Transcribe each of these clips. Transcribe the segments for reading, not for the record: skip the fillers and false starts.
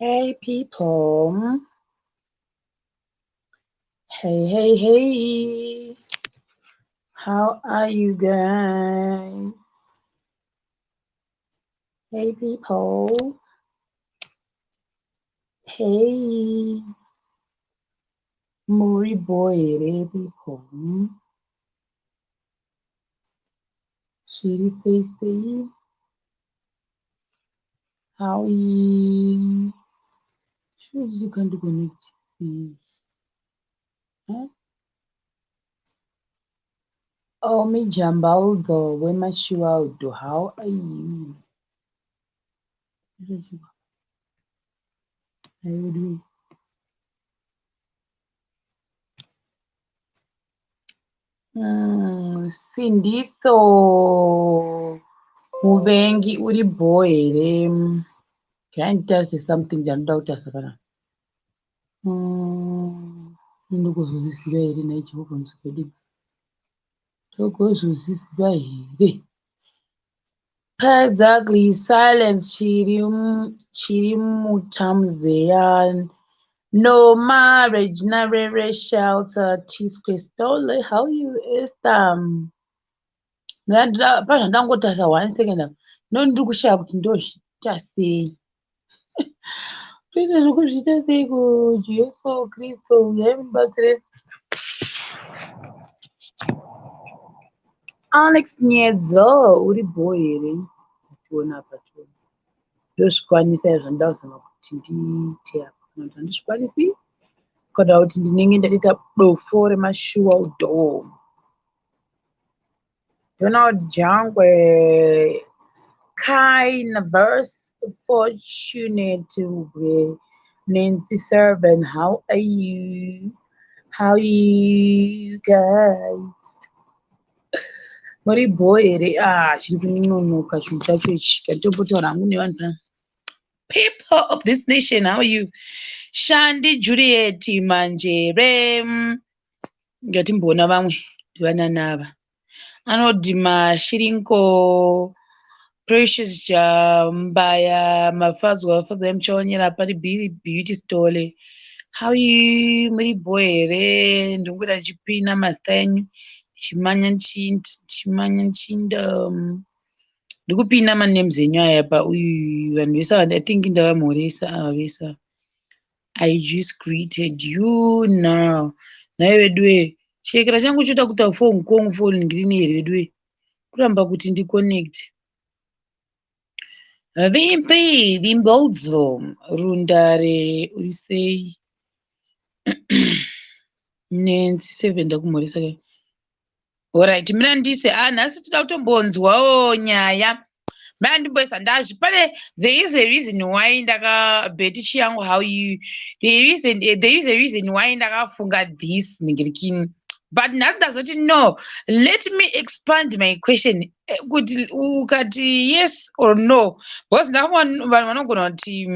Hey people. Hey, hey, hey. How are you guys? Hey people. Hey. Muri bho here people. Zviri sei sei? How you? Chii can't connect sei? Huh? Oh, me Jambaldo, Wemashualdo, how are you? How you doing? Sindiso muvengi uri bho here? Can I tell you something chandinoda kutarisa panapa? Ndogozozviziva here nhai Jehovha Musiki? Ndogozozviziva here? Exactly, silence chiri mutamzeya. No marriage, narere shelter, T-Square. How you, Esther? Pazvandangotarisa one second apa, no ndiri kushaya kuti ndozviita sei. Toita zvokuzviita seiko Jesu Kristu uyai mubatsire. Alex Nyedzo uri bho here? Tiona apa tiona. Ndozvikwanisa izvo zvandida kuzama kuti ndiite apa. Kana kuti handizvikwanisi kana kuti ndinenge ndatoita dofo remashuwa udho. Donald Jangwe, Kai Naverse, Fortunate Rugwe, Nancy Servant, how are you? How are you guys? Muri bho here? Ah, chiri kunonoka chinhu chacho ichi. Ngatimbotaura hangu nevanhu pano. People of this nation, how are you? Shandi Juliet Manjere. Ngatimboona vamwe ndivanana ava. Anodhi Mashirinko, Precious Jambaya, Mafadzwa, Fadzwa Muchaonyera, pari Beauty Stole. How are you? Muri bho here? Ndingoda ndichipina mazita enyu. Ndichimanya ndichimanya ndichinda. Ndikupina manames enyu aya pa uyu vanhu vese ava I think ndavamhoresa ava vese ava. I just greeted you now. Nhai veduwe, chiyekera changu choda kuita phone kong phone ngirini here veduwe? Kuramba kuti ndiconnect. Vimbi, Vimbodzo, Rundare, uri sei? Nancy Seven ndakumhoresa kai. Alright, mina ndise ah nhasi toda kutombonzwawo nyaya. Mira ndimboisa ndazvi pane there is a reason why ndaka Betty Chiyangu how you there is a reason why ndakafunga this ningirikini. But nhasi ndazoti no, let me expand my question kuti ukati yes or no because ndafunga vanhu vanogona kuti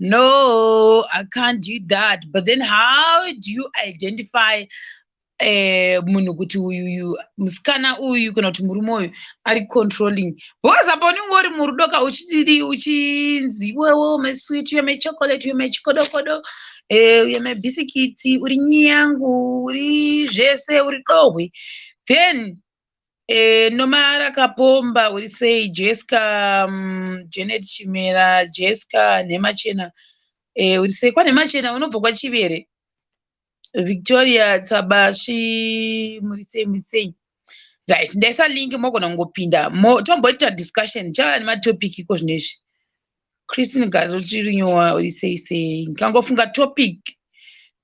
no, I can't do that. But then how do you identify munhu kuti uyuyu musikana uyu kana kuti murume uyu ari controlling? Because apa unenge uri murudo ka uchididi uchinzi iwewe my sweet, you my chocolate, you my chikodokodo, you my bisikiti, uri nyangu, uri zvese, uri dohwe. Then Nomara Kapomba uri sei? Jessica, Janet Chimera, Jessica Nhemachena, uri sei? KwaNhemachena unobva kwaChivere. Victoria Tsabashi muri sei, muri sei? Right, ndaisa link mogona kungopinda. Tomboita discussion chava nematopic iko zvinezvi. Christine Garochirinyowa uri sei sei? Ndikangofunga topic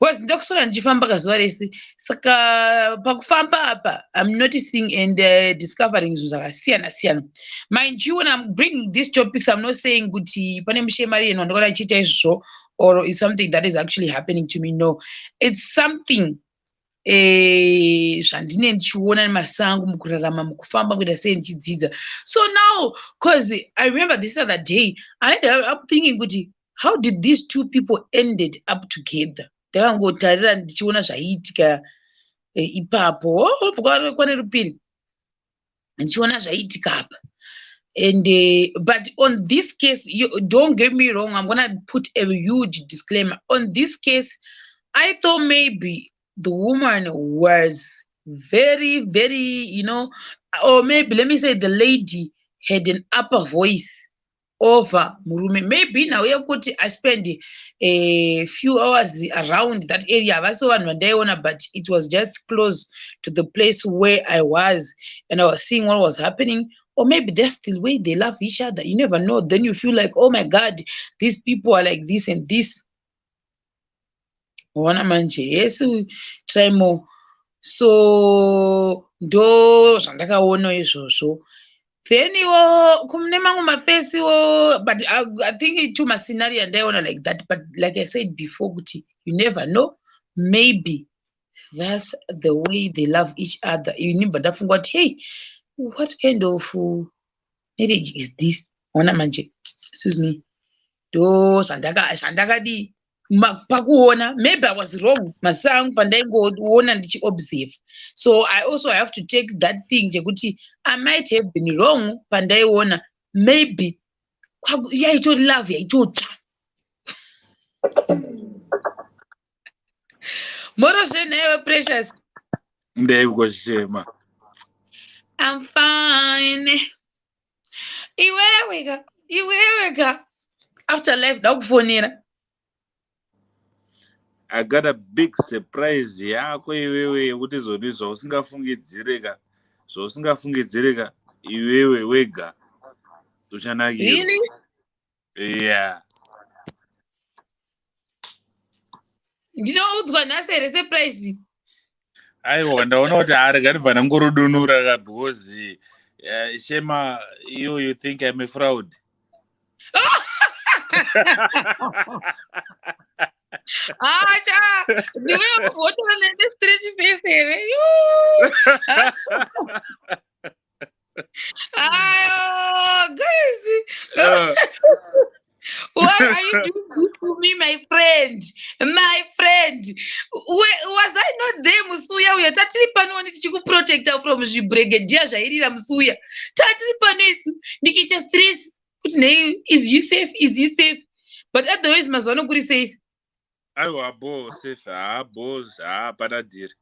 because ndokuswera ndichifamba kazuva rese saka pakufamba apa I'm noticing and discovering zvinhu zvakasiyana siyana. Mind you, when I'm bringing these topics, I'm not saying kuti pane mushemari yenu wandakaona achiita izvozvo or is something that is actually happening to me. No, it's something zvandine ndichiona nemasango mukurarama mukufamba kuita sei ndichidzidza. So now, 'cause I remember this other day I ended up thinking kuti how did these two people ended up together? Ndakangotarira ndichiona zvaiitika ipapo obva kwane rupiri ndichiona zvaiitika apa. And but on this case, you don't get me wrong, I'm gonna put a huge disclaimer. On this case, I thought maybe the woman was very, very, or maybe let me say the lady had an upper voice over murume. Maybe now yekuti I spend a few hours around that area, havasi vanhu vandaiona, but it was just close to the place where I was and I was seeing what was happening. Or maybe that's the way they love each other. You never know. Then you feel like, oh my God, these people are like this and this. Waona manje, yes, try more. So ndo zvandakaona izvozvo. Then iwo kune mamwe mafesiwo, but I think two mascenario andaiona like that. But like I said before, kuti you never know, maybe that's the way they love each other. Inibva ndafunga kuti, hey, what kind of marriage is this? Ona manje, excuse me, ndo zvandakadii pakuona. Maybe I was wrong, maziso angu pandaingoona ndichiobserve. So I also have to take that thing chekuti I might have been wrong pandaiona. Maybe yaitori love yaitotsva. Moro zvenhaiwe, Precious. Ndaikushema. I'm fine. Iwewe ka, iwewe ka, after life ndakufonera. I got a big surprise yako iwewe, yekuti zoni zvausingafungidzire ka, zvausingafungidzire ka iwewe wega uchanakirwa. Really? Yeah. Ndinoudzwa nhasi here surprise? Aiwa, ndaona kuti arega ndibva ndangorudunura ka, because Shema, you think I'm a fraud. Acha, ndiwe wotora nestretch face here? Yoo. Ayo, guys. Why are you doing this to me, my friend? My friend. Was I not there musuya uya? Tatiri pano wani tichikuprotecta from zvibregedia zvairira musuya. Tatiri pano isu ndikiita stress kuti nei, is he safe? Is he safe? But otherwise mazuva ano kuri safe. Aiwa, bo safe, haa, bo, haa, pana dhiri.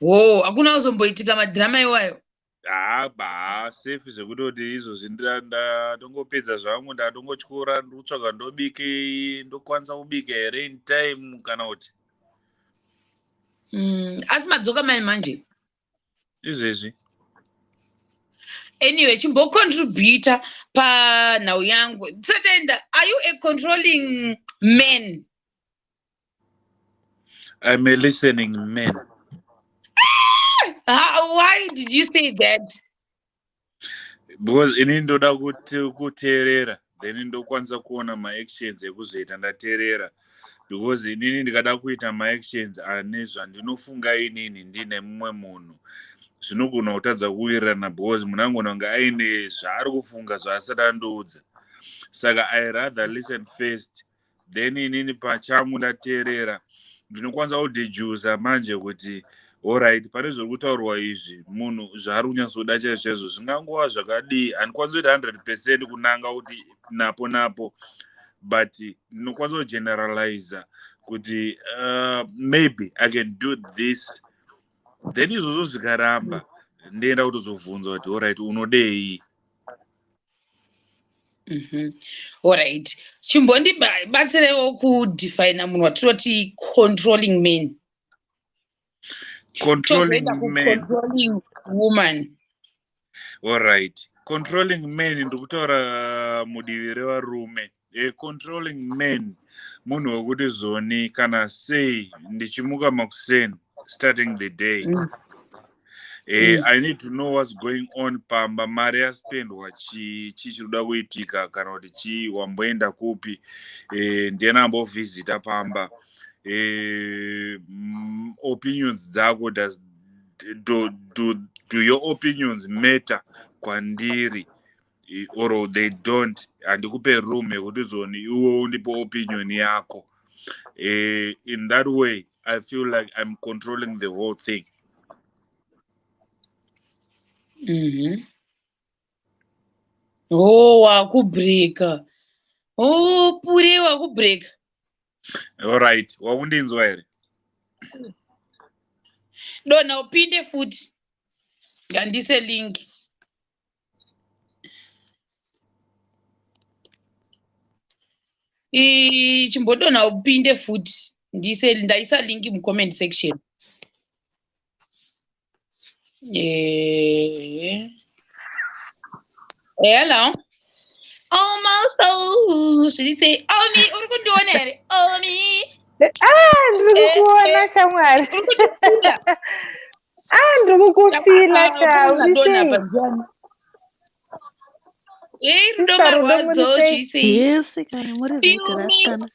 Wo, hakuna kuzomboitika madhirama iwayo. Haa, haa, safe zvekutoti izvozvi ndatongopedza zvangu, ndatongotyora, ndikutsvaga ndobikei, ndokwanisa kubika here in time kana kuti. Asi madzoka mai manje? Izvezvi. Anyway, chimbocontributa panhau yangu tisataenda. Are you a controlling man? I'm a listening man. Why did you say that? Because ini ndoda kuteerera, then ndokwanisa kuona maactions ekuzoita ndateerera, because inini ndikada kuita maactions ane zvandinofunga inini ndine mumwe munhu, zvinogona kutadza kuwirirana, because munhu angona kunge aine zvaari kufunga zvaasati andiudza. Saka I rather listen first, then inini pachangu ndateerera ndinokwanisa kudedusa manje kuti alright, pane zviri kutaurwa izvi, munhu zvaari kunyatsoda chaizvo chaizvo zvingangova zvakadii. Handikwanisi kuita 100% kunanga kuti napo napo, but ndinokwanisa kugeneraliza kuti maybe I can do this. Then izvozvo zvikaramba, ndienda kutozobvunza kuti alright, unodei? Alright, chimbondibatsirewo kudefina munhu watinoti controlling man. Controlling Tozoenda man. Controlling woman. Alright, controlling man, ndikutaura mudivi revarume. Controlling man munhu wekuti zoni kana sei ndichimuka makuseni, starting the day, I need to know what's going on pamba, mari yaspendwa chii, chii chiri kuda kuitika, kana kuti chii, wamboenda kupi, ndiani ambovhizita pamba, opinions dzako, does do, do, do your opinions matter kwandiri or they don't? Handikupe room yekuti zoni iwe undipe opinion yako. In that way I feel like I'm controlling the whole thing. Oh, wakubreaka. Oh, Pure, wakubreaka. Alright, wakundinzwa here? Dona upinde futi. Ngandise link. Chimbodona upinde futi. Ndise ndaisa link mu comment section. Yeah. Hello. Almost, oh, should you say Omi? Uri kundiona here? Omi. Ah, ndiri kukuona, shamwari. Uri kundifila? Ah, ndiri kukufila sha. Uri Dona sei? pa. Ei, rudo Sister Rudo, muri marwadzo, sei? zvisi. Yes, kana muri right, Feel me. rasikana.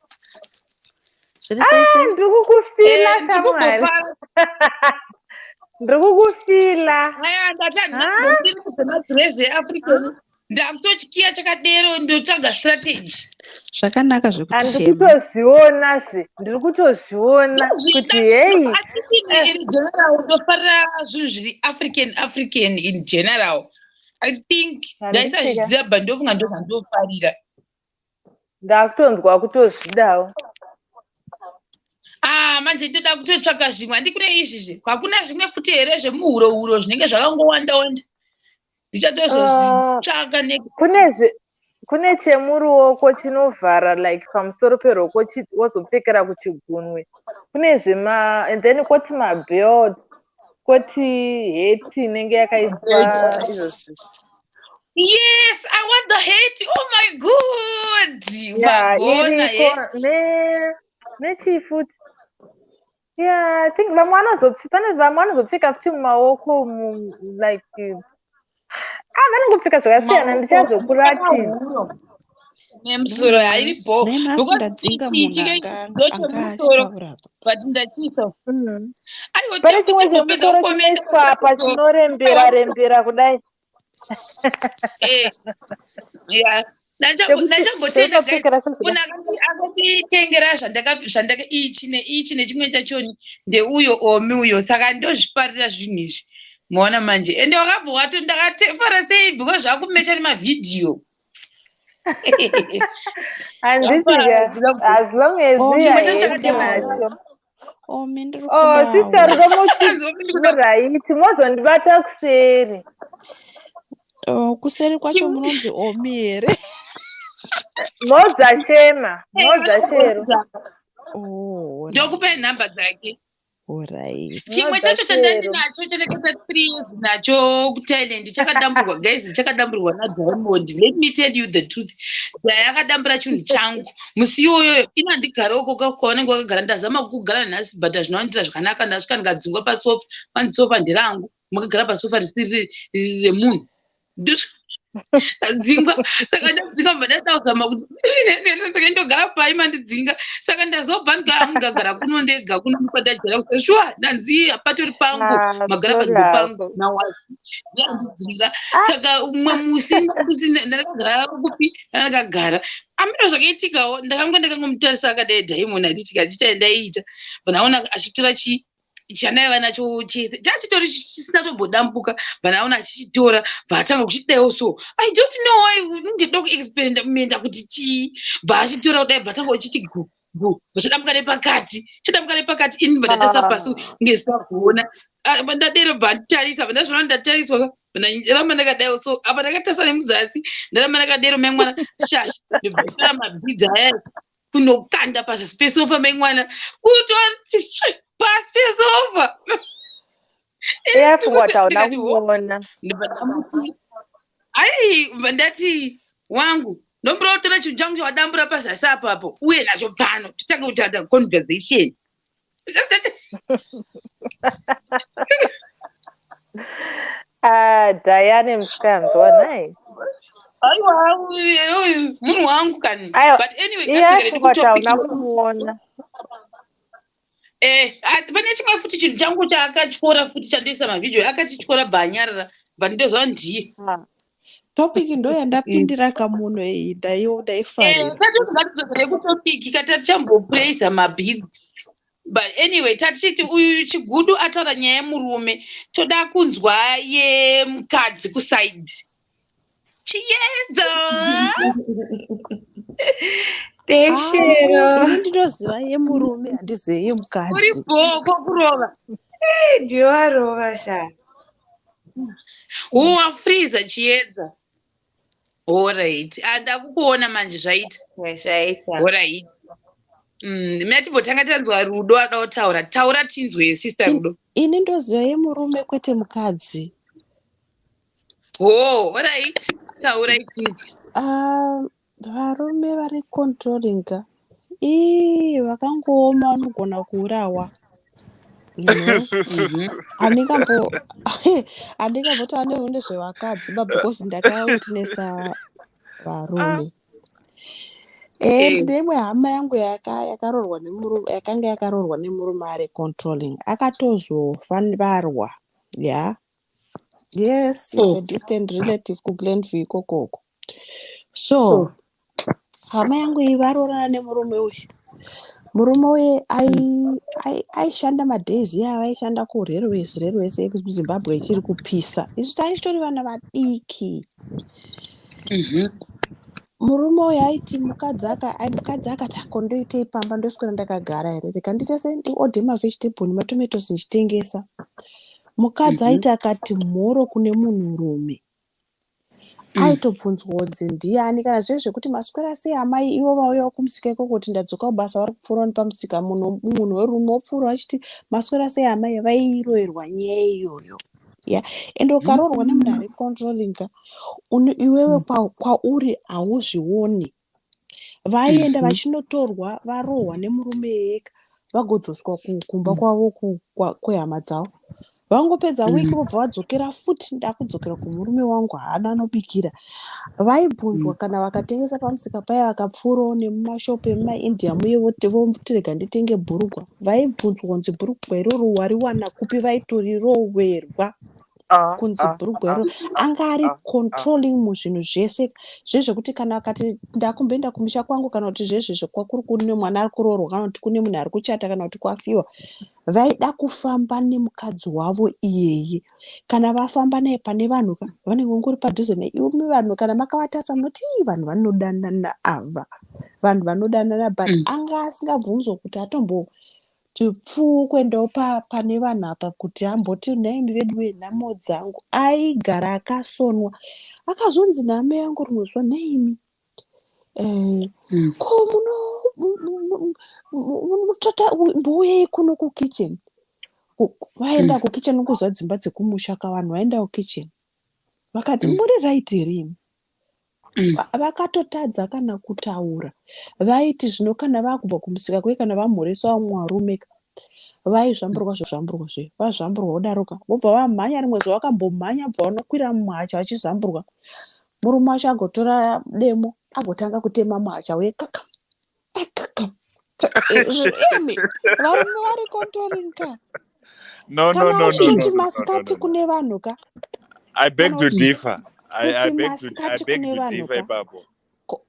Zviri sei Ah, sei? ndiri kukufila, Eh, ndiri shamwari. kumbofara. Ndiri kukufila. Aya, ndati Ha? handina kuzomadhirezi eAfrican. Ndakutochikiya chakadero, ndotsvaga strategy. Zvakanaka zvekuti Handiri shema. kutozviona zve. Ndiri kutozviona kuti hei. Ndozvida in general, ndofarira zvinhu zviri African, African in general. I think Handisika. ndaisazviziva, but ndofunga ndozvandofarira. Ndakutonzwa kutozvidawo. Ah, manje ndoda kutotsvaka zvimwe. Handi kune izvizvi, hakuna zvimwe futi here zvemuhuro huro zvinenge zvakangowanda wanda? Ndichatozozvitsvaka ne Kune chemuruoko chinovhara like pamusoro peruoko, wozopfekera kuchigunwe. Kune zvema, and then kwoti mabelt, kwoti heti inenge yakaiswa izvozvi. Yes, I want the hat. Oh my God. Ya, Wagona. iriko. Hat. Nechii futi? Yeah, I think vamwe vanozopfeka, pane vamwe vanozopfeka futi mumaoko, like, ah, vanongopfeka zvakasiyana, ndichazokuratidza. Nemusoro hairi bo. Nei nhasi ndadzinga munhu anga Ndochemusoro, achitaura apa? but ndachiisa. Aiwa, Pane chimwe chimbopedza chemusoro kukomenda. chinoiswa apa chinorembera rembera kudai. Eh, yeah. Chekuti Ndachambotenda, guys. cheunopfekera Munhu akanditengera zvandaka ichi neichi nechimwe chachoni ndeuyo Omi uyo, saka ndozvifarira zvinhu izvi. Maona manje, ende wakabva wato ndakatefara sei, because zvakumecha nemavhidhiyo. Handiti ka, as long as Oh, Chimwe heti chacho chakadai. nacho. Omi, ndiri Oh, sister kudawo. Rudo, muchimuraiti, mozondibata kuseri. Oh, kuseri kwacho munonzi Omi here? Modza shema, modza shero. Oh, Ndokupai nhamba dzake. Alright. Chimwe Modza chacho shero. chandandinacho chandakaita 3 years nacho kuThailand chakadamburwa, guys, chakadamburwa naDiamond. Let me tell you the truth, yakadambura chinhu changu musi iwoyo. Ino handigare uko kwavanenge vakagara. Ndazama kugara nhasi, but hazvinoandira zvakanaka. Ndasvika ndikadzingwa pasofa, panzi sofa nderangu, makagara pasofa risiri remunhu. Ndadzingwa, saka ndadzingwa, bva ndasida kuzama kuti saka ndogara pai mandidzinga. Saka ndazobva ndikagara kuno ndega kuno kwandagara kusa. Shuwa, ndanzi hapatori pangu. Ah, Magara panzvimbo pangu. sorako. Nawandidzinga. Saka umwe musi ndakagara kupi, ndakagara amiro, zvakaitikawo, ndakanga ndakangomutarisa akadai Diamond, handiti kachiita ndaiita, bva achitora chi chandaiva nacho chese, chachitori chisina tombodambuka, bva ndaona achichitora, bva atanga kuchidawo. So I don't know why unongeda kuexperimenta kuti chii. Bva achitora kudai, bva atanga kuchiti gu gu, bva chadambuka nepakati, chadambuka nepakati. Ini bva ndatarisa pasi kunge zvisakuona. Ndadero, bva nditarisa, bva ndazviona ndatariswa, ndaramba ndakadaiwo. So apa ndakatarisa nemuzasi, ndaramba ndakadero. Mai mwana, shasha, ndobva tora mabhidzi aya kunokanda pazasi pesofa. Mai mwana, kutoti pasi pesofa. Yafunga kuti hauna kuona. Ndobva ndamuti ai, bva ndati, "Wangu, ndombura kutora chinhu changu chawadambura pazasi apapo, uye nacho pano, titange kutaura conversation." Ah, Diane musikanzwa nhai. Aiwa, uyu munhu wangu kani. Aiwa, But anyway, iye ngatigare afunga kuti hauna ndikutopic. kumuona. Eh, pane chimwe futi chinhu changu chaakatyora futi chandoisa mavhidhiyo, akachityora, bva anyarara, bva ndoziva ndiye. Ah. Topic ndo yandapindira kamuno iyi, ndaifarira. Tati ngatidzokere kutopic, katichambopraisa mabhidzi. But anyway, tatichiti uyu Chigudu ataura nyaya yemurume, toda kunzwa yemukadzi kusaidi. Chiedza. Thanks, Shero. Ini ndinoziva yemurume, handizive Uri yemukadzi. Bhoko kurova. Ndiwarova sha. Wafreeza, Chiedza. Alright, andakukuona manje, zvaita. Zvaita. Alright. Mina timbotanga tanzwa Rudo ada kutaura. Taura tinzwe, Sister Rudo. Ini ndoziva yemurume, kwete mukadzi. Oh, alright, taurai tinzwe. Ah, varume vari controlling ka, ii, vakangooma, vanogona kuurawa. Handingambotaura nezvevakadzi ba, because ndakawitnessa varume. Ndine imwe hama yangu yakaroorwa nemurume, yakanga yakaroorwa nemurume ari controlling, akatozofa varwa. Yeah, yes, it's a distant relative kuGlenview ikokoko. So hama yangu iyi varoorana nemurume uyu. Murume uyu aishanda madays iyavo, aishanda kurailways, railways yekuZimbabwe ichiri kupisa. Isu taichitori vana vadiki. Murume uyu aiti mukadzi akati, "Ako ndoitei pamba? Ndoswera ndakagara here? Rega ndiite se ndiodhe mavegetable nematomatoes ndichitengesa." Mukadzi aiti akati mhoro kune munhurume, aitobvunzwa kunzi ndiani. Kana zve zvekuti maswera sei amai, ivo vauyawo kumusika ikoko kuti ndadzoka kubasa, vari kupfuurawo nepamusika, munhu werume wopfuura achiti maswera sei amai, vairoverwa nyaya iyoyo. Ya, ende ukaroorwa nemunhu ari controlling ka, iwewe kwauri hauzvioni. Vaienda vachinotorwa, varohwa nemurume ega, vagodzoswa kumba kwavo kwehama dzavo. Vangopedza wiki, vobva vadzokera futi, ndakudzokera kumurume wangu, haana anobikira. Vaibvunzwa kana vakatengesa pamusika paya, vakapfuurawo nemumashopu emumaIndia muye, voti rega nditenge bhurugwa, vaibvunzwa kunzi bhurugwa iroro wariwana kupi? Vaitoriroverwa kunzi bhurugwa iroro. Anga ari controlling muzvinhu zvese, zvezvekuti kana akati ndakumboenda kumusha kwangu, kana kuti zvezvezvo kwakuri kune mwana ari kuroorwa, kana kuti kune munhu ari kuchata, kana kuti kwafiwa, vaida kufamba nemukadzi wavo iyeye. Kana vafamba naye pane vanhu ka, vanenge vangori padhuze naye. Vanhu kana makavatasa munoti, "Ii, vanhu vanodanana ava, vanhu vanodanana," but anga asingabvunzwa kuti atomboti pfuu kuendawo pane vanhu apa kuti amboti nhaimi vedu wenhamo dzangu. Aigara akasonwa. Akazonzi nehama yangu rimwe zuva, "Nhaimi, ko muno mutota mbouyai kuno kukitchen." Vaenda kukitchen, kuziva dzimba dzekumusha ka, vanhu vaenda kukitchen, vakati, "Muri right here imi?" Vakatotadza kana kutaura. Vaiti zvino kana vakubva kumusika kuye, kana vamhoresa vamwe varume ka, vaizvamburwa, zvamburwa zve, vazvamburwa kudaroka, vobva vamhanya. Rimwe zuva vakambomhanya, bva vanokwira muhacha vachizamburwa. Murume wacho agotora demo, agotanga kutema muhacha uye, kaka akaka. Imi, varume vari controlling ka, No, no, kana no, no, achitoti no, no, no, masikati no, no. kune vanhu ka, I beg kana to kuti differ. I kuti beg to I masikati beg kune to vanhu differ ka, ipapo.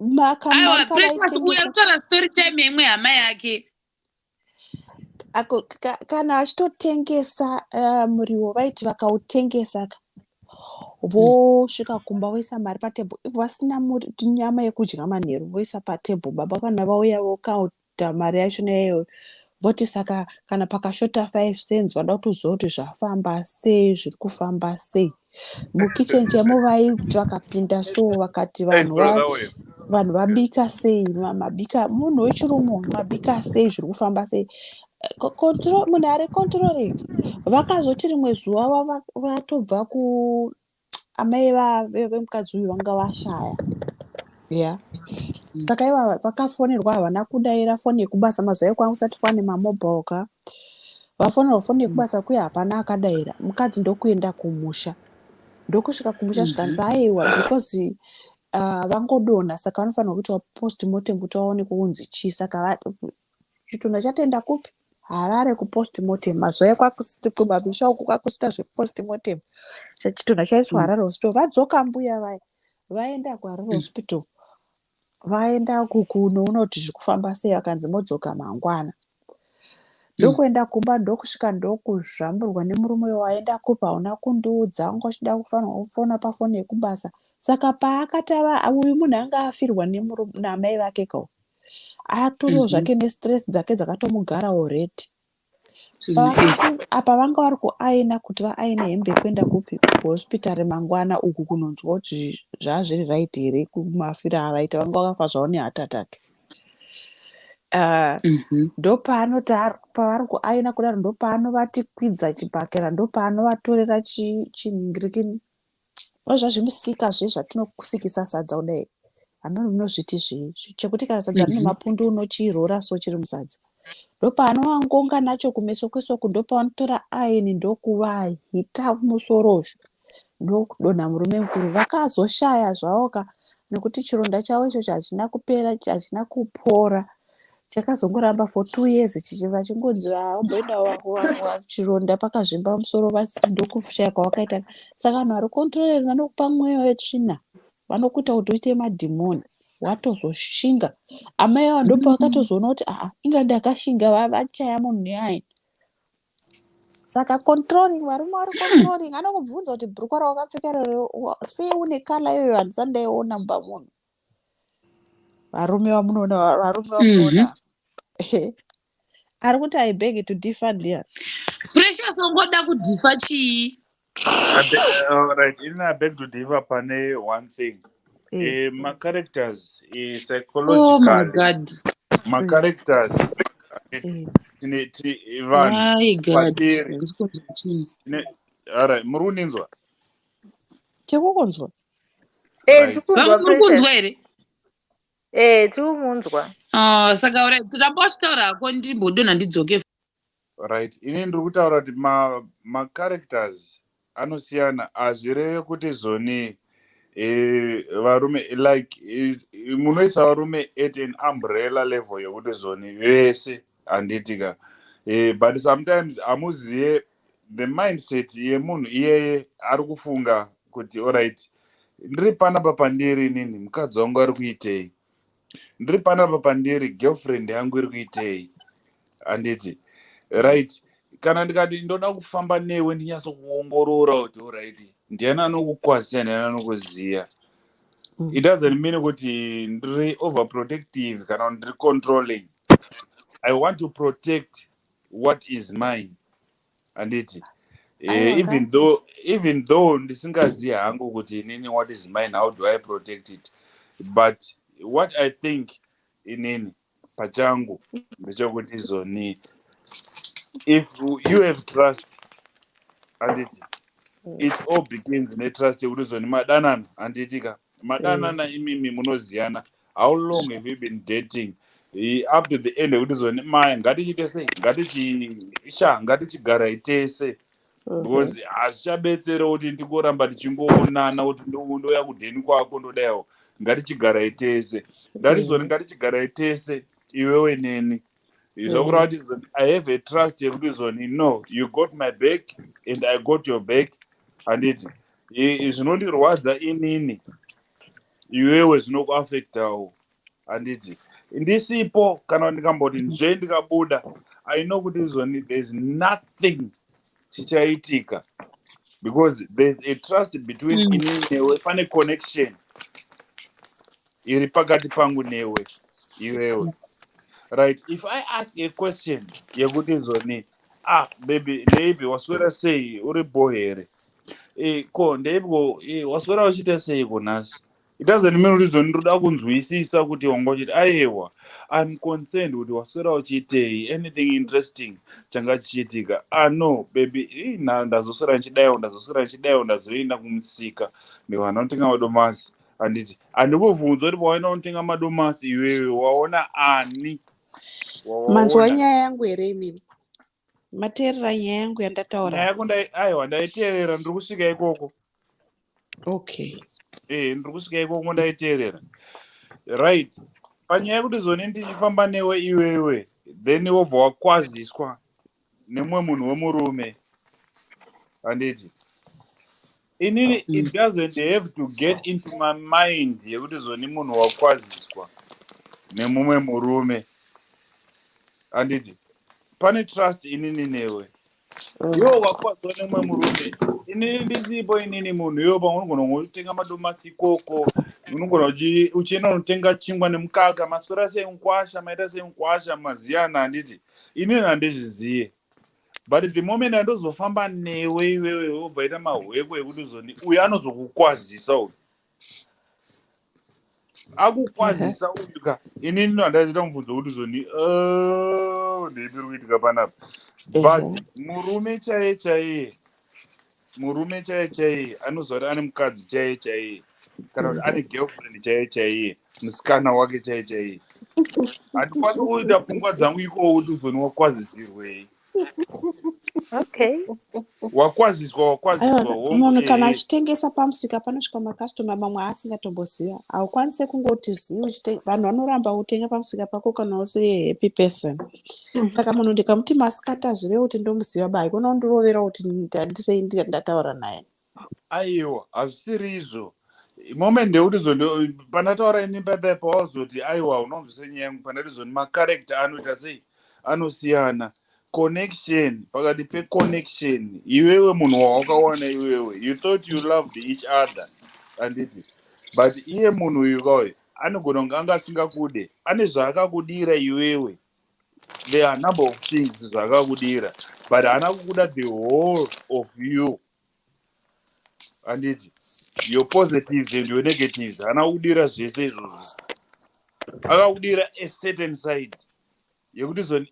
Makamari Aiwa, Precious uya kavaitengesa. kutaura story time yeimwe hama yake. Kana vachitotengesa muriwo, vaiti vakautengesa ka, vosvika kumba voisa mari patebhuru. Ivo vasina nyama yekudya manheru, voisa patebhuru. Baba kana vauya, vokauta mari yachona iyoyo, voti saka kana pakashota 5 cents, vada kutoziva kuti zvafamba sei, zviri kufamba sei. Mukicheni chaimo vaiti vakapinda so, vakati vanhu Brother William. Vanhu vabika sei, mabika, munhu wechirume uyu, mabika sei, zviri kufamba sei? Munhu ari controlling. Vakazoti rimwe zuva vatobva ku amai vemukadzi uyu vanga vashaya ya, saka iva vakafonerwa, havana kudaira foni yekubasa. Mazuva ekwanga kusati kwane mamobile ka, vafonerwa foni yekubasa kuya, hapana akadaira. Mukadzi ndokuenda kumusha, ndokusvika kumusha zvikanzi aiwa, because vangodonha, saka vanofanirwa kuitwa postmortem kuti vaonekwe kunzi chii. Saka chitunha chatoenda kupi? Harare kupostmortem. Mazuva ekwakusiti kumamisha uku kwakusita zvepostmortem. Chitunha chaiswa Harare Hospital. Vadzoka mbuya vaya, vaenda kuHarare Hospital, vaenda kunoona kuti zviri kufamba sei, vakanzi modzoka mangwana. Ndokuenda kumba, ndokusvika, ndokuzvamburwa nemurume waenda kupa, hauna kundiudza, wanga uchida kufanirwa kufona pafoni yekubasa. Saka paakatava uyu munhu anga afirwa namai vake ko, atoriwo zvake nestress dzake dzakatomugara already. Pavakati apa vanga vari kuaina kuti vaaine hembe yekuenda kupi, kuhospitari mangwana uku, kunonzwa kuti zvazviri right here kumafiro avaita. Vanga vakafa zvavo neheart attack. Ndopaanoti pavari kuaina kudaro, ndopaanovati kwidza chibhakera, ndopaanovatorera chinhingirikini zvazvimusika zve zvatinosikisa sadza kudai, hameno munozviti zvii, chekuti kana sadza rine mapundu unochirora so chiri musadza. Ndopaanovangonga nacho kumeso kwesoku, ndopaanotora aini ndokuvahita musorozvo, ndokudonha murume mukuru. Vakazoshaya zvavoka nekuti chironda chavo ichocho hachina kupera, hachina kupora, chakazongoramba for 2 years vachingonzi vamboenda chironda pakazvimba musoro, ndokushaya kwavakaita. Saka vanhu vari controlling vanokupa mweya wetsvina, vanokuita kuti uite madhimoni. Watozoshinga amai ava, ndopavakatozoona kuti aa, inga ndakashinga, vachaya munhu neaini. Saka controlling, varume vari controlling anokubvunza kuti bhurukwa rawakapfeka iroro sei une colour iyoyo? Handisati ndaiona mumba munhu. Varume vamunoona, varume vamunoona ari kuti, "I beg to differ." Ndiani? Precious, ongoda kudiffer chii? Right, ini I beg to differ pane one thing. Macharacters Oh my psychologically God. Macharacters tine vanhu My God. patiri Handisi kunzwa chinhu. Alright, muri kuninzwa? Tikukunzwa. Right. Tikunzwa. Vamwe muri kunzwa here? Tikumunzwa. Ah, saka alright, ramba uchitaura hako, ndimbodonha ndidzoke. Right, ini ndiri kutaura kuti macharacters anosiyana. Hazvireve kuti zoni varume like munoisa varume at an umbrella level yokuti zoni vese, handiti ka? But sometimes hamuziye the mindset yemunhu iyeye ari kufunga kuti, alright, ndiri panapa pandiri inini, mukadzi wangu ari kuitei? Ndiri panapa pandiri, girlfriend yangu iri kuitei? Handiti? Right, kana ndikati ndoda kufamba newe, ndinyatsokuongorora kuti, alright, ndiani anokukwazisa, ndiani anokuziya. It doesn't mean kuti ndiri overprotective kana kuti ndiri controlling. I want to protect what is mine, handiti? Aiwa. Even though ndisingazivi hangu kuti inini what is mine, how do I protect it, but what I think inini pachangu ndechekuti zoni if you have trust, handiti? It all begins netrust yekuti zoni madanana, handiti ka? Madanana imimi, munoziyana. How long have you been dating? Up to the end yekuti zoni maya ngatichiite sei, ngatichisha, ngatichigarai tese, because hazvichabetsere kuti ndingoramba tichingoonana, kuti ndoya kudheni kwako, ndodaiwo, ngatichigarai tese. Ndatizoni ngatichigarai tese iwewe neni, zvokureva kuti zoni I have a trust yekuti zoni, no, you got my back and I got your back, handiti? Zvinondirwadza inini, iwewe zvinokuafectawo, handiti? Ndisipo kana ndikamboti nzve ndikabuda, I know kuti izoni there's nothing chichaitika because there's a trust between inini newe. Pane connection iri pakati pangu newe iwewe, right? If I ask a question yekuti zoni, ah, baby, ndeipi, waswera sei, uri bo here? Ko ndeipi ko, waswera uchiita sei ko nhasi? It doesn't mean kuti zoni ndoda kunzwisisa kuti wanga uchiti. Aiwa, I'm concerned kuti waswera uchiitei, anything interesting changa chichiitika? Ah, no baby, ndazoswera ndichidaiwo, ndazoswera ndichidaiwo, ndazoenda kumusika ndikawana kutenga madomasi, handiti? Handikubvunza kuti pawaenda kunotenga madomasi iwewe waona ani? Manzwa Wawaona nyaya yangu here imimi? Mateerera nyaya yangu yandataura? Nyaya yako aiwa, ndaiteerera, ndiri kusvika ikoko. Okay. Ndiri kusvika ikoko, ndaiteerera. Right, panyaya yekuti zoni ndichifamba newe iwewe, then wobva wakwaziswa nemumwe munhu wemurume, handiti? Inini it doesn't have to get into my mind yekuti zoni munhu wakwaziswa nemumwe murume, handiti? Pane trust inini newe. Iwe ukakwazwa nemumwe murume, inini ndisipo, inini munhu iwe paunogona kungotenga madomasi ikoko, unogona uchienda unotenga chingwa nemukaka, maswera sei mukwasha, maita sei mukwasha, maziyana, handiti? Inini handizviziye, but the moment andozofamba newe iwewe, wobva ita mahwekwe ekuti uzoni uyu anozokukwazisa, uyu akukwazisa uyu ka, inini handaita mubvunzo wekuti zoni, "Oh, ndeipi iri kuitika panapa?" But murume chaiye chaiye, murume chaiye chaiye anoziva kuti ane mukadzi chaiye chaiye, kana kuti ane girlfriend chaiye chaiye, musikana wake chaiye chaiye, handikwanisi kuita pfungwa dzangu ikoko kuti uzoni wakwazisirwei. Wakwaziswa, wakwaziswa. Aiwa, Hongu. Munhu kana achitengesa pamusika, panosvika makastoma mamwe aasingatomboziva. Haukwanisi kungoti zivi vanhu vanoramba kutenga pamusika pako kana usiri happy person. Saka munhu ndikamuti masikati, hazvirevi kuti ndomuziva ba. Haikona kundirovera kuti ndisei ndataura naye. Aiwa, hazvisiri izvo. Moment yekuti zondi pandataura ini paipai, pawazoti aiwa, unonzwisa nyaya yangu, pandati zoni macharacter anoita sei, anosiyana. Connection, pakati peconnection, iwewe munhu wawakawana iwewe, you thought you loved each other, handiti? But iye munhu uyu kauyu anogona kunge anga asingakude. Ane zvaakakudira iwewe. There are number of things zvaakakudira, but haana kukuda the whole of you, handiti? Your positives and your negatives, haana kukudira zvese izvozvo. Akakudira a certain side yekuti zoni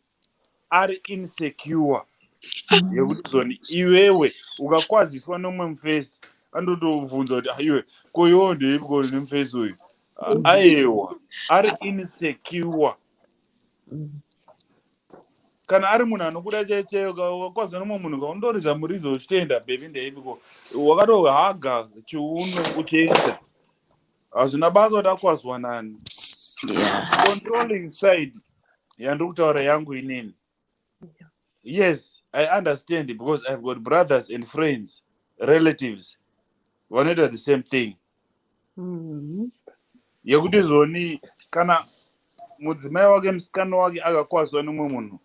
ari insecure, yekuti zoni iwewe ukakwaziswa nomumwe mufesi, anotobvunza kuti, "Ah, iwe ko iwewo ndeipi ko nemufesi uyu?" Ah, aiwa, ari insecure. Kana ari munhu anokuda chaichaiyo, ukakwazisa nomumwe munhu, kaundoridza muridzo uchitoenda, "Baby, ndeipiko?" Wakatohaga chiuno uchienda, hazvina basa kuti akwazwa nani. Controlling side yandiri kutaura yangu inini, yes, I understand, because I've got brothers and friends, relatives vanoita the same thing, yekuti zoni kana mudzimai wake, musikana wake akakwazwa nemumwe munhu,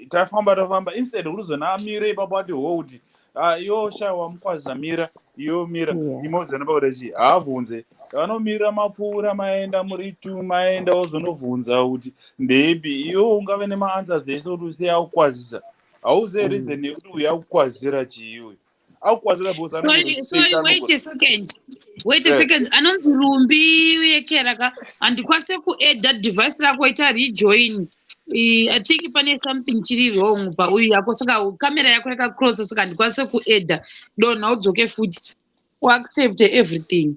tafamba tafamba, instead kuti zoni amire ipapo ati ho, kuti, "Ah, iwo sha wamukwazisa, mira, iwo mira." Imozana pakuti chii, haabvunze. Vanomira, mapfuura, maenda muri two, maenda, wozonobvunza kuti ndeipi. Iwo ungave nemaanswers ese kuti usei akukwazisa, hauzive reason yekuti uyu akukwazira chii. Uyu akukwazira because Sorry, anokurespecta. Sorry, wait a second, wait a second. Anonzi Rumbi uyekera ka, handikwanise kuadda device rako, ita rejoin. I think pane something chiri wrong pauyu yako, saka kamera yako yakacrossa, saka handikwanise kuadda. Donha udzoke futi, uaccept everything.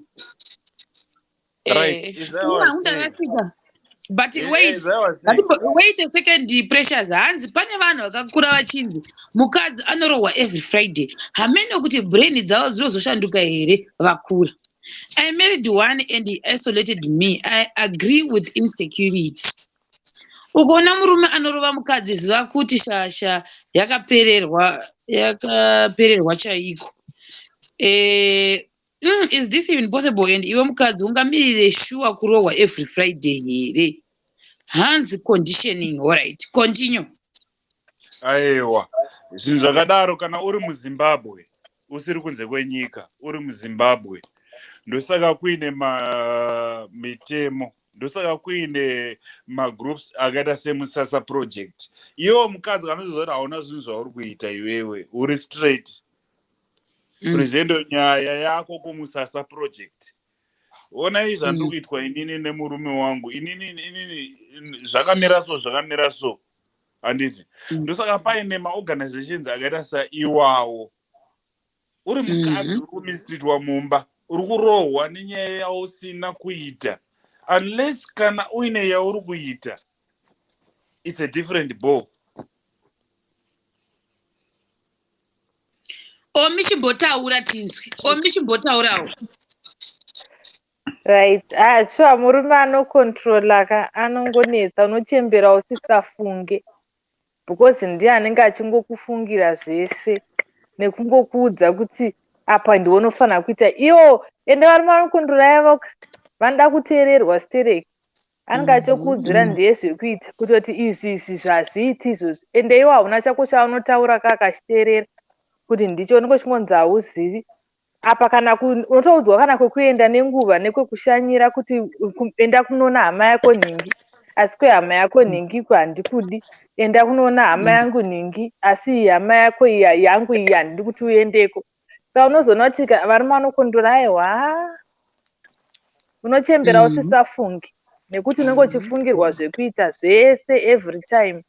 Right. Is that what I was saying? Undarasika, but Eh, wait. As I was saying. Wait a second, Precious. Hanzi pane vanhu vakakura vachinzi mukadzi anorohwa every Friday. Hamene kuti brain dzavo dzinozoshanduka here vakura. I married one and he isolated me. I agree with insecurity. Ukaona murume anorova mukadzi, ziva kuti shasha yakapererwa, yakapererwa chaiko. Is this even possible? And iwe mukadzi ungamirire shuwa kurohwa every Friday here? Hanzi conditioning. Alright, continue. Aiwa, zvinhu zvakadaro, kana uri muZimbabwe, usiri kunze kwenyika, uri muZimbabwe, ndosaka kuine mitemo, ndosaka kuine magroups akaita seMusasa Project. Iwewo mukadzi, kanoziva kuti hauna zvinhu zvauri kuita iwewe, uri straight, present nyaya yako kuMusasa Project. Onai zvandiri kuitwa inini nemurume wangu, inini zvakamira so, zvakamira so, handiti? Ndosaka paine maorganizations akaita saiwawo. Uri mukadzi, uri kumistreatwa mumba, uri kurohwa nenyaya yausina kuita, unless kana uine yauri kuita, it's a different ball. Omi, chimbotaura tinzwi. Omi, chimbotaurawo. Right, ah, sure, murume anocontrola ka anongonetsa, unochembera usisafunge, because ndiye anenge achingokufungira zvese nekungokuudza kuti apa ndiwe unofanira kuita iwo. Ende varume vanocontrola yavoka vanoda kuteererwa stereki. Anenge achikuudzira ndiye zvekuita, kutoti izvi izvi zvazviiti izvozvi, ende iwe hauna chako chaunotaura ka akachiteerera kuti ndicho unenge uchingonzi hauzivi apa. Kana unotoudzwa kana kwekuenda nenguva nekwekushanyira kuti enda kunoona hama yako nhingi, asi kwehama yako nhingi iko handikudi. Enda kunoona hama yangu nhingi, asi iyi hama yako iyi yangu iyi handidi kuti uendeko. Saka unozoona kuti varume vanokondora, aiwa, unochembera usisafungi nekuti unenge uchifungirwa zvekuita zvese every time,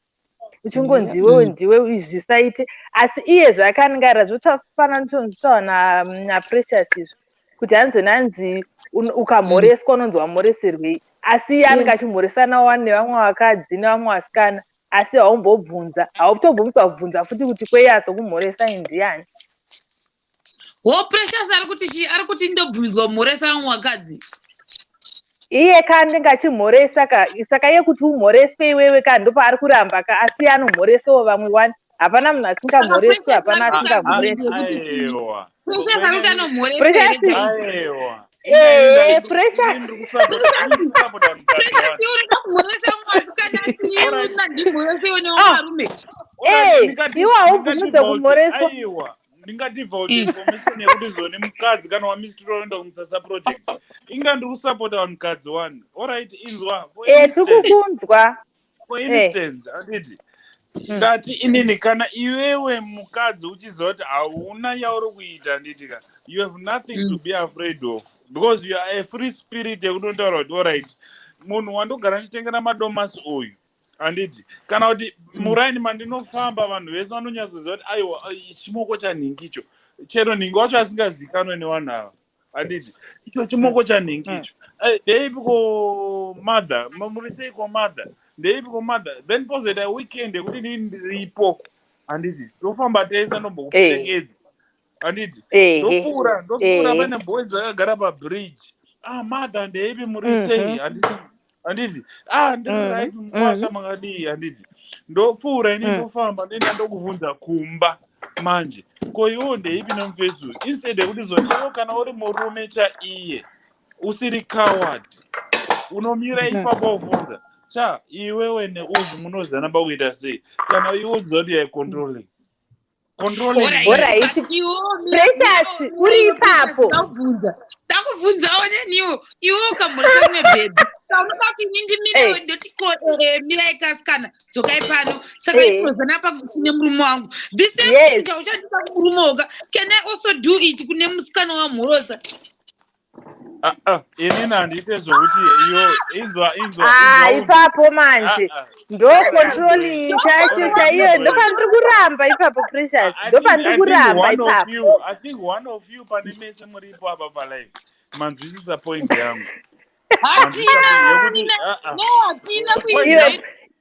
uchingonzi iwewe ndiwe izvi zvisaite, asi iye zvake anenge ari zvotofanana naPrecious izvo kuti hanzi nanzi ukamhoreswa unonzi wamhoreserwei, asi iye anenge achimhoresana wani nevamwe vakadzi nevamwe vasikana, asi haumbobvunza, hautobvumisa kubvunza futi kuti kwei azokumhoresai ndiani. Wo Precious ari kuti chii? Ari kuti ndobvumidzwa kumhoresa vamwe vakadzi? Iye ka anenge achimhoresa ka, saka iye kuti umhoreswe iwewe ka, ndopaari kuramba ka, asi iye anomhoresawo vamwe wani. Hapana munhu asingamhoreswi, hapana asingamhoreswi. Aiwa. Precious ari kuti anomhoresa here, guys? Aiwa. Precious. Precious, iwe unoda kumhoresa vamwe vasikana, asi iwe nandimhoresewo nevamwe varume. Iwe haubvumidze kumhoreswa. Aiwa, ndingadivulge information yekuti zoni mukadzi kana wamistiro unoenda kuMusasa Project, inga ndiri kusapota vanhukadzi one. Alright, inzwa, for Tiri kukunzwa. For instance, handiti ndati inini kana iwewe mukadzi uchiziva kuti hauna yauri kuita, handiti ka, you have nothing to be afraid of because you are a free spirit yekutotaura kuti alright, munhu wandogara ndichitengera madomasi uyu, handiti, kana kuti muraini mandinofamba vanhu vese vanonyatsoziva kuti aiwa, chimoko chanhingi icho, chero nhingi wacho asingazikanwe nevanhu ava, handiti, icho chimoko chanhingi icho. Ndeipiko mother, muri seiko mother, ndeipiko mother? Then pozoita weekend yekuti inini ndiripo, handiti, tofamba tese, ndombokuperekedza, handiti, ndopfuura pane boys akagara pabridge, "Ah, mother, ndeipi, muri sei?" Handiti, "Ah, ndiri right, mukwasha, makadii?" Handiti, ndopfuura ini, ndofamba, ndoenda ndokubvunza kumba manje, ko iwo ndeipi nemufacebook, instead yekuti zoniwo kana uri murume chaiye usiri coward, unomira ipapo wobvunza, "Cha, iwewe neuyu munozivana pakuita sei?" Kana iwe uziva kuti yai controlling, controlling. Alright. Precious, uri ipapo. Ndakubvunzawo neniwo, iwe ukamhoresa rimwe bhebhi, unoda kuti ini ndimirewo, ndoti ko mirai kasikana, dzokai pano, saka iprozana pakusine murume wangu, the same thing chauchandisa kumurume woga, can I also do it kune musikana wamhorosa? Ah, ah, inini handiite zvokuti iyo, inzwa, inzwa. Ah, Inzwa. Ipapo manje Ah, ah. ndo controlling chacho chaiyo, ndopandiri kuramba ipapo, Precious. Ndopandiri I think kuramba one of ipapo. you, I think one of you pane mese muripo apa palive manzwisisa point yangu. Hatina. Yekuti, ah, ah. No, hatina kuinzwa,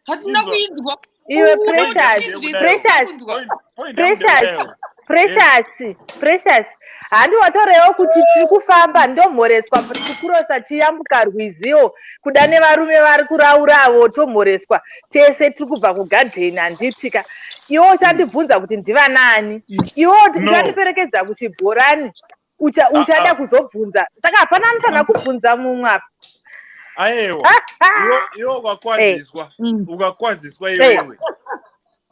hatina Inzwa. kuinzwa. Iwe Unoda Precious, tinzwise Precious, kunzwa. Point yangu Precious, ndeyekudayo. Precious, Precious, handi watorewo kuti tiri kufamba, ndomhoreswa, tikurosa tiyambuka rwiziwo kuda nevarume vari kurauravo, tomhoreswa tese, tiri kubva kugadheni, handitika? Iwe uchandibvunza kuti ndivanani? Iwe No. uchandiperekedza kuchibhorani, uchada Ah, ah. kuzobvunza, saka hapana anofanira kubvunza mumwe apa. Aiwa, iwe ukakwaziswa, ukakwaziswa iwewe,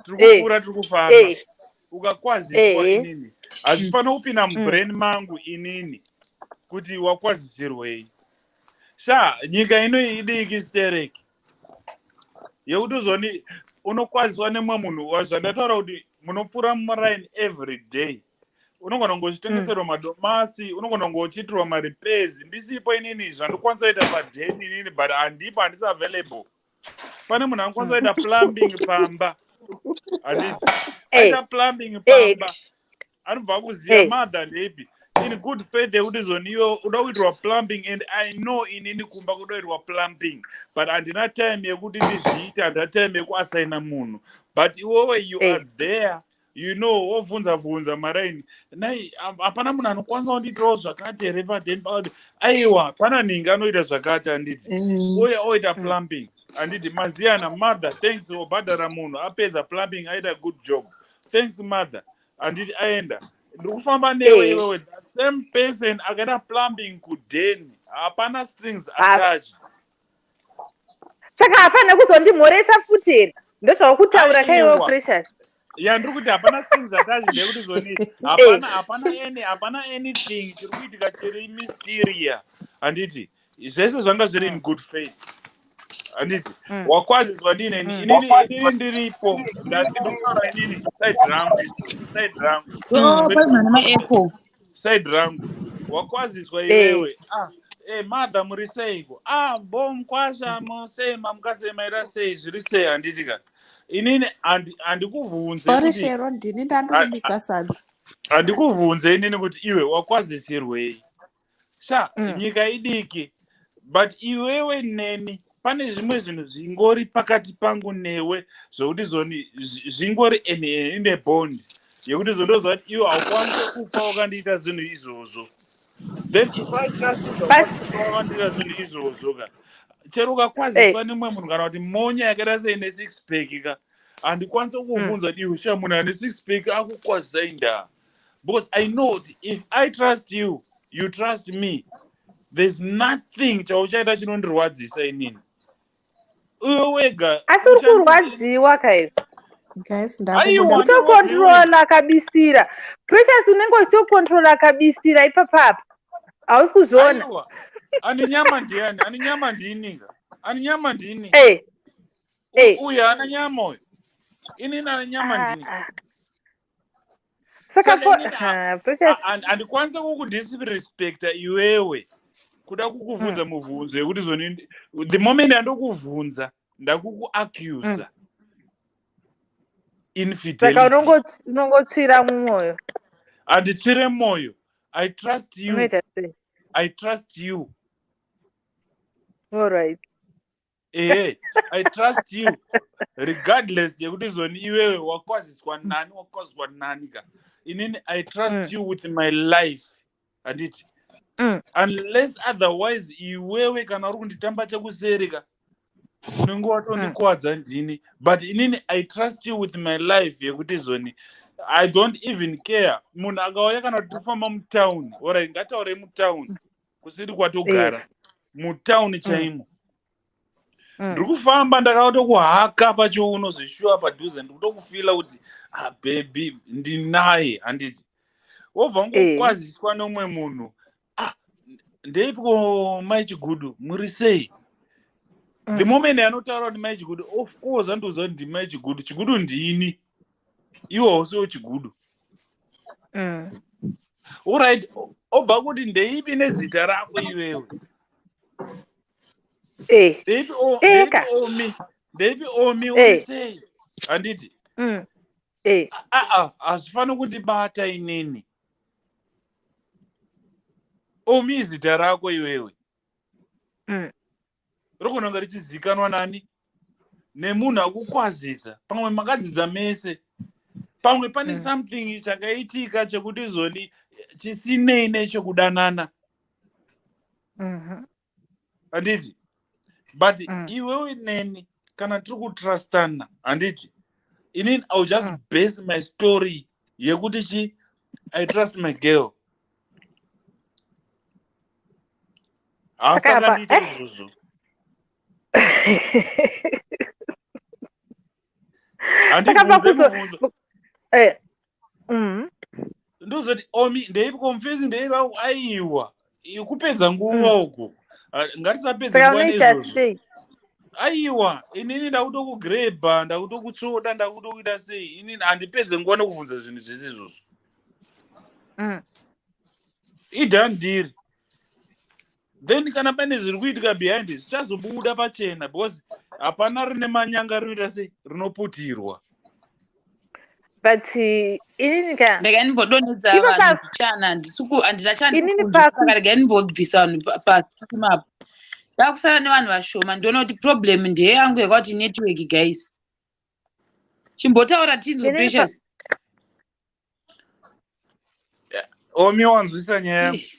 tiri kupfuura, tiri kufamba, ukakwaziswa, inini hazvifanira kupinda mubrain mangu inini kuti wakwazisirwei. Sha, nyika ino idiki stereki yekuti uzoni unokwaziswa nemumwe munhu. Zvandataura kuti munopfuura muraini every day, unogona kunge uchitengeserwa madomasi, unogona kunge uchiitirwa marepairs ndisipo inini, zvandikwanisa kuita padheni inini, but handipo, handisi available. Pane munhu anokwanisa kuita plumbing pamba, handiti, aita plumbing pamba, anobva kuziva, "Mother, ndeipi?" In good faith yekuti zoni iwe uda kuitirwa plumbing and I know inini kumba kuda kuitwa plumbing, but handina time yekuti ndizviite, handina time yekuasaina munhu, but iwewe you are there, wobvunza bvunza maraini, "Nai, hapana munhu anokwanisa kundiitirawo zvakati here padheni?" Pakati, "Aiwa, pana nhingi anoita zvakati," handiti, uye oita plumbing, handiti, "Maziyana mother, thanks." Obhadhara munhu, apedza plumbing, aita good job, "Thanks mother," handiti, aenda, ndiri kufamba newe. Iwewe, that same person akaita plumbing kudheni, hapana strings attached. Saka hapana kuzondimhoresa futi here? Ndozvaukutaura kaiwewo, Aiwa. Precious. Ya, ndiri kuti hapana strings attached. Ndekuti zoni hapana, hapana any, hapana anything chiri kuitika chiri mysteria, handiti? Zvese zvanga zviri in good faith, handiti? Wakwaziswa ndine inini ndiripo, ndinotaura inini side rangu, side rangu. Oh, paina nemaecho. Side rangu, wakwaziswa iwewe. "Ah, mother, muri seiko?" "Ah, bo mukwasha, musei? Mamuka sei? Maita sei? Zviri sei?" Handiti ka? Inini handikuvhunze Sorry. kuti Shero, ndini ndandikubika sadza. Handikuvhunze inini kuti iwe wakwazisirwei sha. Nyika idiki, but iwewe neni pane zvimwe zvinhu zvingori pakati pangu newe zvokuti zoni zvingori ine bond yekuti zondoziva kuti iwe haukwanisi kufa wakandiita zvinhu izvozvo. Then if I trust you, wakandiita zvinhu izvozvo ka, chero ukakwaziswa nemumwe munhu kana kuti monya yakaita sei nesix pack ka, handikwanisi kukubvunza kuti iwe sha, munhu ane six pack akukwazisai ndaa, because I know kuti if I trust you, you trust me, there's nothing chauchaita chinondirwadzisa inini, iwe wega. Asi uri kurwadziwa kaizvo. Guys, Aiwa. ndakubuda. Kutokontrola kabisira, Precious, unenge uchitokontrola kabisira ipapapa, hausi kuzviona. Aiwa, ani nyama ndiani? Ani nyama ndiininga? Ani nyama ndini? Eh. Uyu haana nyama uyu, inini ane nyama ndini. Ah, ah. Saka Saka ko inini Precious. Handikwanisi kukudisrespecta iwewe kuda kukuvhunza mubvunzo yekuti zoni the moment yandokuvhunza, ndakukuaccusa Saka infidelity. Unongotsvira mumwoyo. Handitsvire mwoyo. I trust you. Unoita sei? I trust you. Allright. Ehe, I trust you regardless yekuti zoni iwewe wakwaziswa nani, wakwaziswa nani ka. Inini I trust you with my life, handiti? Unless otherwise iwewe kana uri kunditamba chekuseri ka, unenge watondikwadza ndini, but inini I trust you with my life yekuti zoni I don't even care munhu akauya kana kuti tifamba mutown. Alright, ngataurei mutown kusiri kwatogara, mutown chaimo. Ndiri kufamba ndakatokuhaka pachiuno zveshuwa padhuze, ndiri kutokufila kuti, "Ah, baby, ndinaye," handiti? Wobva ungokwaziswa nemumwe munhu, "Ah, ndeipiko mai Chigudu, muri sei?" The moment anotaura kuti mai Chigudu, of course andoziva kuti ndimai Chigudu. Chigudu ndini, iwe hausiwo Chigudu. Alright, obva kuti, "Ndeipi nezita rako iwewe?" "Ndeipi Eka. ndeipi Omi, ndeipi Omi, uri sei?" Handiti? Aa, hazvifaniri kundibata inini. Omi izita rako iwewe, rogona kunge richizikanwa nani? Nemunhu akukwazisa. Pamwe makadzidza mese, pamwe pane something chakaitika chekuti zoni chisinei nechekudanana, handiti? But iwewe neni kana tiri kutrustana, handiti, inini I will just base my story yekuti chi I trust my girl. Saka Hafa kandiita izvozvo. Saka Handibvunze pakuzo mubvunzo. Ndozoti, "Omi, ndeipi confess, ndeipi?" Aiwa, kupedza nguva uku. Ah, ngatisapedze Saka nguva unoita neizvozvo. sei? Aiwa, inini ndakutokugreba, ndakutokutsvoda, ndakutokuita sei. Inini handipedze nguva nekubvunza zvinhu zvese izvozvo. Idhandiri. Then kana pane zviri kuitika behind, zvichazobuda pachena, because hapana rine manyanga rinoita sei rinoputirwa. But inini ka Regai ndimbodonhedza Ivo vanhu mbichana. Handina Inini chandiri, saka regai ndimbobvisa vanhu pasi apo. Ndakusara nevanhu vashoma. Ndiona kuti problem ndeyangu yakati network. Guys, chimbotaura tinzwe. Inini Precious. Omi, wanzwisa nyaya yangu? Eish.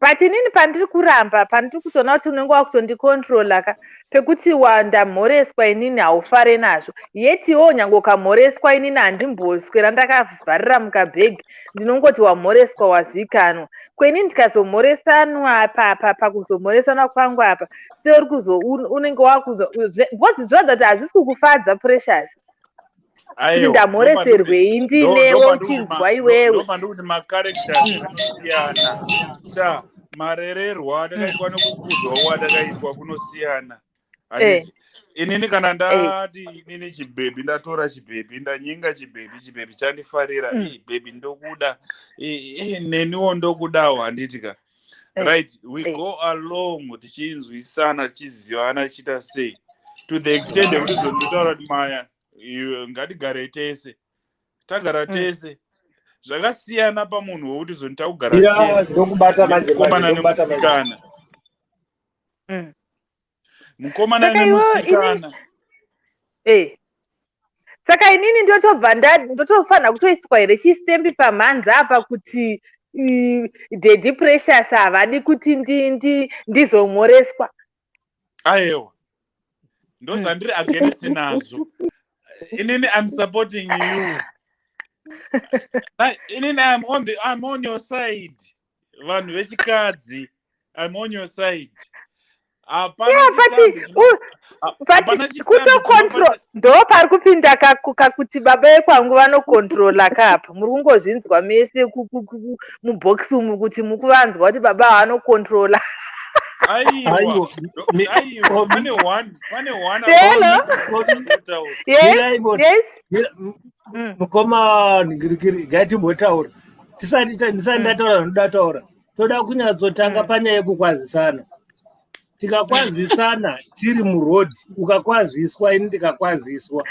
But inini pandiri kuramba, pandiri kutoona kuti unenge wakutondicontrola ka. Pekuti wandamhoreswa inini haufare nazvo, yet iwewo nyange ukamhoreswa inini handimboswera ndakavharira mukabhegi, ndinongoti wamhoreswa wazikanwa. Kweni ndikazomhoresanwa apa pakuzomhoresana kwangu apa still uri kuzo unenge wakuzo, because zvinoratidza kuti hazvisi kukufadza, Precious, kuti Aiwa, ndamhoreserwei ndinewe uchinzwa iwewe. Ndopandikuti macharacters anosiyana sha, marererwo atakaitwa nekukudzwa kwatakaitwa kunosiyana. Handiti inini kana ndati inini chibhebhi, ndatora chibhebhi, ndanyenga chibhebhi, chibhebhi chandifarira, "Ih, bhebhi, ndokuda." Eh, eh, neniwo ndokudawo, handiti ka? Right, we go along tichinzwisana, tichizivana, tichiita sei, to the extent yekuti zondotaura kuti maya iwe, ngatigarei tese, tagara tese. Zvakasiyana pamunhu wekuti zonita kugara Ira tese ndokubata manje manje nemukomana ndokubata manje. nemusikana. Mukomana Saka iwewe inini nemusikana. Saka inini ndotobva ndotofanira kutoiswa here chistembi pamhanza apa kuti Daddy Precious havadi kuti ndizomhoreswa? Aiwa, ndozvandiri against nazvo inini. I'm supporting you. Inini I'm on your side. Vanhu vechikadzi, I'm on your side. Hapana Yeah, but chitambi but hapana chitambi kutocontrol chinobata. Ndo pari kupinda kakuti baba vekwangu vanocontrola kapa. Muri kungozvinzwa mese mubhokisi umu kuti mukuvanzwa kuti baba vanocontrola. Aiwa. Aiwa. Aiwa. Omi. Pane one Hello. kutaura. Yes. Mirai bota. Yes. Mukoma Ngirikiri, ngatimbotaura tisati ndisati ndataura zvanoda taura. Toda kunyatsotanga panyaya yekukwazisana. Tikakwazisana tiri muroad, ukakwaziswa, ini ndikakwaziswa,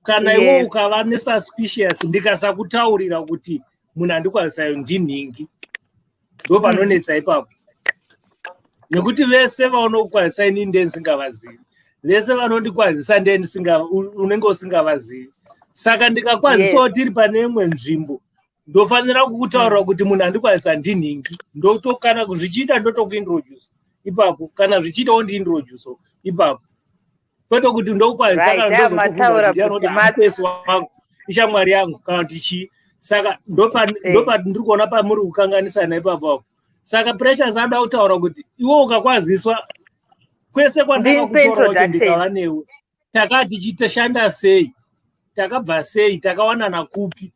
kana iwe ukava nesuspicious, ndikasakutaurira kuti munhu andikwazisayo ndinhingi, ndo panonetsa ipapo, nekuti vese vaunokwazisa inini ndiye ndisingavazivi, vese vanondikwazisa ndiye unenge usingavazivi. Saka ndikakwazisawo tiri pane imwe nzvimbo, ndofanira kukutaurira kuti munhu andikwazisa ndinhingi. Kana zvichiita ndotokuintroduce ipapo, kana zvichiita wondiintroduce ipapo, kwete kuti ndokukwazisa Right, kana aya ndozokubvunza mataura kuti ndiani, kuti kuti amusesi wangu, ishamwari yangu, kana kuti chii. Saka ndopandiri kuona pamuri kukanganisana ipapo. Saka Precious anoda kutaura kuti iwe ukakwaziswa kwese Ndipe kwandakakutora kuti introduction. ndikava newe, takati tichishanda sei, takabva sei, takawanana kupi.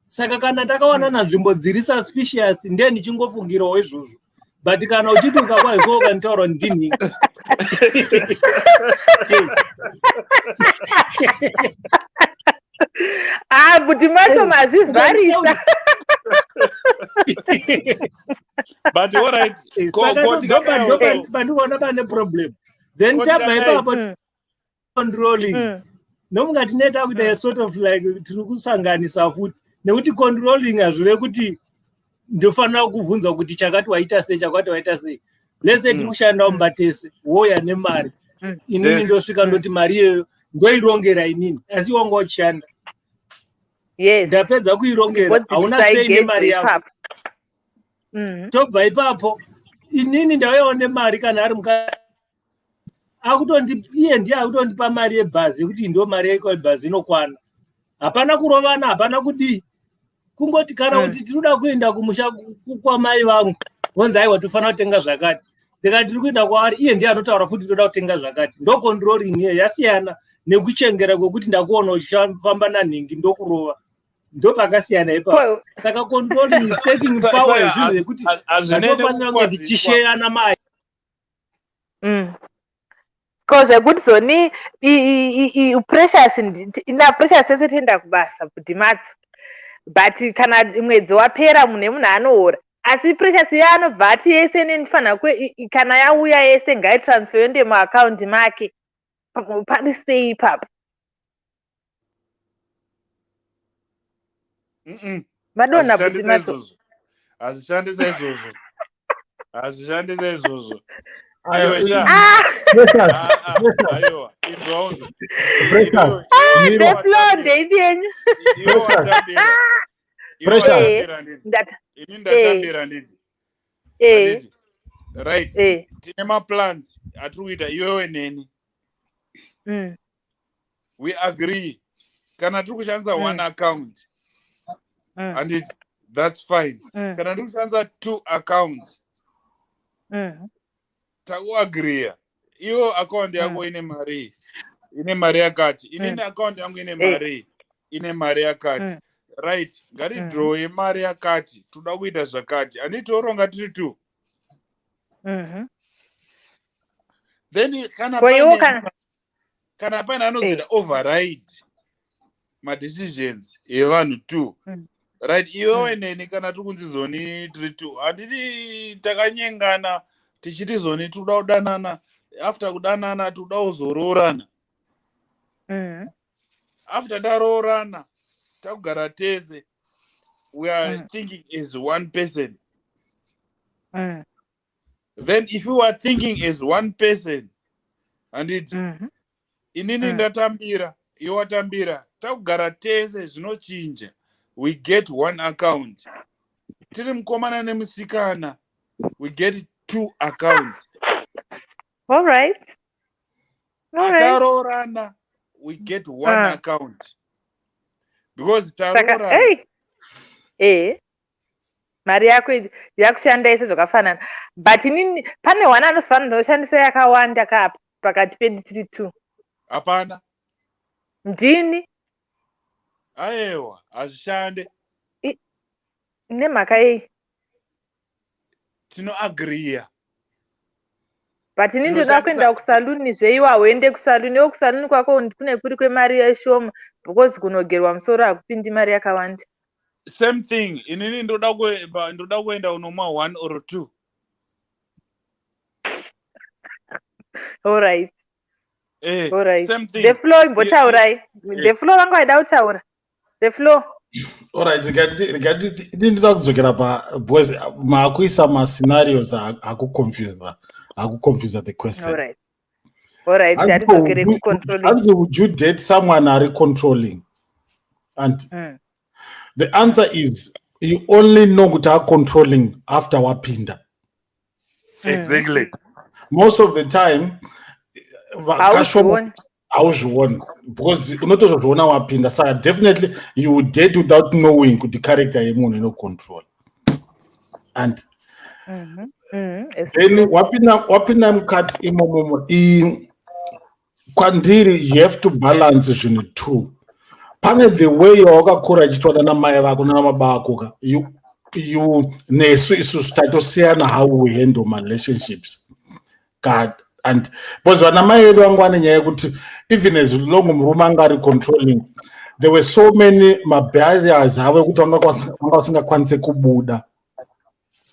Saka kana takawanana nzvimbo dziri suspicious, ndiye ndichingofungirawo izvozvo. But kana uchiti ukakwaziswa ukanditaura kuti ndinhingi, Ah, kuti macho mazvivharisa. But alright. Saka Ko ndikadai pandikuona pane problem, then Ko tabva ndikadai ipapo controlling, nomunga tinoita kuita sort of like tiri kusanganisa futi, nekuti controlling hazvive kuti ndofanira kubvunza kuti chakati waita sei, chakati waita sei. Lese tiri kushanda mumba tese, wouya nemari, inini ndosvika ndoti mari iyoyo ndoirongera inini, asi wanga uchishanda. Ndapedza kuirongera, hauna sei nemari yako. Ipapo. Tobva ipapo, inini ndauyawo nemari, kana ari muka akutondi, iye ndiye akutondipa mari yebhazi yekuti ndo mari yako yebhazi inokwana. Hapana kurovana, hapana kudii, kungoti kana kuti tinoda kuenda kumusha kwamai vangu, vonzi aiwa, tofanira kutenga zvakati. Ndikati tiri kuenda kwaari, iye ndiye anotaura futi toda kutenga zvakati. Ndo controlling iye, yasiyana nekuchengera kwekuti ndakuona uchifamba nanhingi ndokurova. Ndo pakasiyana ipapo. Saka controlling is taking power Saka yezvinhu zvekuti hazvinei zvatofanira kunge nekukwaziswa. tichisheyana mari. Ko zvekuti zoni Precious naPrecious tese toenda kubasa kudhimatsi, but kana mwedzi wapera munhu emunhu anohora, asi Precious iye anobva ati yese nenifanira kana yauya yese ngaitransfer yoende muakaundi make. Pari sei ipapo? Madonha Hazvishandi kuti matso. saizvozvo, hazvishandi saizvozvo, hazvishandi saizvozvo. Aiwa, Iwe sha. Ah! Precious, Ah, ah, Precious, aiwa, inzwa unzwa. Precious, Iwe Ah, Miro, the flow ndeipi yenyu? iwe Precious, watambira, iwe Precious. watambira, handiti? Ndata. Ini ndatambira, handiti? Eh. Handiti? Right, tine maplans atiri kuita iwewe neni. We agree kana tiri kushandisa one account, and that's fine. Kana tiri kushandisa two accounts, takuagreeya iwo account yako ine mari, ine mari yakati, inini account yangu ine mari, ine mari yakati. Right, ngatidrowe mari yakati, toda kuita zvakati, handiti toronga tiri two? Then kana Ko iwo paine kana kana paine anozoita override madecisions evanhu two, right, iwewe neni kana tiri kunzi zoni tiri two, handiti takanyengana tichiti zoni tinoda kudanana, after kudanana tinoda kuzoroorana? After taroorana, takugara tese, we are thinking as one person. Then if we are thinking as one person, handiti inini ndatambira, iwe watambira, takugara tese, zvinochinja. We get one account. Tiri mukomana nemusikana, we get two accounts. All right. Taroorana, we get one account because Saka taroorana. Ei, mari yako yakushanda ise zvakafanana, but inini pane one anofanira kushandisa yakawanda kapa pakati pedu tiri two. Hapana. Ndini. Aiwa, hazvishande. Nemhaka yei? Tinoagreeya. But ini ndinoda kuenda kusaluni zveiwa, hauende kusaluni iwo. Kusaluni kwako kune kuri kwemari yeshoma because kunogerwa musoro hakupindi mari yakawanda. Same thing, inini ndoda kuenda unomwa one or two. Allright. Allright. Same thing. The Flow, imbotaurai. The Flow vanga vaida kutaura, The Flow. Alright, ini ndinoda kudzokera pa, because maakuisa mascenarios akuconfusa the question. Allright, hatidzokere kucontrolling. Hanzi, would you date someone ari controlling? And the answer is you only know kuti acontrolling after wapinda. Most of the time Hauzvioni. Hauzvioni because unotozozviona wapinda. Saka definitely you would date without knowing kuti character yemunhu inocontrol. And It's then true. wapinda mukati imomomo, kwandiri you have to balance zvinhu two. Pane the way yawakakura ichitwa nana mai vako nana baba vako ka, you nesu isusu tatosiyana how we handle marelationships ka. And because vana mai vedu vangu vane nyaya yekuti even as long murume anga ari controlling, there were so many mabarriers avo ekuti vanga vasingakwanise kubuda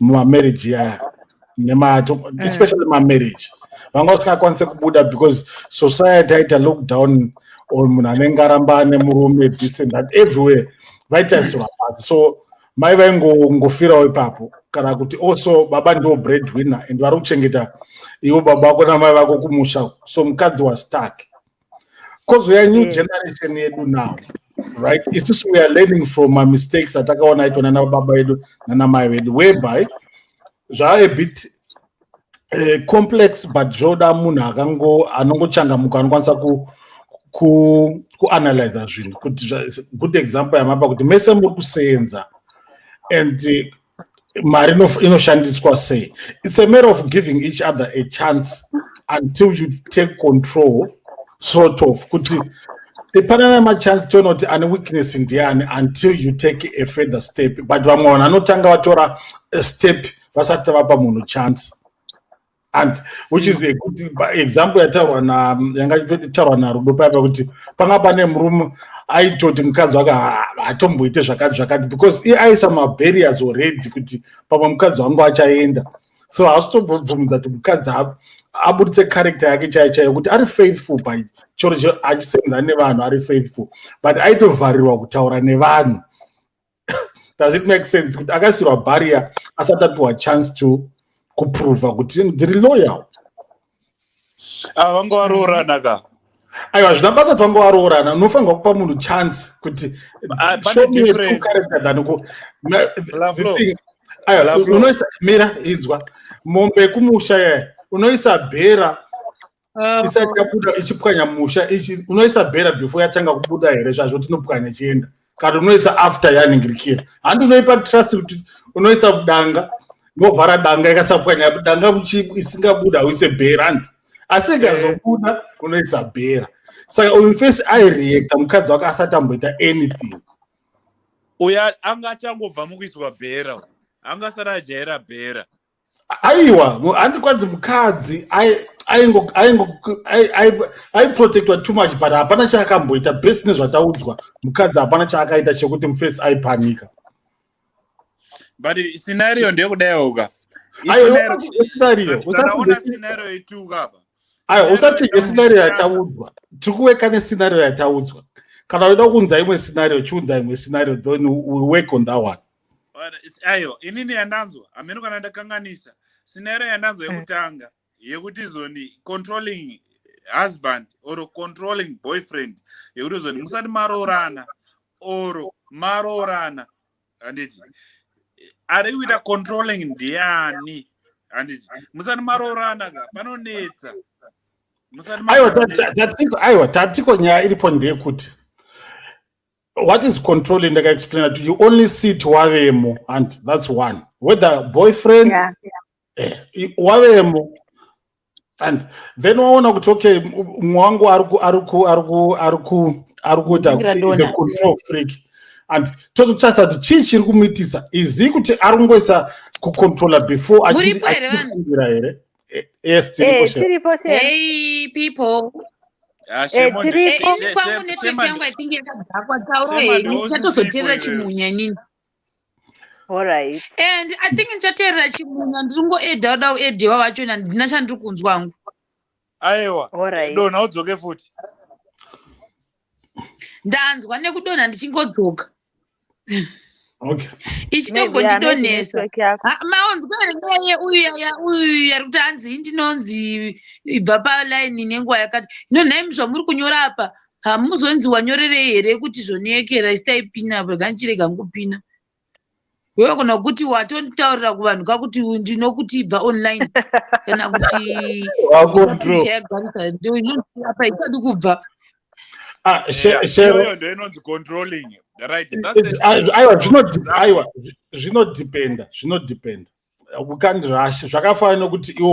mumamarriage yaya, especially mamarriage vanga vasingakwanise kubuda because society aita lockdown or munhu anenge aramba ane murume, this and that, everywhere vaitarisirwa pasi. So mai vaingongofirawo ipapo, kana kuti also baba ndiwo breadwinner and vari kuchengeta iwo baba vako namai vako kumusha, so mukadzi was stuck. Kozouya new generation yedu now, right? Isusu we are learning from mistakes atakaona aitwa nana baba vedu nana mai vedu, whereby zvaa a bit complex, but zvoda munhu akango anongochangamuka, anokwanisa kuanalyza zvinhu. Kuti good example yamapa kuti mese muri kuseenza and mari inoshandiswa sei, it's a matter of giving each other a chance until you take control, sort of kuti panana machance toona kuti ane weakness ndiani until you take a further step. But vamwe vanhu vanotanga vatora a step vasati vapa munhu chance, and which is a good example yataurwa na yanga itaurwa naRudo paya, pakuti panga pane murume aitoti mukadzi wake hatomboite zvakati zvakati because iye aisa mabarriers already kuti pamwe mukadzi wangu achaenda, so haasitombobvumidza kuti mukadzi abuditse character yake chaiyo chaiyo, kuti ari faithful by choro chero achisenza nevanhu, ari faithful, but aitovharirwa kutaura nevanhu. Does it make sense kuti akasirwa barrier asati apiwa chance to kuprova kuti ndiri loyal? Ah, vanga varoorana ka. Aiwa, zvina basa kuti vanga varoorana. Unofanirwa kupa munhu chance kuti Ah, pane show me a true difference. character than Laflo. the thing. Aiwa, Laflo. unoisa, mira, inzwa. Mombe yekumusha yaya unoisa bhera isati yabuda ichipwanya musha, unoisa bhera before yatanga kubuda here? Zvazvo tinopwanya chienda, kana unoisa after yaningirikira? Handi unoipa trust kuti unoisa danga, novhara danga, ikasapwanya danga isingabuda uise bhera, handi? Asi ikazobuda unoisa bhera. Saka uyu first aireacta mukadzi wake asati amboita anything. Uya anga achangobva mukuiswa bhera, anga asati ajaira bhera. Aiwa, handikwanzi mukadzi aiprotectwa too much, but hapana chaakamboita best nezvataudzwa. Mukadzi hapana chaakaita chekuti mufesi aipanika. But scenario ndeyekudaiwoka. Aiwa, scenario ituka apa. Aiwa, usati scenario yataudzwa. Tiri kuweka nescenario yataudzwa. Kana uida kuunza imwe scenario, chiunza imwe scenario, then we work on that one. Aiwa, inini yandanzwa, hameno kana ndakanganisa, scenario yandanzwa yekutanga yekuti zoni controlling husband or controlling boyfriend, yekuti zoni musati maroorana or maroorana, handiti ari kuita controlling ndiani? Handiti musati maroorana ka panonetsa. Aiwa, tatiko nyaya iripo ndeyekuti what is controlling, ndakaexplaina to you, only see it wavemo, and that's one, whether boyfriend, wavemo and then waona kuti okay, mumwe wangu ari kuita the control freak, and tozotarisa kuti chii chiri kumuitisa izi kuti ari kungoisa kucontrola before achiira here. Yes, tiripo. Hey people. Tiripo. Kwangu network yangu I think yakadhakwa. Taura henyu, ndichatozoteerera chimunya inini. Alright. And I think ndichateerera chimunya, ndiri ngoedha uda kuedhewa vachona, handina chandiri kunzwa hangu. Aiwa, donha udzoke futi. Ndanzwa nekudonha ndichingodzoka. Ichitombondidonhesa. Maonzwa here nyaya yeuyu uyu yari kuti hanzi ndinonzi ibva palaini nenguva yakati ino? Nhaimi, zvamuri kunyora apa hamuzonzi wanyorerei here kuti zvoniyekera isitaipina? Rega ndichirega ngupina wewe, kana kuti watonditaurira kuvanhu kakuti ndinokuti ibva online, kana kuti chayagarisa apa isadi kubva. Iyoyo ndo inonzi controlling, right? Aiwa, zvinodependa, zvinodependa. We can't rush. Zvakafanana nokuti iwe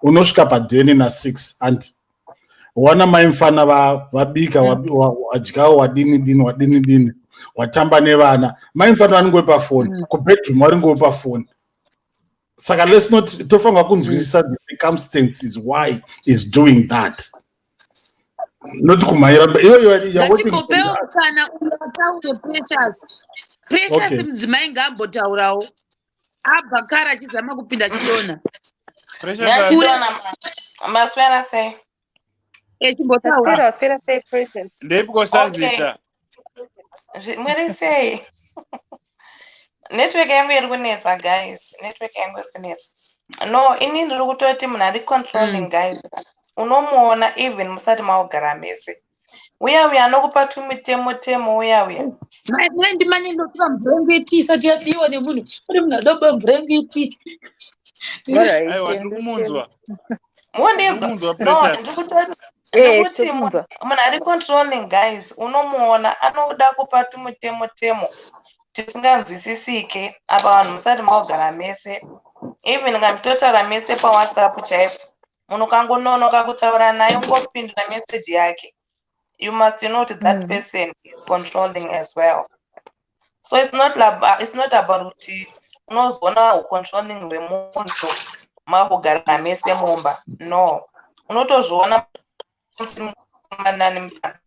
unosvika padheni na6 and wana mai mufana vabika, wadyawo, wadini dini, wadini dini, watamba nevana. Mai mufana vanongori pafoni, kubedroom varingori pafoni. Saka let's not, tofanira kunzwisisa the circumstances why is doing that, not kumhanyira. Ngatimbopewo mukana uyo ataure. Precious, Precious, mudzimai ngaambotaurawo, abva kare achizama kupinda chidonha. Maswera sei? Echimbotaura. Ndepiko sazita? Muri sei? Network yangu iri kunetsa guys, network yangu iri kunetsa. No, ini ndiri kutoti munhu ari controlling, guys, unomuona even musati maugara mese. Uya uya anokupa tumitemo temo, uya uya. Mai, ndimanye ndotora mvura yangu yetii isati yabiwa nemunhu. Kune munhu ada kuba mvura yangu yetii. Aiwa, tiri kumunzwa. Mundinzwa? No, ndiri kutoti munhu ari controlling, guys, unomuona anoda kupa tumutemo temo tisinganzwisisike apa vanhu musati maugara mese. Even kana muchitotaura mese paWhatsApp chaipo, munhu ukangononoka kutaura naye, ungopindura meseji yake, you must know that that person is controlling as well. So it's not about kuti unozoona ucontrolling hwemunhu makugara mese mumba. No, unotozviona kuti mukomana nemusikana.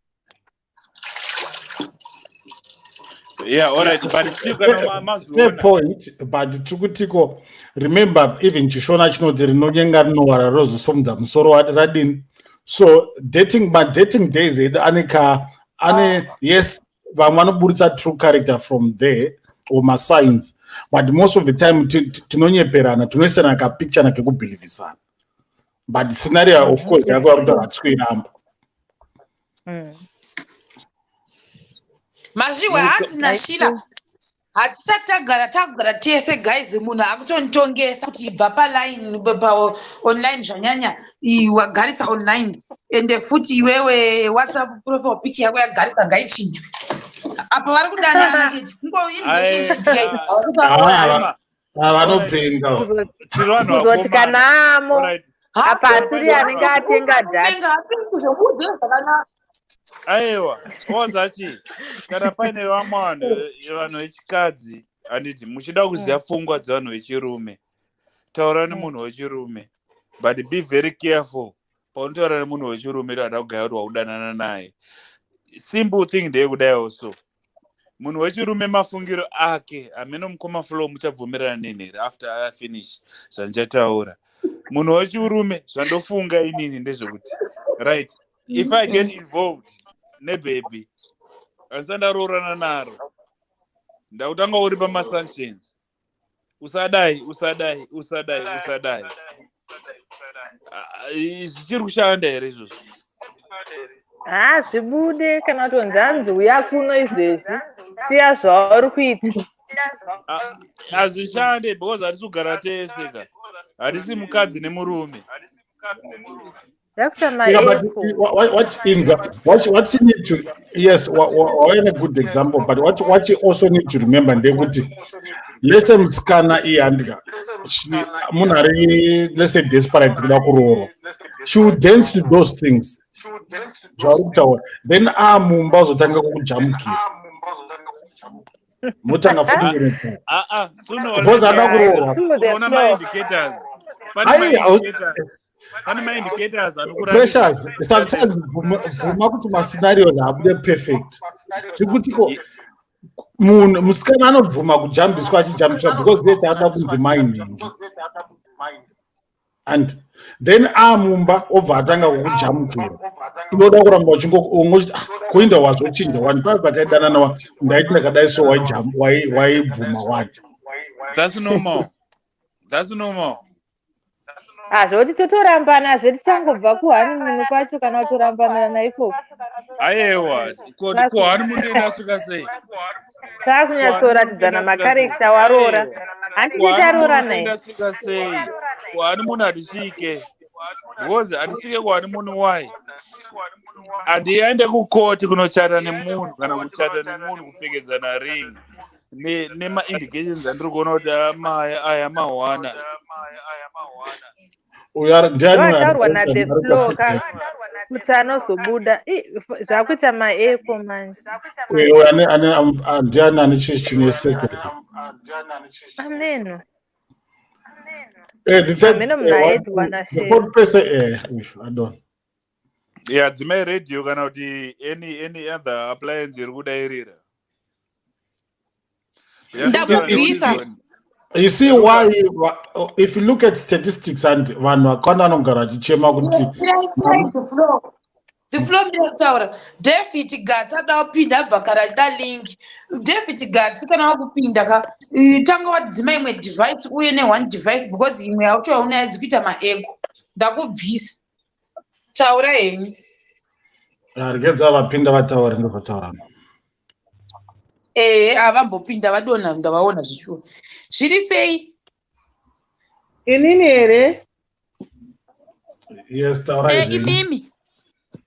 Yeah, all right, but still kana mazoona. Point, but tikutiko remember, even chiShona chinoti rinonyenga rinowara rozosomudza musoro radini. So dating, madating days edu ane ka ane, yes, vamwe vanoburitsa true character from there or masigns, but most of the time tinonyeperana, tinoisana kapicture kekubhilivhisana. But scenario, of course, yako yakuti hatswiramba. Mazviwa, hanzi naShila. Hatisati tagara, takugara tese, guys. Munhu akutonditongesa kuti ibva paline, paonline zvanyanya. Wagarisa online, ende futi iwewe WhatsApp profile picture yako yagarisa, ngaichinjwe. Apa vari kudanana chete, kungo relationship, guys. Vanopenga. Tiri vanhu Kuzoti vakomana. kana amo Alright. apa asiri anenge atenga data. Kuzomudze zvakanaka. Aiwa, ozachi kana paine vamwe vanhu vechikadzi, handiti muchida kuziva pfungwa dzevanhu vechirume, taura nemunhu wechirume, but be very careful paunotaura nemunhu wechirume ada kugaya kuti wakudanana naye. Simple thing ndeyekudaiwo, so munhu wechirume mafungiro ake hameno. Mukoma Flow, muchabvumirana neni here after I finish zvandichataura? Munhu wechirume, zvandofunga inini ndezvekuti, right, if I get involved nebaby handisati ndaroorana naro, ndakutanga uri pamasanctions: usadai, usadai, usadai, usadai. Ah, zvichiri kushanda here izvozvo? Ha, zvibude kana kuti nzanzi uya kuno izvezvi, siya zvauri kuita. Ah, hazvishande because hatisi kugara tese ka, hatisi mukadzi nemurume. Yakuita Yeah, but maecho. What Inga, what you need to, yes, what a good example, but what you also need to remember ndekuti lese musikana iye, handika munhu ari, let's say, desperate kuda kuroorwa, she will dance to those things zvauri kutaura, then amumba uzotanga kukujamukira, motanga futi kurekura aa. Because ada kuroorwa. To the Unoona floor. maindicators, pane Ai, maindicators, pane maindicators anokuratidza. Pressures sometimes, bvuma kuti mascenarios haabude perfect. Zvekutiko munhu musikana anobvuma kujambiswa, achijambiswa because yete ada kunzi mainhingi, and then amumba obva atanga kukujamukira, inoda kuramba uchingochiti, "Ah, kuinda wazochinja wani paipa pataidanana ndaiti ndakadai so waibvuma wani." That's normal, that's normal. Ah, zvoti totorambana zve tichangobva kuhoneymoon kwacho kana kutorambana naikoko. Aiwa, kuhoneymoon ndasvika sei? Taakunyatsoratidzana macharacter waroora, handiti taroora naye. Ndasvika sei kuhoneymoon? Hatisvike because hatisvike kuhoneymoon. Why? Handiende kukoti kunochata nemunhu kana kuchata nemunhu, kupfekedzana ring nemaindications andiri kuona kuti amaya aya mahwana. Uyu ndiani uyu? Ndoataurwa naThe Flow ka kuti anozobuda. Ih, zvakuita maecho manje. Uyu ndiani ane chine secret? Ameno. The third, Ameno muna Edward the naSheri. fourth person, I don't. Ya, dzimai radio kana kuti any other appliance iri kudairira. Ndamubvisa. You see why, if you look at statistics and vanhu vakawanda vanogara vachichema kuti The Flow, The Flow, ndira kutaura. David Gatsi ada kupinda, abva kare achida link. David Gatsi, kana wakupinda ka, tanga wadzima imwe device uye neone device, because imwe yacho yaunayo dzikuita maecho. Ndakubvisa, taura henyu. Ah, regedza vapinda vataure, ndozvataura. Ehe, havambopinda, vadonha, ndavaona zvishuwa. Zviri sei? Inini here? Yes, taurai zvenyu. Imimi.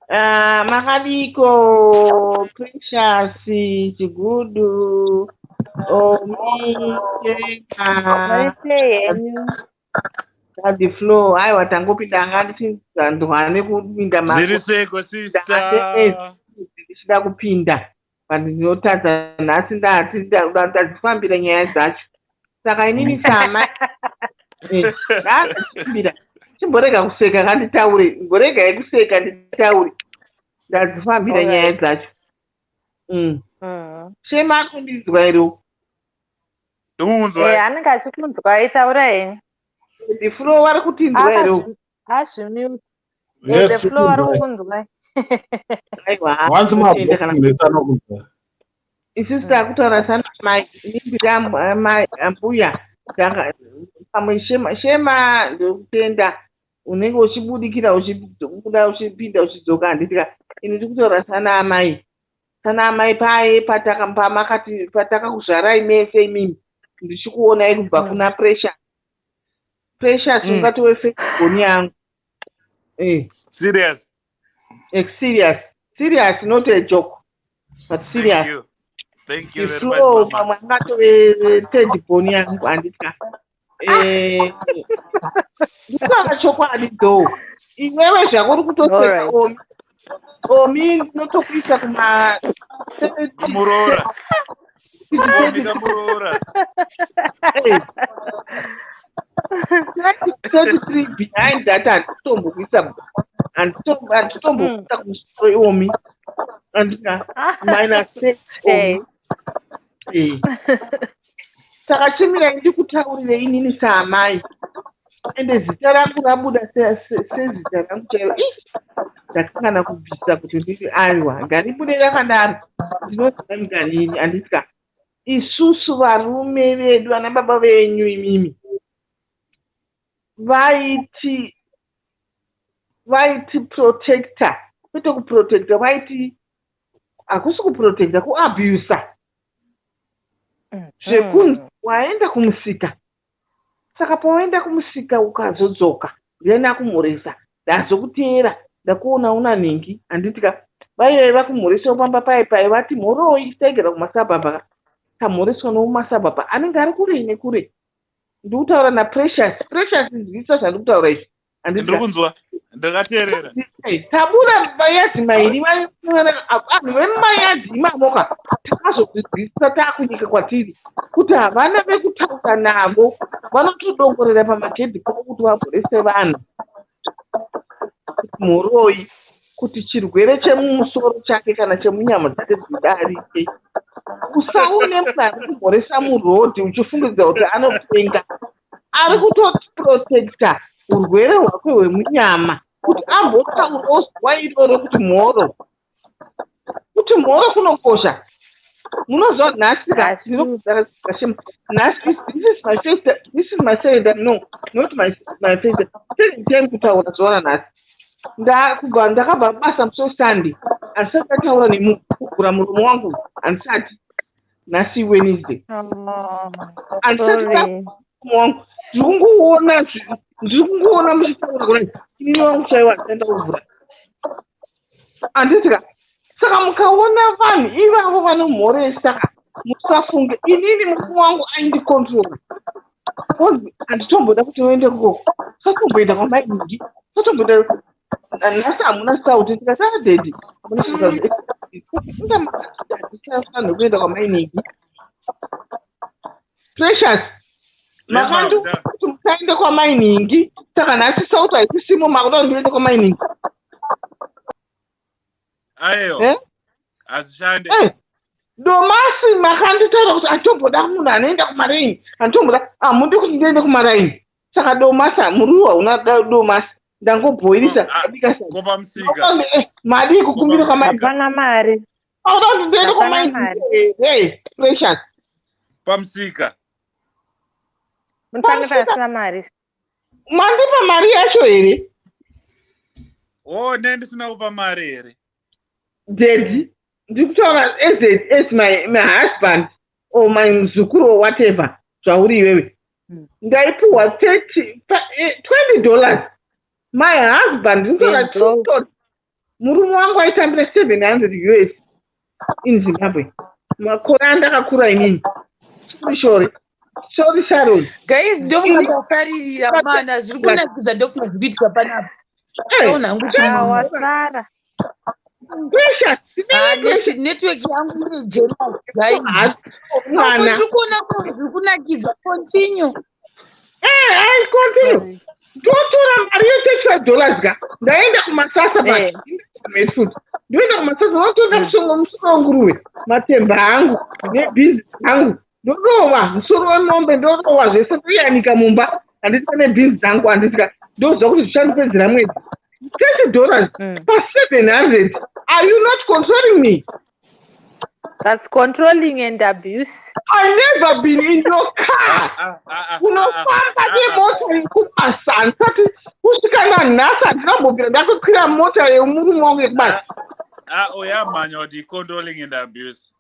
Ah, makadiko Precious Chigudu, Omi, Chema? Maite henyu. The Flow. Aiwa, tangopinda, anga ndichinzandwa nekupinda. Zviri seiko, sister? Ndichida kupinda but ndinotadza nhasi, ndati ndadzifambira nyaya dzacho. Saka inini sama ndadzifambira. Chimborega kuseka kanditaure, mboregai kuseka nditaure. Ndadzifambira nyaya dzacho. Shema akundinzwa here? Ndikunzwa. Anenge achikunzwai, taura henyu. The Flow vari kutinzwa here? Azvimute. Yes, The Flow vari tikukunzwai. kukunzwai. Aiwa, Once tinotenda kana mabhokungesa. Isusu takutaura sana mai, inini ndiri ambuya. Pamwe Shema, Shema, ndokutenda unenge uchibudikira, uchibuda, uchipinda, uchidzoka, handiti ka? Ini ndiri kutaura sana amai. Sana amai paye pamakati patakakuzvarai mese imimi, ndichikuonai kubva kuna Precious. Precious, ungatove firstborn yangu. Serious? Serious, serious, not a joke, but serious. Thank you. Thank you very much, Flo mama. Pamwe angatove third born yangu, handitya. Ndikutaura chokwadi though. Iwewe zvako uri kutoseka. Omi, Omi, ndinotokuisa kuma Kamuroora. Omi kamuroora. 33 behind that, handitombokuisa, handitombokuisa kumusoro, Omi, andika minus 6, Omi. Saka chimirai ndikutaurire inini saamai, ende zita rangu rabuda sezita rangu chairo. Ii, ndakangana kubvisa kuti ndiri, aiwa, ngaribude rakadaro. Ndinoziva muganini, handitya. Isusu varume vedu, vana baba venyu imimi, vaiti protecta, kwete kuprotecta, vaiti hakusi kuprotecta, kuabusa, zvekunzi waenda kumusika, saka pawaenda kumusika ukazodzoka, ndiani akumhoresa? Ndazokuteera, ndakuona una nhingi, handitika? Vaive vakumhoresa pamba pai pai, vati mhoroi, taigara kumasabhabha, tamhoreswa nomumasabhabha anenge ari kure nekure. Ndikutaura naPrecious. Precious, nzwisa zvandiri kutaura izvi. Ndiri kunzwa, ndakateerera. Tabuda mayadhi mairi, vanhu vemumayadhi imomoka takazodzidzisa taakunyika kwatiri kuti havana vekutaura navo, vanotodongorera pamagedhi pavo kuti vamhorese vanhu kuti mhoroi, kuti chirwere chemumusoro chake kana chemunyama dzake dzidarike. Usaone munhu ari kumhoresa murodhi uchifungidzira kuti anopenga. Ari kutoprotecta urwere hwake hwemunyama kuti ambotaurawo zuva iroro kuti mhoro, kuti mhoro kunokosha. Munoziva nhasi, nhasi, this is my first, this is my second time, no, not my first, second time kutaura zuva ranhasi. Ndakubva ndakabva basa musi weSunday, handisati ndataura nemunhu, kuvhura muromo wangu handisati. Nhasi Wednesday, handisati muromo wangu. Ndiri kungoona, ndiri kungoona muchitaura kudai, inini wangu chaiwo handisati ndakuvhura, handiti ka? Saka mukaona vanhu ivavo vanomhoresa, musafunge inini murume wangu aindicontrola, because handitomboda kuti uende kukoko, satomboenda kwamaingi, satomboenda. Nhasi hamuna sauti, ndikati, "Ah, daddy, hamuna sauti." Inga kuenda kwamainingi, Precious, makandiudza kuti musaende kwamainingi, saka nhasi sauti haisisimo, makuda kuti ndiende kwamainingi. Aiwa, hazvishande. Domasi makanditaura kuti handitomboda munhu anoenda kumaraini, handitomboda, hamundi kuti ndiende kumaraini. Saka domasi muriwo hauna domasi, ndangobhoirisa, abika. Kopamusika. Madii kukumbira kwamahapana mari. Auda kuti ndiende kwamainingi here, Precious? Pamusika. Munofanira pasina mari. Mandipa mari yacho here? O, ne ndisina kupa mari here? Daddy, ndiri kutaura as my husband or my muzukuru or whatever zvauri iwewe. Ndaipuhwa $20. My husband, ndinotaura true story, murume wangu aitambira 700 US in Zimbabwe makore andakakura inini. Sorry, sorry, sorry, Sharon. Guys, ndofunga ndasaririra mana zviri kunakidza, ndofunga zviri kuitika panapa. Taona hangu. Wasara. Precious. Network yangu iri jealous, guys. Mwana. Ndiri kuona kuti zviri kunakidza, continue. I continue. Ndotora mari ye$35 ka, ndaenda kumasasa paMetfoot, ndoenda kumasasa, ndotora musoro wenguruve, matemba angu nebhizi angu, ndorova musoro wemombe, ndorova zvese, ndoyanika mumba, handitika, nebhinzi dzangu, handitika. Ndoziva kuti zvichandipedzera mwedzi. $30 pa700, are you not controlling me? That's controlling and abuse. I never been in your car. Unofamba nemota yekubasa, handisati kusvika nanhasi handinambobvira ndakukwira mota yemurume wangu yekubasa. Ah, uyamhanya kuti controlling and abuse.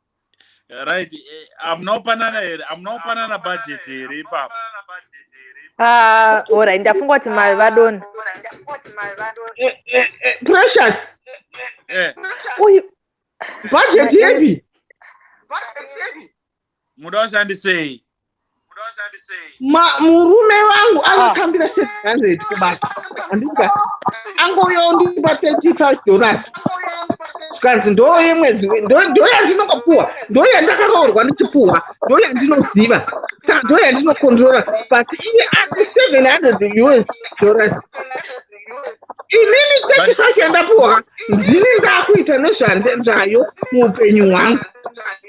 Right, hamuna kupanana here? Hamuna kupanana budget here ipapo? Ah, alright, ndafunga kuti mai vadona. Precious. Uyu budget yepi? Muda kushandisei? Murume wangu anotambira 700 kubasa, handika? Angouya ondipa $35, zvikanzi ndo yemwedzi, ndo yandinongopuwa, ndo yandakaroorwa ndichipuwa, ndo yandinoziva, saka ndo yandinokontrora. But iye ati 700 US dollars, inini 35 yandapuwa ndini ndakuita nezvayo muupenyu hwangu.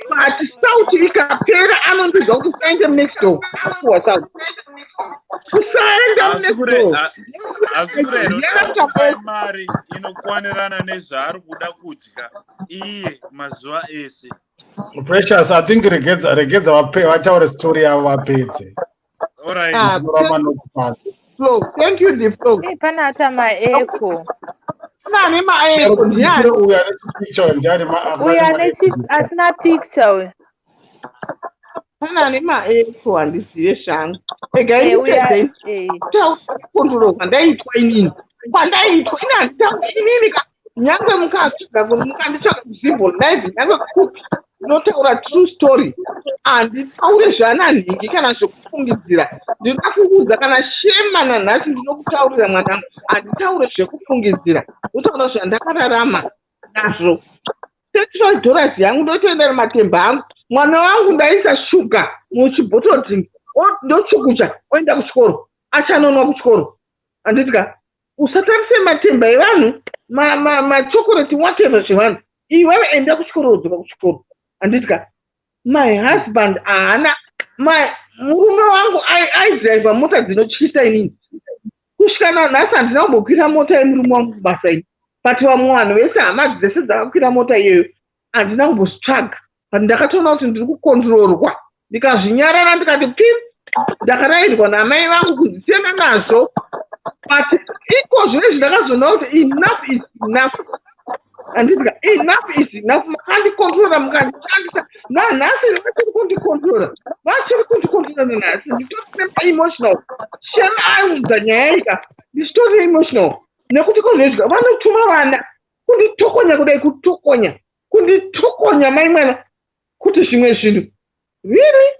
But sauti ikapera, anondiudza kuti usaende next door, apuwa sauti, usaende next door. Asi kurero mari inokwanirana nezvaari kuda kudya iye mazuva ese? Precious, I think regedza vataure story yavo vapedze. Alright. Ah, Flo, thank you, Diflo. Pane ata maecho. Pane maecho, ndiani? Uyu ane picture ndiani? Uyu ane asina picture uyu. Pane ane maecho, handizive zvangu. Regai ndipedze control kwandaitwa inini. Kwandaitwa ini handitauri inini ka, nyange mukatsvaga, mukanditsvaga kuZimbo Live, nyange kupi, ndinotaura true story. Handitaure zvananhingi kana zvekufungidzira. Ndinoda kukuudza, kana Shema nanhasi ndinokutaurira, mwanangu, handitaure zvekufungidzira, ndotaura zvandakararama nazvo. $35 yangu ndotoenda nematemba angu. Mwana wangu ndaisa shuga muchibottle drink, ndochukucha, oenda kuchikoro, achanonwa kuchikoro, handiti ka? Usatarise matemba evanhu, machokoreti, whatever zvevanhu. Iwewe enda kuchikoro, wodzoka kuchikoro, handiti ka? My husband haana, murume wangu aidhiraivha mota dzinotyisa. Inini kusvika nanhasi handina kumbokwira mota yemurume wangu kubasa ini, but vamwe vanhu vese, hama dzese dzakakwira mota iyoyo. Handina kumbozvitsvaga, but ndakatoona kuti ndiri kukontrorwa, ndikazvinyarara, ndikati pim. Ndakarayirwa namai vangu kuzisiyana nazvo, but iko zvinezvi ndakazoona kuti enough is enough, handitika? Enough is enough. Makandikontrora, mukandishandisa. Nanhasi vachiri kundikontrora, vachiri kundikontrora nanhasi. Nditori nemaemotional. Shame, aiudza nyaya ika, ndichitori emotional nekuti kozvezvika vanotuma vana kunditokonya kudai, kutokonya, kunditokonya, mai mwana, kuti zvimwe zvinhu really.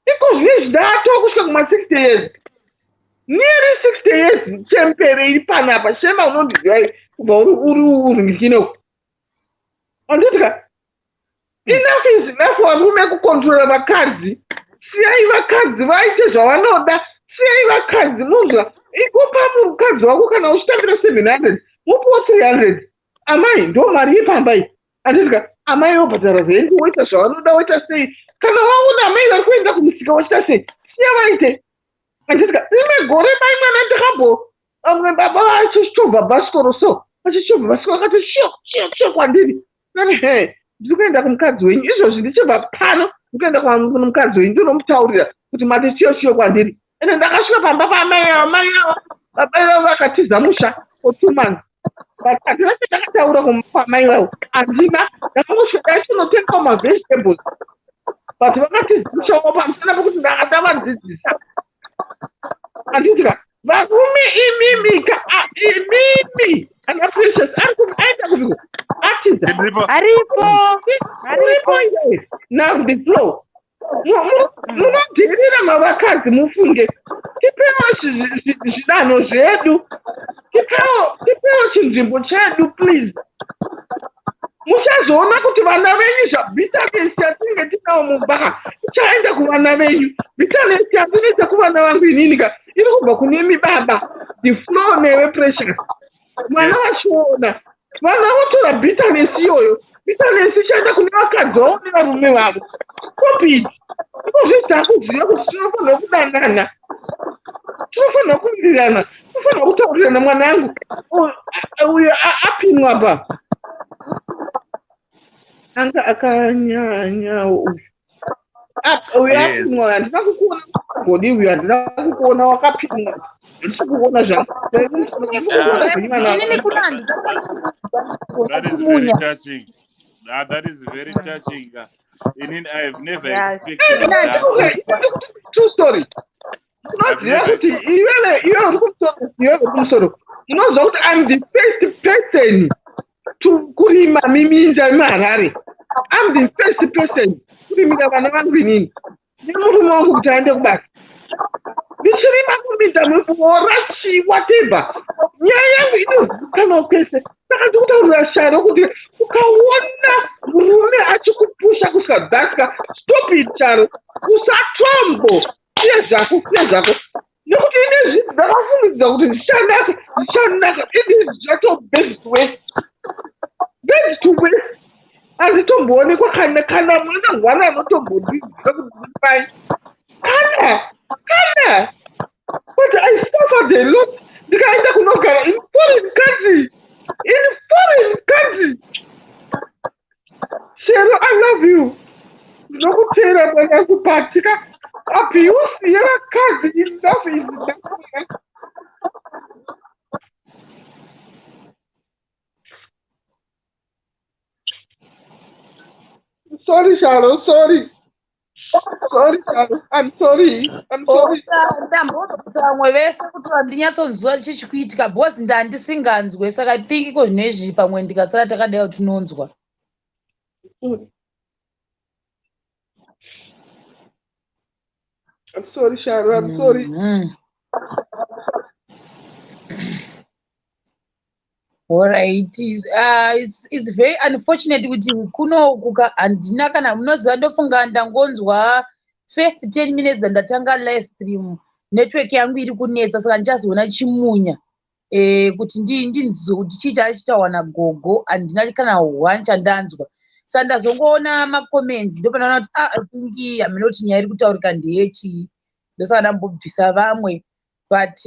Iko zvinezvi ndato kusvika kuma60 years, nearly 60 years, chembere iri panapa. Shema, unondiziva kubva uri uringikinoku, anditika? Enough is enough. Varume kukontrora vakadzi, siyai vakadzi vaite zvavanoda, siyai vakadzi. Munzwa ikopa mukadzi wako, kana uchitambira 700, mupiwo 300. Amai, ndo mari yepamba iyi, anditika? Amai vobhadhara rendi, woita zvavanoda, woita sei. Kana waona amai vari kuenda kumusika, wochita sei, siya vaite, anditika? Rimwe gore, mai mwana, ndakambo vamwe baba vachichovha bhasikoro so, vachichovha bhasikoro, akati sho sho sho kwandiri. Ndati, "He, ndiri kuenda kumukadzi wenyu izvozvi, ndichibva pano ndiri kuenda kumukadzi wenyu, ndinomutaurira kuti mati chiyo chiyo kwandiri." Ende ndakasvika pamba paamai ava, mai ava, baba ivavo vakatiza musha for 2 months, but handina chandakataura kwamai vavo, handina. Ndakangosvika, ndaitonotengawo mavegetables, but vakatiza mushawo pamusana pekuti ndavadzidzisa, handitika? Varume imimi ka, imimi ana Precious ari aenda kupiko? Atiza. Aripo. Aripo iye. Now the flow, munodherera mavakadzi, mufunge. Tipewo zvidanho zvedu, tipewo chinzvimbo chedu, please. Muchazoona kuti vana venyu, zvabitterness yatinenge tinawo mumba ichaenda kuvana venyu. Bitterness yandinoita kuvana vangu inini ka, iri kubva kunemi baba, the flow newe Precious. Mwana vachiona, vana votora bitterness iyoyo. Bitterness ichaenda kune vakadzi vavo nevarume vavo. Stop it. Ikozvi takuziva kuti tinofanira kudanana, tinofanira kuwirirana, tinofanira kutaurirana. Mwanangu uyo apinwa pa anga akanyanyawo uyu. Uyu apinwa, handina kukuona godi uyu, handina kukuona wakapinwa, handisi kukuona zvangu. Inini kuna That is very touching. Ah, that is very touching. Inini, I have never expected that. True story. Unoziva kuti iwewe, iwe uri kumusoro, iwe uri kumusoro, unoziva kuti I'm the first person to kurima miminda muHarare. I'm the first person kurimira vana vangu inini nemurume wangu kuti aende kubasa, ndichirima kuminda muboora chii, whatever. Nyaya yangu inozivikanwa kwese. Saka ndikutaurira Sharo kuti ukaona murume achikupusha kusvika dhatya, stop it, Sharo. Usatombo siya zvako, siya zvako, nekuti ine zvinhu ndakafungidza kuti zvichanaka, zvichanaka. Ini zvato best way, best to waste. Handitomboonekwa kana mwana one anotombondiziva kuti ndimai kana. But I suffered a lot. Ndikaenda kunogara in foreign country, in foreign country. Shero, I love you, ndinokuteera mwanangu, but ka abuse yevakadzi, enough is enough. Sorry, Sharo, sorry. Sorry, Sharo. I'm sorry. I'm sorry. Ndambobvisa vamwe vese kuti vandinyatsonzwa chichi kuitika, because ndandisinganzwe. Saka I think iko zvino pamwe ndikasara takadai tinonzwa. I'm sorry, Sharo. I'm sorry. Alright, it's very unfortunate kuti kuno kuka handina kana munoziva. Ndofunga ndangonzwa first 10 minutes ndatanga live stream, network yangu iri kunetsa, saka ndichazoona chimunya kuti ndinzwe kuti chii chachitaurwa nagogo. Handina kana one chandanzwa, saka ndazongoona macomments, ndopanaona kuti, ah, I think hamina kuti nyaya iri kutaurika ndeyechii. Ndosaka ndambobvisa vamwe. But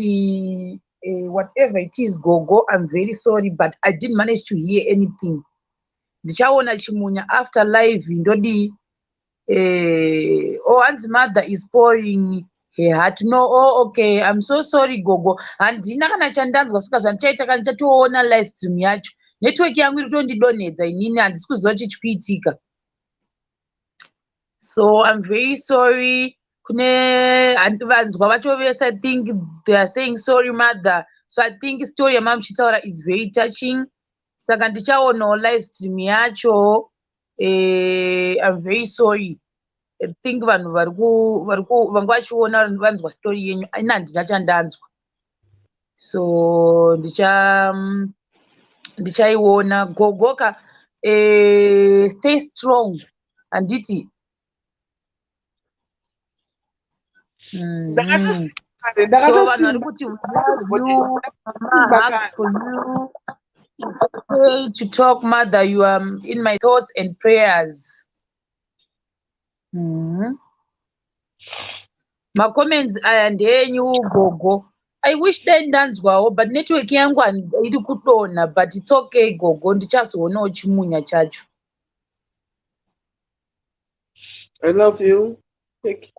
whatever it is, gogo, I'm very sorry, but I didn't manage to hear anything. Ndichaona chimunya after live. Ndodii? Oh, hanzi mother is pouring her heart. No, oh, okay, I'm so sorry, gogo. Handina kana chandanzwa, saka zvandichaita kana ndichatoona live stream yacho. Network yangu iri kutondidonhedza inini, handisi kuziva chichikuitika, so I'm very sorry kune vanzwa vacho vese. I think they are saying sorry, mother. So I think story yamama muchitaura is very touching, saka ndichaonawo live stream yacho. I'm very sorry. I think vanhu vanga vachiona vanzwa story yenyu, ina handina chandanzwa, so ndichaiona. Gogoka, stay strong, handiti? So vanhu vari kuti, "We love you, mama, hugs for you. It's okay to talk, mother. You are in my thoughts and prayers." Macomments aya ndeyenyu, gogo. I wish dai ndanzwawo, but network yangu iri kudonha. But it's okay, gogo, ndichazoonawo chimunya chacho. I love you. Thank you.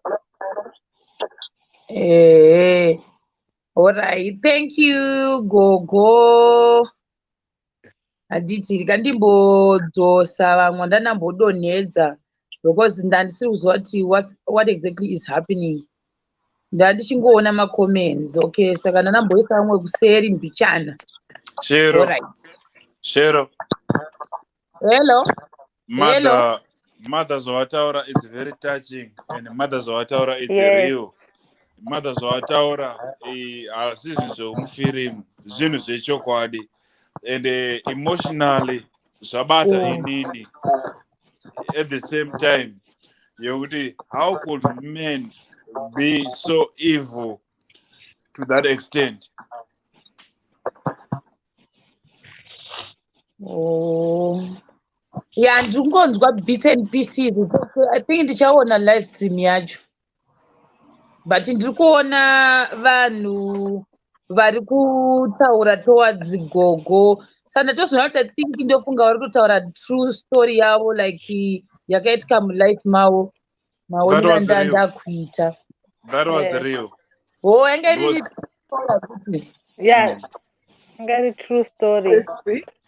Alright, thank you, gogo. Handiti ndikandimbodzosa vamwe ndanambodonhedza because ndandisiri kuziva kuti what exactly is happening. Ndandichingoona macomments. Okay, saka ndanamboisa vamwe kuseri mbichana. Shero. Alright. Shero. Hello. Mother, mother zvawataura is very touching, and mother zvawataura is real. Mother, zvawataura hasi zvinhu zvomufirimu, zvinhu zvechokwadi, and emotionally zvabata inini at the same time yekuti how could men be so evil to that extent? Oh. Yeah, ndiri kungonzwa bits and pieces. Okay, I think ndichaona live stream yacho. But ndiri kuona vanhu vari kutaura towards gogo. Saka ndatozoona kuti I think ndofunga vari kutotaura true story yavo, like yakaitika mulife mavo. Maonero was real. Ndakuita. That was real. Oh, yanga iri Because- true story kuti. Yeah, very true story.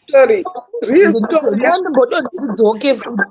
Story, real story. Ndimbodo ndidzoke futi.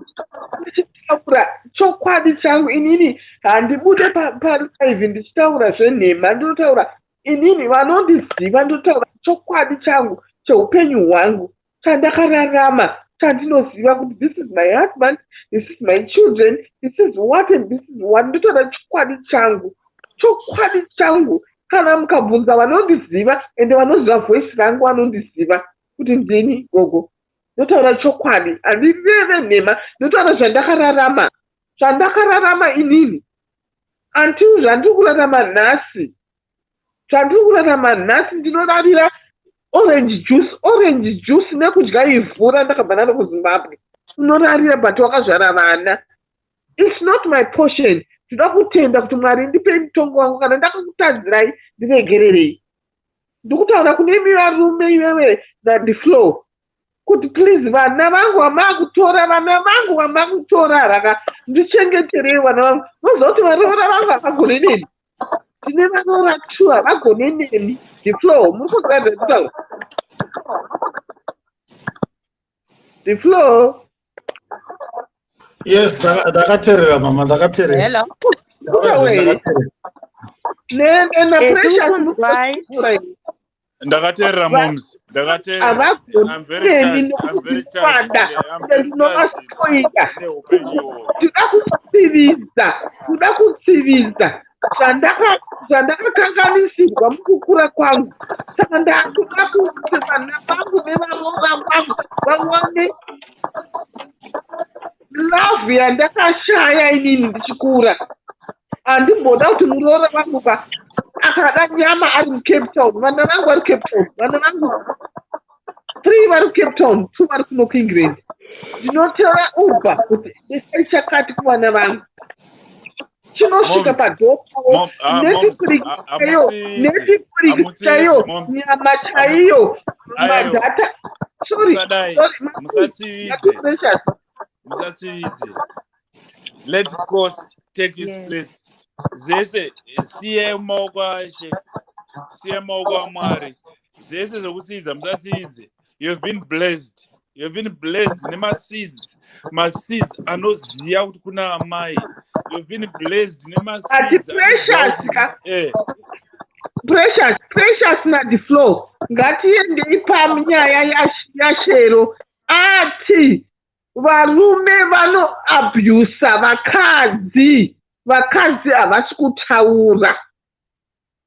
Ndichitaura chokwadi changu inini, handibude palive ndichitaura zvenhema. Ndinotaura inini, vanondiziva, ndinotaura chokwadi changu cheupenyu hwangu chandakararama, chandinoziva kuti this is my husband, this is my children, this is what and this is what. Ndotaura chokwadi changu, chokwadi changu. Kana mukabvunza vanondiziva, ende vanoziva voice rangu, vanondiziva kuti ndini gogo. Ndotaura chokwadi, handireve nhema. Ndotaura zvandakararama, zvandakararama inini until zvandiri kurarama nhasi, zvandiri kurarama nhasi. Ndinorarira orange juice, orange juice nekudya ivhu randakabva naro kuZimbabwe. Unorarira, but wakazvara vana. It's not my portion. Ndinoda kutenda kuti Mwari ndipei mutongo wangu. Kana ndakakutadzirai, ndiregererei. Ndikutaura kune imi varume, iwewe nandiflow, kuti please, vana vangu vamakutora, vana vangu vamakutora, raka ndichengeterei vana vangu. Moziva kuti varoora vangu havagone neni. Tine varoora two, havagone neni. Ndiflow, muri kunzwa zvandikutaura? Ndiflow. Yes, ndakateerera mama, ndakateerera. Hello. Kutaura Eh, naprecious. tirikunzwai. Ndakateerera moms, ndakateerera. I'm very Havagoni touched. I'm very touched. nekuti I'm very touched ndinovasoita. neupenyu ihwohwo. Tinoda kutsividza, kuda kutsividza zvandakakanganisirwa mukukura kwangu. Saka ndakuda kuti vana vangu nevaroora vangu vawane love yandakashaya inini ndichikura. Handimboda kuti muroora vangu ka akada nyama ari muCape Town, vana vangu vari Cape Town, vana vangu three vari kuCape Town, two vari kuno kuEngland, ndinotora Uber kuti isai chakati kuvana vangu, chinosvika Moms, padoor pavo. Mom, ah, moms, Netflix ah, chaiyo, hamutsividzi, Netflix hamutsividzi, chaiyo, moms. nyama chaiyo, Aiwa, madata. Sorry. Musadai, Sorry. musatsividze, Precious. musatsividze. Let God take his place. Zvese siye mumaoko ashe, siye mumaoko aMwari. Zvese zvekutsividza musatsividze. You have been blessed. You have been blessed nemaseeds, maseeds anoziva kuti kuna amai. You have been blessed Ati nemaseeds anoziva Precious kuti ka. Eh. Precious, Precious nadiflow, ngatiendei panyaya yaShero. Ati varume vanoabhusa vakadzi, vakadzi havasi kutaura.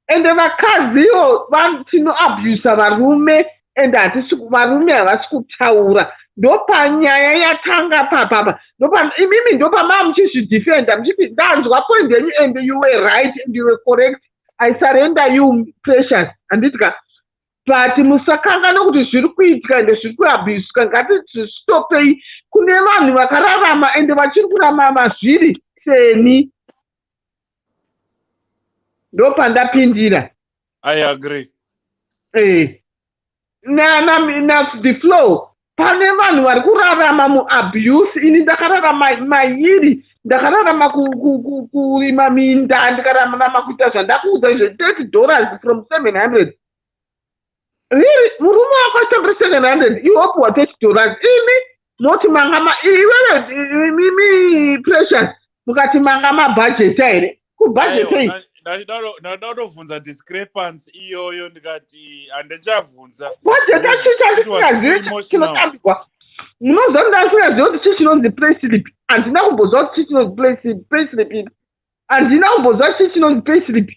Ende vakadziwo tinoabhusa varume, ende hatisi, varume havasi kutaura. Ndopanyaya yatanga papapa. Ndopa imimi, ndopamaa muchizvidefenda muchiti ndanzwa point yenyu, and you were right and you were correct. I surrender you, Precious, handiti ka? But musakangana kuti zviri kuitika ende zviri kuabhuswa. Ngatizvistopei. Kune vanhu vakararama ende vachiri kurarama zviri seni. Ndopandapindira. I agree. Eh. Na the flow, pane vanhu vari kurarama muabuse. Ini ndakararama mairi, ndakararama kurima minda, ndikararama kuita zvandakuudza izvo, $30 from 700. Really, murume wako achitambira 700, iwe wopiwa $30. Imi moti manga iwewe, imimi Precious, mukati manga mabhajeta here? Kubhajetei? Ndada kutobvunza discrepancy iyoyo, ndikati handichabvunza. Bhajeta chii chandisingazivi chinotambirwa? Munoziva kuti ndasingazivi kuti chii chinonzi payslip. Handina kumboziva kuti chii chinonzi payslip. Handina kumboziva chii chinonzi payslip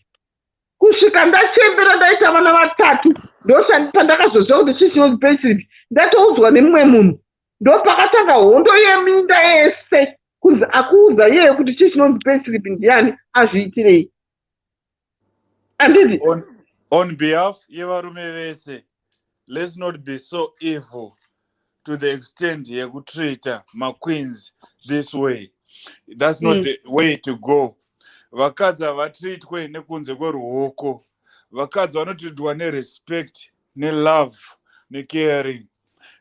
kusvika ndachembera, ndaita vana vatatu. Ndopandakazoziva kuti chii chinonzi payslip, ndatoudzwa nemumwe munhu. Ndopakatanga hondo yeminda yese, kunzi akuudza iyeye kuti chii chinonzi payslip ndiani, azviitirei, handiti? On behalf yevarume vese, let's not be so evil to the extent yekutreata maqueens this way. That's not the way to go. Vakadzi havatreatwe nekunze kweruoko. Vakadzi vanotreatwa nerespect, nelove, necaring.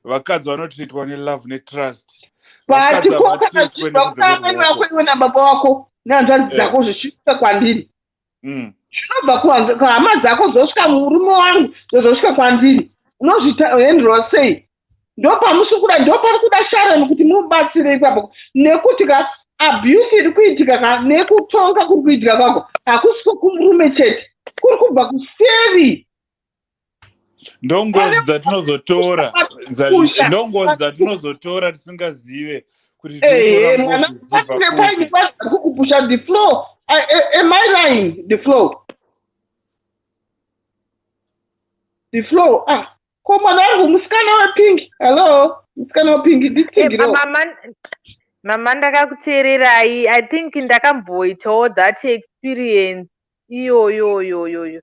Vakadzi vanotreatwa nelove, netrust. But Vakadzi ko kana havatreatwe zvichibva nekunze kuna amai vako, kweruoko. iwe nababa wako nehanzvadzi dzako, zvichisvika kwandiri, zvinobva kuhama dzako, zosvika murume wangu, zozosvika kwandiri, unozvihandlwa sei? Ndopamusi kuda, ndopari kuda Sharon kuti mubatsire ipapo, nekuti ka abuse iri kuitika ka nekutonga kuri kuitika kwako hakusi kumurume chete, kuri kubva kuseri. Ndongozi dzatinozotora, ndongozi dzatinozotora tisingazive kuti Ehe, mwana paine basa kukupusha the floor. Am I lying? The floor, the floor. Ah, ko mwana wangu musikana wepink, hello, musikana wepink, nditsigiro. Mama, ndakakuteererai. I think ndakamboitawo that experience iyoyoyoyoyo,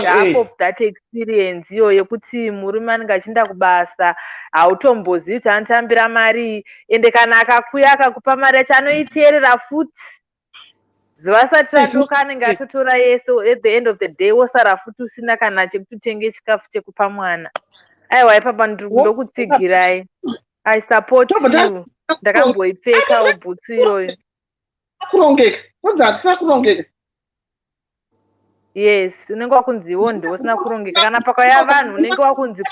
half of that experience iyo yekuti murume anenge achienda kubasa, hautombozivi kuti anotambira mari. Ende kana akakuya akakupa mari yacho, anoiteerera futi zuva sati radoka, anenge atotora yese. At the end of the day wosara futi usina kana chekuti utenge chikafu chekupa mwana. Aiwa, ipapa ndokutsigirai. I support you. Ndakamboipfekawo bhutsu iyoyo. Kurongeka tonzi hatisina kurongeka. Yes, unenge wakunzi iwo ndiwo usina kurongeka. Kana pakauya vanhu, unenge wakunzi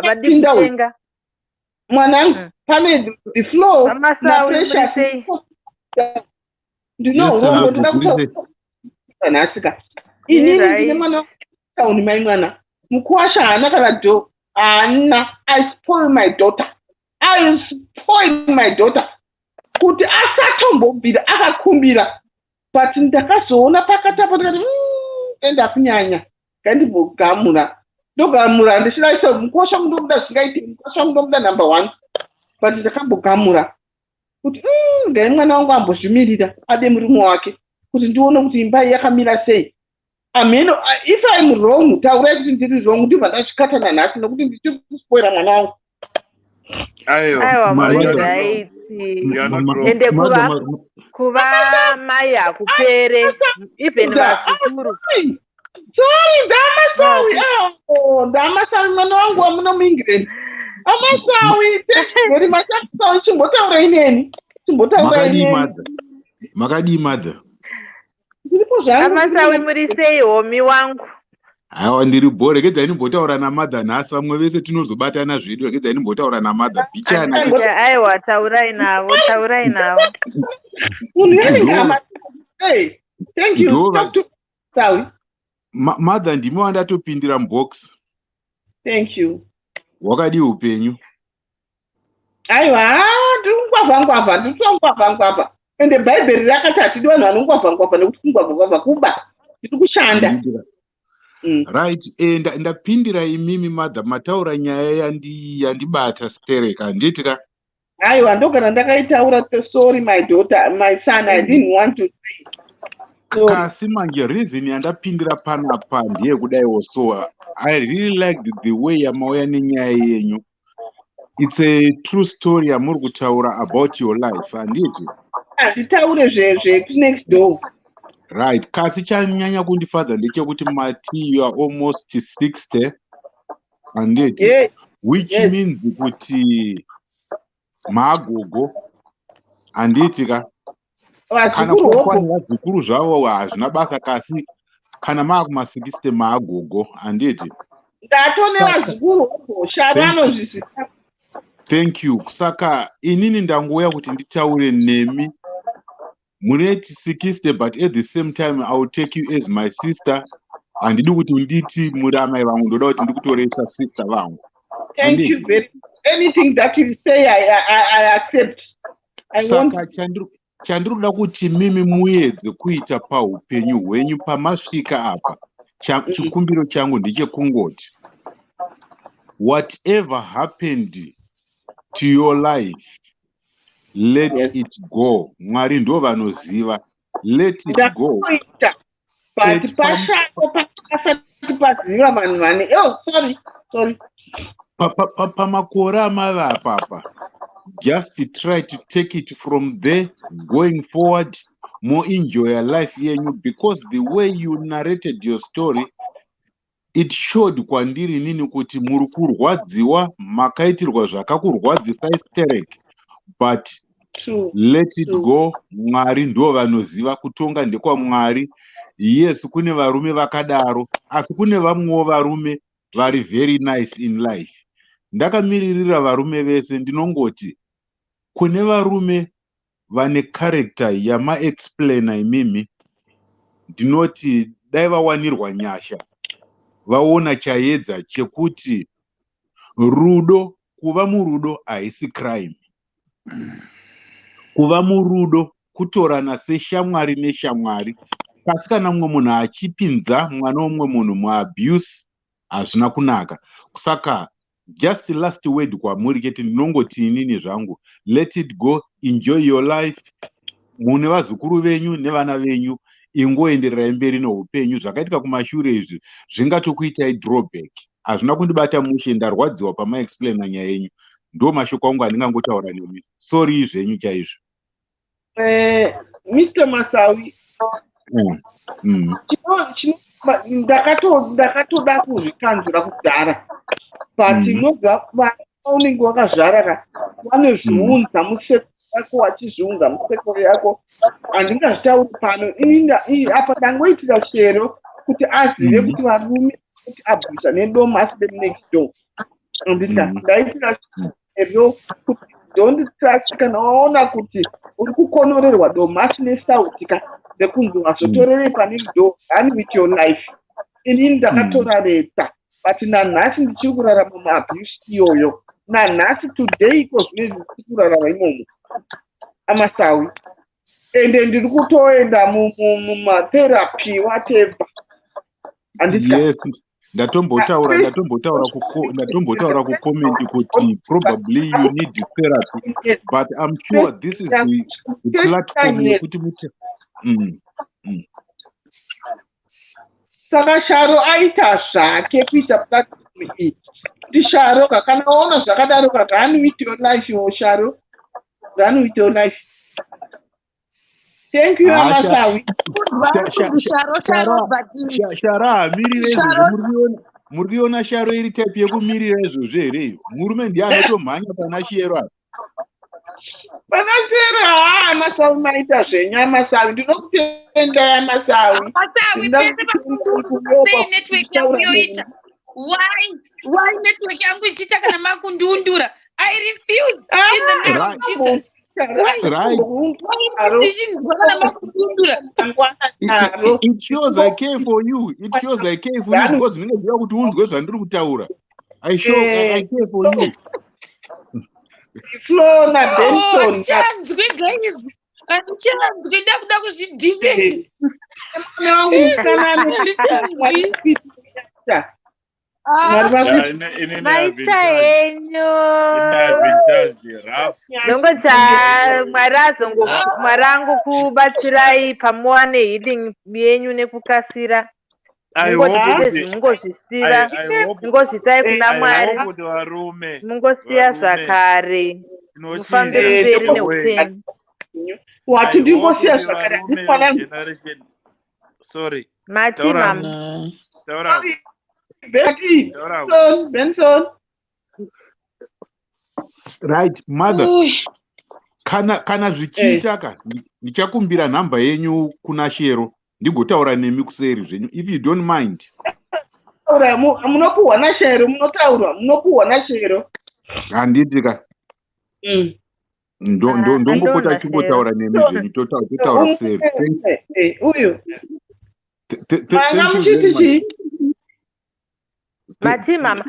vadi kutenga. Mwanangu, pane the floor. Mamasawi, muri sei? Ndinourombo, ndoda kutaura nhasi ka. Inini ndine mwana tauni, mai mwana mukuwasha haana kana do haana. I spoil my daughter, I spoil my daughter kuti asatombobvira akakumbira. But ndakazoona pakati apo ndikati, enda kunyanya, ngandimbogamura." Ndogamura ndichidaisa mukosha wangu, ndomuda zvisingaiti, mukosha wangu ndomuda number one. But ndakambogamura kuti, ngai mwana wangu ambozvimirira, ade murume wake, kuti ndione kuti imba iyi yakamira sei." Ameno, if I'm wrong, taurai kuti ndiri wrong. Ndibva ndazvikata nanhasi nekuti ndichiri kuspoira mwana wangu. Aiwa, muri right. Ende kuva mai hakupere, even vazukuru. Sorry, ndamasawi, ndamasawi, mwana wangu wamuno muEngland, amasawi, very much. Amasawi, chimbotaurai neni, chimbotaurai neni. Makadii, mother? Ndiripo zvangu. Amasawi, muri sei, homi wangu? Haiwa, ndiri bho. Regedzai ndimbotaura namother nhasi, vamwe vese tinozobatana zvedu. Regedzai ndimbotaura namother bichana. Aiwa, taurai navo, taurai navo. Munhu yanenge. Thank you. Sawi. Mother, ndimi wandatopindira mubox. Thank you. Wakadii upenyu? Aiwa, ndiri kungwavha ngwavha, ndiri kutongwavha ngwavha. Ende Bhaibheri rakati hatidi vanhu vanongwavha ngwavha, nekuti kungwavha ngwavha kuba. Ndiri kushanda. Right, ndapindira imimi mother, mataura nyaya yandibata stereka, handiti ka? Aiwa, ndogara ndakaitaura. Sorry, my daughter, my son, I didn't want to say. Kasi manje reason yandapindira panapa ndeyekudaiwo. So I really liked the way yamauya nenyaya yenyu. It's a true story yamuri kutaura about your life, handiti? Handitaure zvenext door. Right, kasi chanyanya kundifadza ndechekuti mati you are almost 60, handiti? Yes. Which Yes. means kuti maagogo, handiti ka? Kana Vazukuru kwani hopo. Vazukuru zvavo hazvina basa, kasi kana maakuma60 maagogo, handiti? Ndatone vazukuru hopo, shara anozvizvisa. Thank you. Saka inini ndangouya kuti nditaure nemi. Muneti 60, but at the same time I will take you as my sister. Handidi kuti nditi muri amai vangu, ndoda kuti ndikutoresa sister vangu. Thank you very. Anything that you say, I accept. I want. Saka chandiri kuda kuti mimi muedze kuita paupenyu hwenyu pamasvika apa, chikumbiro changu ndechekungoti whatever happened to your life, let it go. Mwari ndo vanoziva. Let it go. Ndakuita, but pashako pasati paziva vanhu vane, oh, sorry, sorry. Pamakore amave apapa, just try to take it from there going forward, more enjoy your life yenyu, because the way you narrated your story, it showed kwandiri nini kuti muri kurwadziwa, makaitirwa zvakakurwadzisai sterek, but True. let it True. go. Mwari ndo vanoziva, kutonga ndekwaMwari. Yes, kune varume vakadaro, asi kune vamwewo varume vari very nice in life. Ndakamiririra varume vese, ndinongoti kune varume vane character yamaexplaina imimi, ndinoti dai vawanirwa nyasha, vaona chaedza chekuti rudo, kuva murudo haisi crime. Kuva murudo kutorana seshamwari neshamwari, asi kana mumwe munhu achipinza mwana womumwe munhu muabuse, hazvina kunaka. Saka just last word kwamuri chete, ndinongoti inini zvangu, let it go, enjoy your life mune vazukuru venyu nevana venyu. Ingoendererai mberi neupenyu. Zvakaitika kumashure izvi zvingatokuitai drawback. Hazvina kundibata mushe, ndarwadziwa pamaexplaina nyaya yenyu. Ndo mashoko angu andingangotaura nemi. Sorry zvenyu chaizvo. Mr Masawi, ndakatoda kuzvikanzura kudhara, but inobva vana unenge wakazvara ka, vanozviunza museko yako, wachizviunza museko yako. Handingazvitauri pano. Apa ndangoitira Shero kuti azive kuti varume kuti abvisa nedomasi next door, andita? Ndaitira Shero kuti don't trust. Kana waona kuti uri kukonorerwa domasi nesauti ka, nekunzi wazotorerei pane door, run with your life. Inini ndakatora reta, but nanhasi ndichiri kurarama muabuse iyoyo. Nanhasi, today, iko zvinezvi ndichiri kurarama imomo, amasawi, ende ndiri kutoenda mumatherapy, whatever, handiti? Yes, ndatombotaura kucomment kuti probably you need therapy, but I'm sure this is the platform yekuti muti. Saka Sharo aita zvake kuita platform iyi kuti Sharo ka, kana waona zvakadaro ka, run with your life wo, Sharo, run with your life. Thank you. Ah, Amasawi. Sharo, Sharo, but Shara hamirire izvozvo. Sharo- Muri kuiona Sharo iri type yekumirira izvozvo here iyo? Murume ndiye anotomhanya pana Shero apa. Pana Shero. Haa, Amasawi, maita zvenyu, Amasawi. Ndinokutendai, Amasawi. Masawi, pese pakundundura sei network yangu yoita? Why network yangu ichiita kana makundundura? I refuse in the name of Jesus. Why? Right. Why ndichinzwa kana makundundura? It shows I care for you. It shows I care for you because ndinoziva kuti unzwe zvandiri kutaura. I care for you. Flo Oh, naBenson. handichanzwi guys, handichanzwi. Ndakuda kuzvidefend. Mwana wangu musikana. Handichanzwi. Mwari Ah. Yeah, inini I've been Maita touched. henyu. Inini I've been touched rough. Ndongoti Mwari azongo, Mwari angokubatsirai pamuwane healing yenyu nekukasira. I Mungoti hope zvese kuti zvimungozvisira, I hope mungozvisai kuna I Mwari, hope kuti varume mungosiya varume zvakare, mufambe tinochinja mberi the way. neupenyu. Wati I hope ndingosiya kuti zvakare, varume handifana. vegeneration, sorry. Mati Taura. mama. Taura. Betty. Taura. Benson, Benson. Right, mother. Ui. Kana zvichiita ka, ndichakumbira nhamba yenyu kuna Shero, ndigotaura nemi kuseri zvenyu, if you don't mind. Taura, munopuhwa naShero, munotaurwa, munopuhwa naShero. Handiti ka? Ah, Ndongopota andona. chingotaura nemi zvenyu, totaura kuseri. Uyu Thank manga you very muchiti much. chii? Mati mama,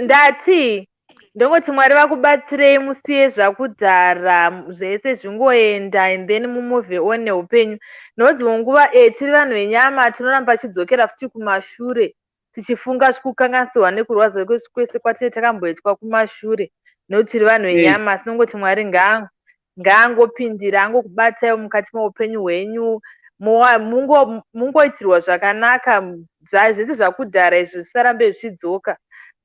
ndati ndongoti Mwari vakubatsirei, musiye zvakudhara zvese zvingoenda, and then mumove on neupenyu. Nodzimwe nguva tiri vanhu venyama, tinoramba tichidzokera futi kumashure tichifunga kukanganisirwa nekurwadza kwese kwatinenge takamboitwa kumashure, nekuti tiri vanhu venyama. Asi nongoti Mwari ngaangopindira, angokubatsai mukati meupenyu hwenyu, mungoitirwa zvakanaka. Zvese zvakudhara izvi zvisarambe zvichidzoka,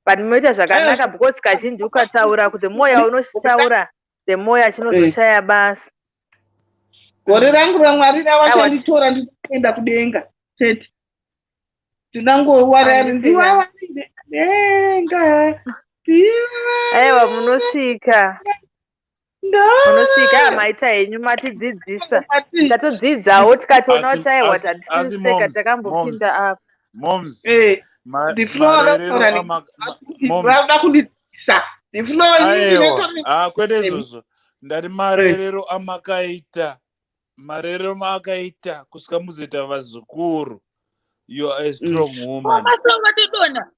but munoita zvakanaka, because kazhinji ukataura, the more yaunochitaura, the more yachinozoshaya basa. Gore rangu raMwari Aiwa. ravachanditora, ndinoenda kudenga chete. Tinangowarari. Handiti ka. Ndiwawarire denga. Aiwa, munosvika, munosvika. Maita henyu, matidzidzisa, tatodzidzawo, tikatoona kuti aiwa, Asi tatisiseka moms, takambopinda apa. Moms, The floor marerero rakutaura moms, vada kundidzidzisa. ndinokuzivisisa. The flow Aiwa, ah, kwete izvozvo. Ndati marerero amakaita, marerero maakaita kusvika muzoita vazukuru. You are a strong woman. Masoro vatodona.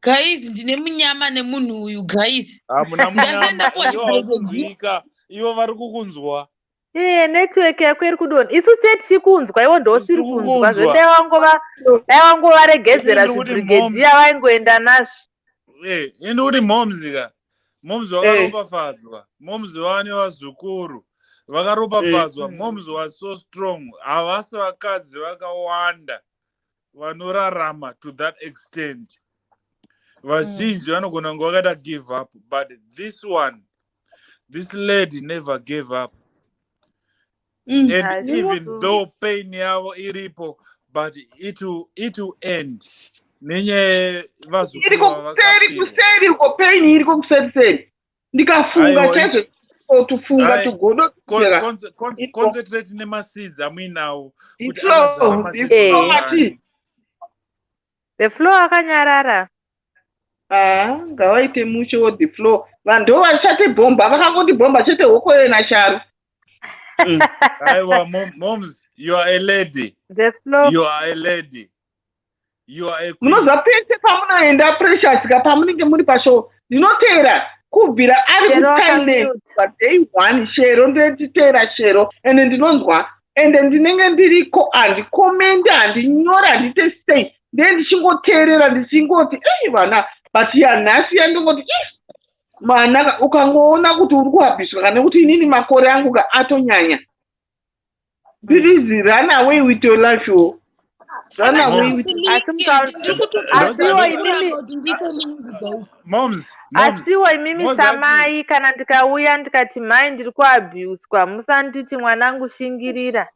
Guys, ndine munyama nemunhu uyu guys. Hamuna munyama, Ndasenda ivo haukunzwika, ivo vari kukunzwa. Iye network yako iri kudonha. Isu tee tichikunzwa iwo ndousiri Tiri kunzwa. kukunzwa. Zve dai wangova dai wangovaregedzera Ini ndiri kuti zvibrigedhiya vaingoenda nazvo. Eh, ini kuti moms ka. Moms vakaropafadzwa. Moms vane vazukuru. Vakaropafadzwa. Moms was so strong. Havasi vakadzi vakawanda vanorarama to that extent. Vazhinji vanogona kunge vakaita give up, but this one, this lady never gave up. And Asi even true. though pain yavo iripo, but it will end nenyaya yevazukuru Iriko kuseri, vavakapiwa. kuseri uko, pain iriko kuseri seri. Ndikafunga Aiwa, chaizvo, tufunga Ai, tugodo tera. Iriko. Concentrate nemaseeds amuinawo kuti The flow, anozara the maseeds flow Eh. mangani. mati. The flow akanyarara. Ah, ngavaite mushe wo the flow. Vanhu ndo vachatibhomba, vakangotibhomba chete hokoyo nasharu. Aiwa, moms, you are a lady. The flow. You are a lady, you are a queen. Munoziva pese pamunoenda, Precious ka, pamunenge muri pashow, ndinoteera kubvira ari Shero kuThailand akamute. paday one. Shero ndotiteera Shero, ende ndinonzwa, ende ndinenge ndiriko, handikomende, handinyora, handiite sei, ndee ndichingoteerera, ndichingoti ei vana. But yanhasi yandingoti "Ih, mana, ukangoona kuti uri kuabhuswa kana kuti inini makore angu ka atonyanya, please run away with your life wo, run away with." Asi asiwo imimi Moms, moms, asiwo imimi moms, samai, kana ndikauya ndikati, "Mai, ndiri kuabhuswa," musanditi, "Mwanangu, shingirira."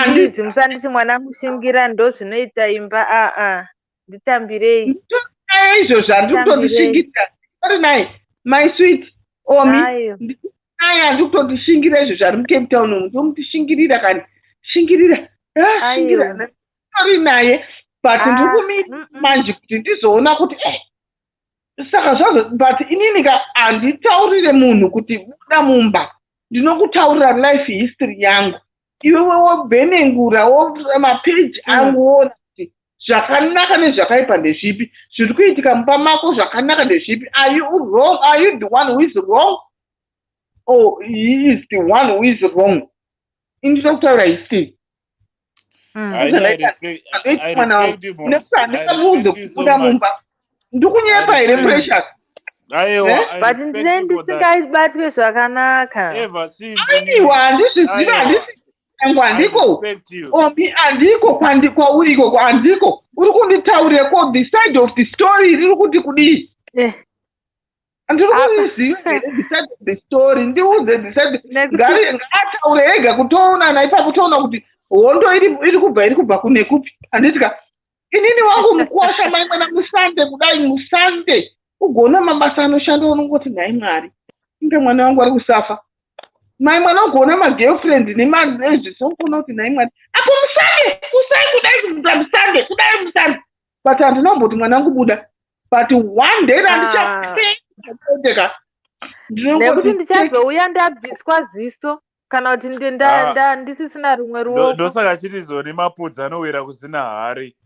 Please, musanditi, "Mwanangu, shingira, ndo zvinoita imba." Aa, nditambirei. Izvo zvandiri Nditambirei. kutondishingirira ori nai, my sweet Omi. Ayo. Naye handiri kutondishingira izvo zvari muCape Town umu, ndomuti, "Shingirira kani, shingirira." Ah, shingira. Aiwa. Tori naye, but Ah, ndiri kumira manje kuti ndizoona kuti saka zvazvo. But inini ka handitaurire munhu kuti buda mumba. Ndinokutaurira life history yangu, iwewe wobhenengura mapeji angu, woona kuti zvakanaka nezvakaipa ndezvipi, zviri kuitika mumba mako zvakanaka ndezvipi. Are you wrong? Are you the one who is wrong or he is the one who is wrong? Ini ndinokutaura history. I Mwana wangu respect you, moms. nekuti I handingamuudze respect you so kubuda much. mumba. Ndikunyepa here, Precious? Aiwa, Eh? I But respect ndine you for that. ndisingabatwe zvakanaka. Ever since Aiwa, handizviziva. Aiwa. Handisi yangu, I handiko. respect you. Omi, handiko kwauri ikoko, handiko uri kunditaurira ko the side of the story riri kuti kudii. Eh. Ndiri kuiziva here the side of the story? Ndiudze the side. Ngaataure ega, kutoonana ipapo, toona kuti hondo iri kubva kune kupi, handiti ka? Inini wangu mukuwasha, mai mwana, musande kudai, musande ugoona mabasa anoshanda, unongoti, "Nhai Mwari, inge mwana wangu ari kusafa." Mai mwana, ugoona magirlfriend nemazvisongoona kuti, "Nhai Mwari," apo musande kusai kudai, musande kudai, musande. But handinomboti, "Mwana wangu, buda." But one day randichapendeka. Nekuti ndichazouya ndabviswa ziso kana kuti Ah. ndisisina rumwe ruoko. Ndosaka chiri zoni, mapudzi anowira kusina hari.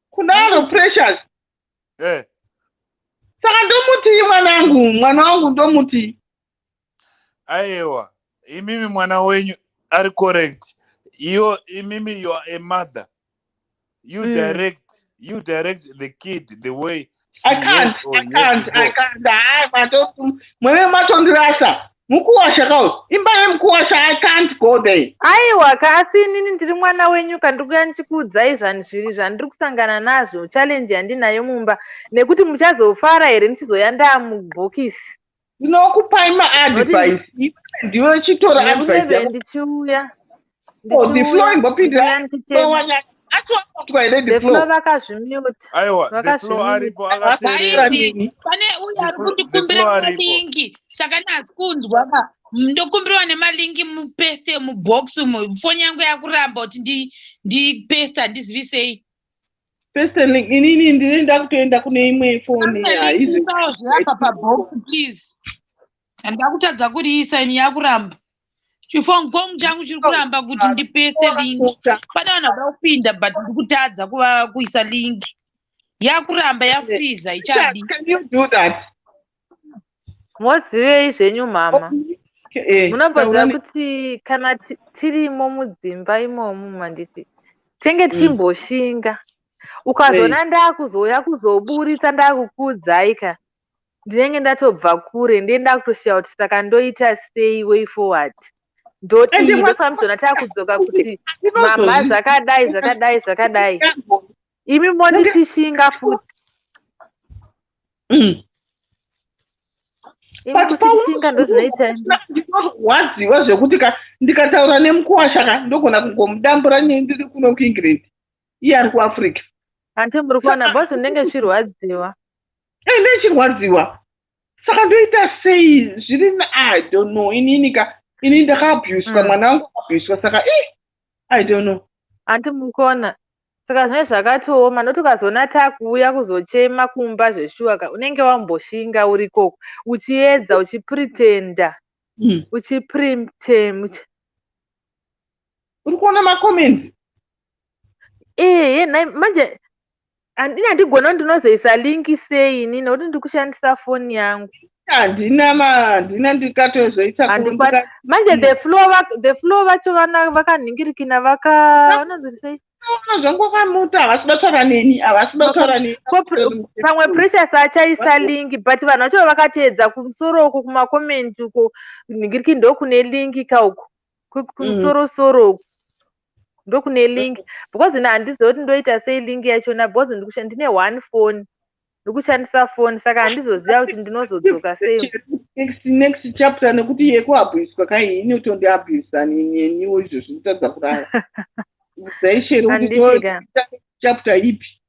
Kudaro, Precious. Eh. Saka ndomutii mwanangu, mwana wangu ndomutii? Aiwa, imimi mwana wenyu ari correct. Iyo imimi, you are a mother, you direct the kid the way she I can't, has or I he has can't, to I go. can't. Hai, mwene matondirasa. Mukuwasha kawo. Imba yemukuwasha, I can't go there. Aiwa ka, asi inini ndiri mwana wenyu ka, ndiri kuya ndichikuudzai zviri zvandiri kusangana nazvo, challenge yandinayo mumba, nekuti muchazofara here ndichizoya ndaamubhokisi? Ndinokupai maadvice. Iwe ndiwe chitora advice Nekuneve yako. ndichiuya. Oh, the flow imbopindira. Ndichiuya. Atiwakutwa here the The flow flow? vakazvimuta. Aiwa, the flow aripo, akateerera. Guys, pane uyo ari The kundikumbira flow aripo. malinki, saka nhasi kunzwa ka, ndokumbirwa nemalinki mupeste mubox umo. Foni yangu yakuramba kuti ndipeste, handizivi sei. Paste link. Inini ndine ndakutoenda kune imwe foni. Isawo zveapa pabox please. Handakutadza kuriisa ini yakuramba. Chifongong changu chiri kuramba kuti ndipeste link. Pane vanhu vada kupinda but ndiri kutadza kuva kuisa link. Yakuramba yafreezer ichadi. Can you do that? Mozivei zvenyu mama? Eh, Munomboziva kuti kana tirimo mudzimba imomo manditi tenge tichimboshinga. Ukazoona ndakuzouya kuzoburitsa ndakukuudzai ka, ndinenge ndatobva kure, ndiye ndakutoshiya kuti saka ndoita sei way forward, ndodii. Ende Ndofambizona takudzoka kuti mama zvakadai zvakadai zvakadai, imi monditishinga futi. Imi But kutitishinga ndozvinoita imi. Ndinorwadziwa zvekuti ka ndikataura nemukuwasha ka, ndogona kungomudambura ndiri kuno kuEngland, iye ari kuAfrica. Hanti muri kuona bhozi unenge uchirwadziwa. Ende ichirwadziwa, saka ndoita sei? Zviri I don't know. Inini ka, inini ndakaabhuswa, mwana wangu akabhuswa, saka i don't know. Hanti muri kuona, saka zvinenge zvakatooma nokuti ukazoona takuuya kuzochema kumba zveshuwa ka, unenge wamboshinga uri ikoko uchiedza, uchipretenda, uchipretend. Uri kuona macomments? Ehe, nhai manje handini, handigona, ndinozoisa link sei ini nokuti ndiri kushandisa foni yangu? Handina handina, ndikatozoisa. Handikwani manje. The flow vacho vana vakanhingirikina, vaka vanonzi sei? Zvangu vakamuta, havasi kutaura neni, havasi kutaura neni. Pamwe Precious achaisa link, but vanhu vacho vakateedza kumusoro uko, kumacomments uko, nhingiriki ndokune link ka uko, kumusorosoro uku ndokune link, because ina handizivi kuti ndoita sei link yachona, because ndine one phone, ndikushandisa foni, saka handizoziva kuti ndinozodzoka sei. Next chapter, nekuti yekuabhuswa kai inotondiabhusa neniwo izvozvi, kutadza kurara. Udzai Shero kuti Handiti ka. Chapter ipi?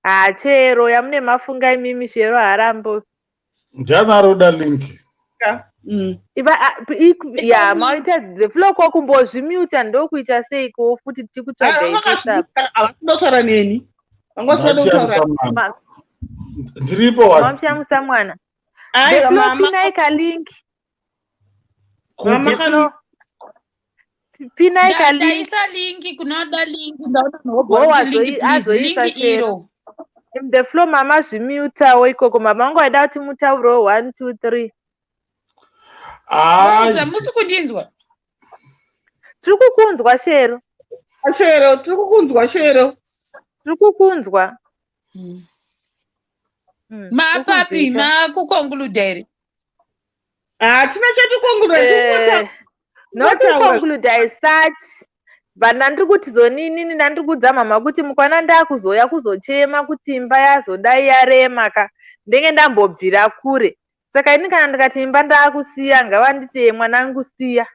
Ha, chero yamune mafunga imimi, Shero harambo. Ndiani ari kuda link? Iva ya maita the flow ko kumbozvimuta ndokuita seiko futi, tichikutsvaga ipesa. Havasi kutaura neni, vanga vasingada kutaura. Mwana. Ndiripo wani. Mamuchamusa mwana. The Aiwa, flow, mama. pinai kalink. Mama. The flow, pinai kalink. Ndaisa link kunoda link, ndaona Wo nhobva kuti link please, azoisa link Shero. iro. The flow, mama zvimutawo ikoko, mama vangu vaida kuti mutaurewo 1 2 3. Musa, musi kundinzwa? Tiri kukunzwa, Shero. Shero, tiri kukunzwa, Shero. Tiri kukunzwa. Mapapi? Tiri kunzwika. Makuconcluda here? Hatina chaticoncluda. Not conclude as such, but ndandiri kuti zoninini, ndandiri kuudza mama kuti mukwana ndakuzoya kuzochema kuti imba yazodai yarema ka, ndenge ndambobvira kure, saka ini kana ndikati imba ndaakusiya, ngavanditi mwanangu siya,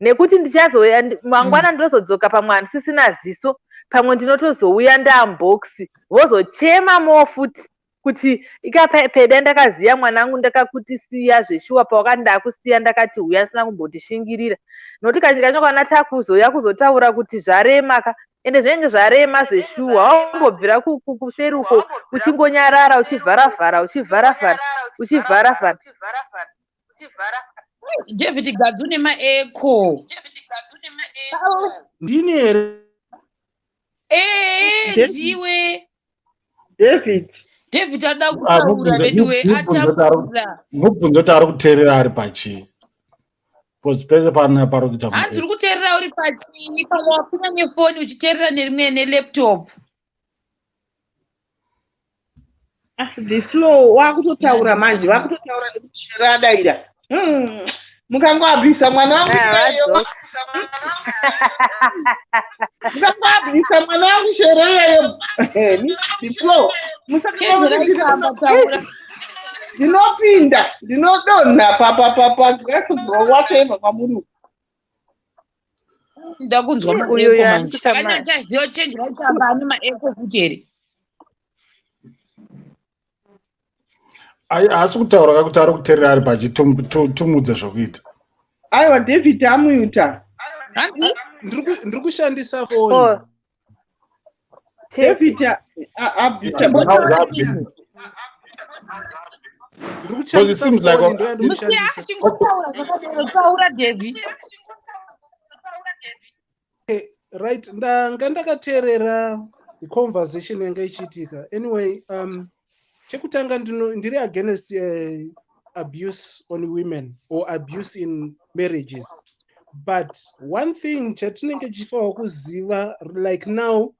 nekuti ndichazouya mangwana, ndinozodzoka pamwe handisisina ziso, pamwe ndinotozouya ndaamboxi, vozochema mo futi kuti ikapeda ndakaziya mwanangu ndakakuti siya zveshuwa, pawakati ndakusiya ndakati uya ndisina kumbotishingirira, nokuti kazhinji kacho kana takuzoya kuzotaura kuti zvarema ka, ende zvinenge zvarema zveshuwa, wambobvira kuseri uko uchingonyarara, uchivharavhara, uchivharavhara, uchivharavhara. David Gadzi, une maecho. Ndini here? Ee, ndiwe. David. David ada kutaura veduwe, ataura. Mubvunzo kuti ari kuteerera ari pachii, because pese pana pari kuita. Hanzi uri kuteerera uri pachii? Pamwe wapinda nefoni uchiteerera nerimwe nelaptop. Asi the flow wakutotaura manje, wakutotaura nekuti Shero adaira. Mukangoabvisa mwana wangu iyeyo, Vadzoka. Mukangoabvisa mwana wangu Shero iyeyo, the flow. Chenjerai, tamba, taura. Ndinopinda, ndinodonha papapapagrass bro whatever kwamuri. Ndakunzwa Uyo maecho manje. yaanikuita Saka ndachaziva chenjerai tamba ane maecho futi here? Haasi kutaura ka kuti ari kuteerera ari pachi, tumudze zvokuita. Aiwa, David amuyuta. Hanzi Ndiri kushandisa foni. Oh. David abvisa. Because it seems like Chingotaura zvakadero, taura David. Okay, right, ndanga ndakateerera the conversation yanga ichiitika. Anyway, chekutanga ndiri against abuse on women or abuse in marriages, but one thing chatinenge tichifanirwa kuziva, like now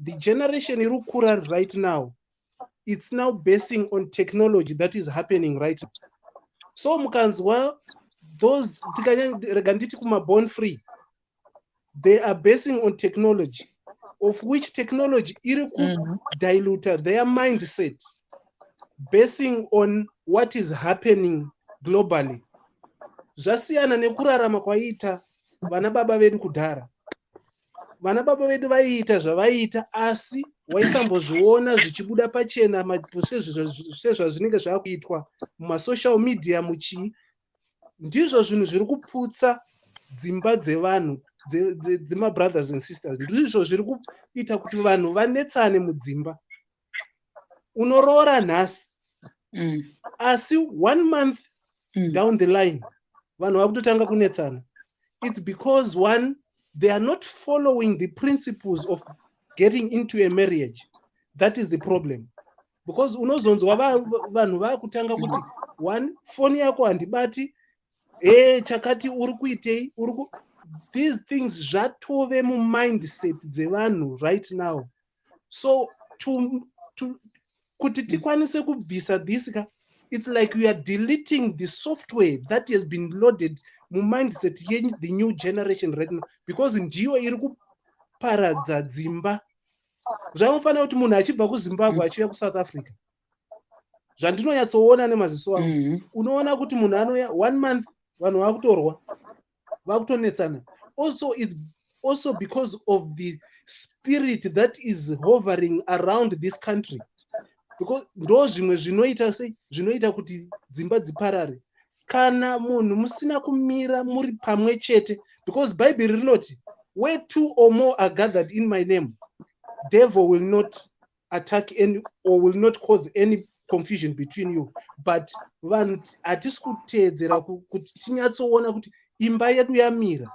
the generation iri kukura right now, it's now basing on technology that is happening right now. So mukanzwa those, rega nditi kumaborn free, they are basing on technology, of which technology iri kudiluta their mindset basing on what is happening globally. Zvasiyana nekurarama kwaiita vana baba vedu kudhara. Vana baba vedu vaiita zvavaiita, asi waisambozviona zvichibuda pachena sezvazvinenge zvakuitwa mumasocial media muchii. Ndizvo zvinhu zviri kuputsa dzimba dzevanhu, dzemabrothers and sisters. Ndizvo zviri kuita kuti vanhu vanetsane mudzimba. Unoroora nhasi, asi one month down the line vanhu vakutotanga kunetsana. It's because, one, they are not following the principles of getting into a marriage. That is the problem, because unozonzwa vanhu vaakutanga kuti, one, foni yako handibati, e chakati, uri kuitei, uri ku these things zvatove mumindset dzevanhu right now. So to kuti tikwanise kubvisa this ka, it's like we are deleting the software that has been loaded mumindset ye the new generation right now, because ndiyo iri kuparadza dzimba. Zvamufanira kuti munhu achibva kuZimbabwe achiuya kuSouth Africa, zvandinonyatsoona nemaziso angu, unoona kuti munhu anouya one month, vanhu vakutorwa, vakutonetsana. Also, it's also because of the spirit that is hovering around this country, because ndo zvimwe zvinoita sei, zvinoita kuti dzimba dziparare kana munhu musina kumira muri pamwe chete, because Bhaibheri rinoti, "Where two or more are gathered in my name, devil will not attack any or will not cause any confusion between you." But vanhu hatisi kuteedzera kuti tinyatsoona kuti imba yedu yamira.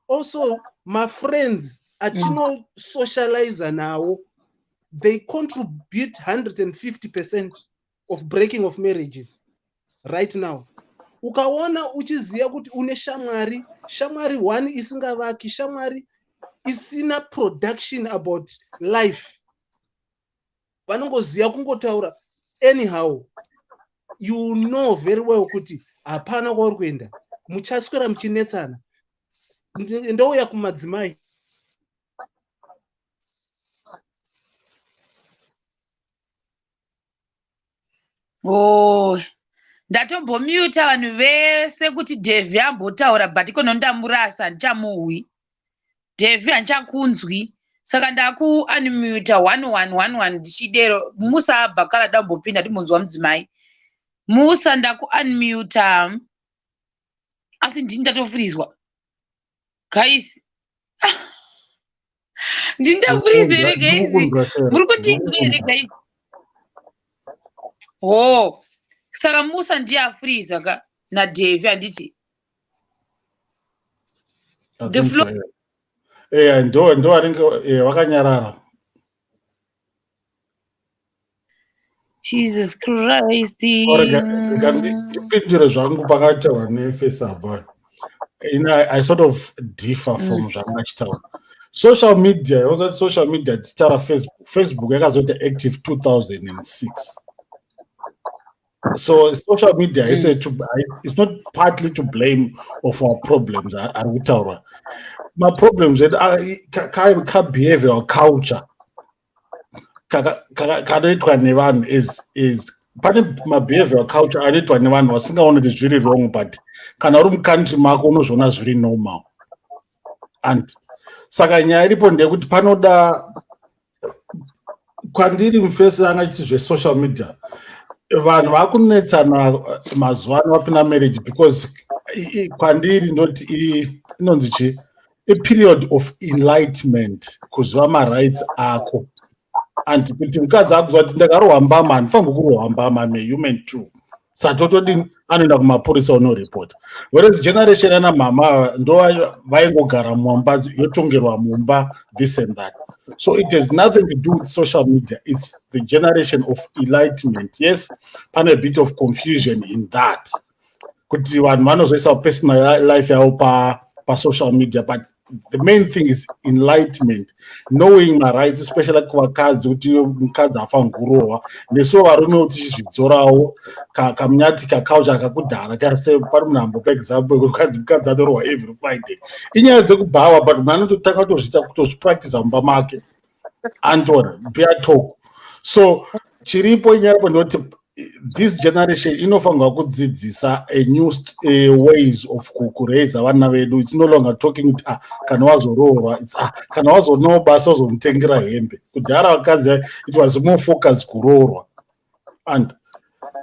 Also, mafriends atinosocializa nawo, they contribute 150% of breaking of marriages right now. Ukaona uchiziva kuti une shamwari, shamwari one isingavaki, shamwari isina production about life, vanongoziva kungotaura anyhow, you know very well kuti hapana kwauri kuenda, muchaswera muchinetsana. Ndouya kumadzimai. Oh, ndatombomuta vanhu vese kuti Devi ambotaura, but ikono ndamurasa, handichamuhwi Devi, handichakunzwi. Saka ndakuunmuta one one one one ndichidero. Musa abva kare, dambopinda timbonzwa mudzimai. Musa, ndakuunmuta, asi ndini ndatofurizwa, guys. Ndini ndafuriza here, guys? Muri kundinzwa here, guys? Ho, saka Musa ndiye afuriza ka naDevi, handiti? The floor. Eya, ndo vanenge vakanyarara. Jesus Christ. Rega ndipindure zvangu pakataurwa nefesabva. I sort of differ from zvanga achitaura. Social media, yozati social media, tichitaura Facebook, Facebook yakazoita active 2006. So social media it's not partly to blame of our problems ari kutaurwa. Maproblems edu kabehavioral culture kanoitwa nevanhu is pane mabehavioral culture anoitwa nevanhu vasingaoni kuti zviri wrong, but kana uri mucountry mako unozviona zviri normal. And saka nyaya iripo ndeyekuti panoda kwandiri mufesi anga chiti zvesocial media, vanhu vakunetsana mazuva ano vapinda marriage, because kwandiri ndoti inonzi chi iperiod of enlightenment, kuziva marights ako. And kuti mukadzi akuziva kuti ndakarohwa mbama, handifanirwi kurohwa mbama, I'm a human too. Satotodini, anoenda kumapurisa unoripota. Whereas generation yana mama ndo vaingogara mumba, yotongerwa mumba, this and that. So it has nothing to do with social media. It's the generation of enlightenment. Yes, pane a bit of confusion in that kuti vanhu vanozoisa personal life yavo pasocial media, but the main thing is enlightenment, knowing my rights, especially kuvakadzi, kuti mukadzi haafaniri kurohwa. Nesuwo varume tichizvidzorawo kamunyati kaculture kakudhara kase. Pari munhu ambopa example yekuti mukadzi anorohwa every Friday, inyaya dzekubhawa, but munhu anototanga kutozviita, kutozvipractiza mumba make, antora beer talk. So chiripo inyaya ndoti this generation inofanirwa kudzidzisa a new ways of kuraisa vana vedu. It's no longer talking kuti, ah, kana wazoroorwa, it's, ah, kana wazonewo basa uzomutengera hembe. Kudhara vakadzi it was more focus kuroorwa, and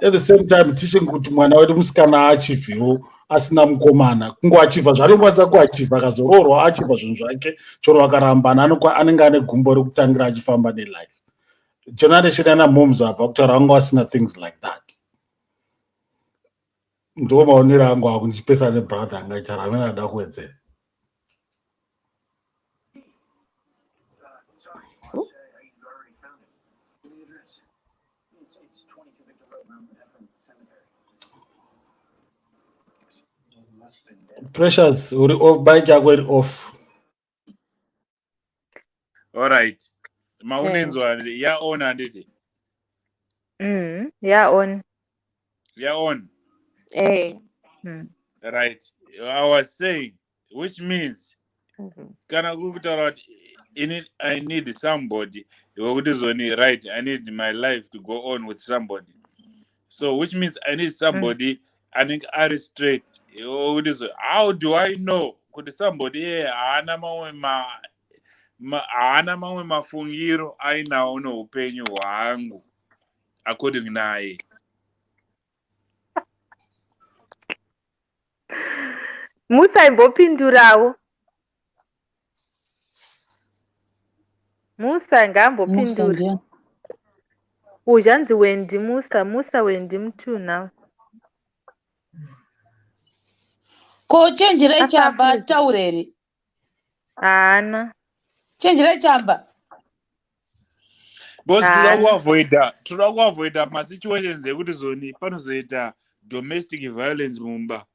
at the same time teaching kuti mwana wedu musikana achivhewo asina mukomana, kungoachivha zvaanokwanisa kuachivha, akazoroorwa achivha zvinhu zvake, choro vakarambana anenge ane gumbo rekutangira achifamba nelife. Generation yana moms abva kutaura vanga vasina things like that. Ndo maonero angu aku ndichipesa nebrother angaitaura amene ada kuwedzera. Precious, uri off, bike yako iri off. Alright, maunenzwa ya on handiti? Ya on. Ya on. Eh. Right, I was saying, which means kana kuri kutaura kuti I need somebody wekuti zoni, right, I need my life to go on with somebody, so which means I need somebody anenge ari straight wekuti zo, how do I know kuti somebody iye haana mamwe haana mamwe mafungiro ainawo neupenyu hwangu according naye? Musa imbopindurawo. Musa ngaambopindura. Musa ndiani? Uzhanzi Wendy Musa, Musa Wendy Mtuna. Ko chenjerai Asa chamba Africa. taura here? Haana. Chenjerai chamba. Because toda Haana. kuavoida, toda kuavoida masituations ekuti zoni panozoita domestic violence mumba,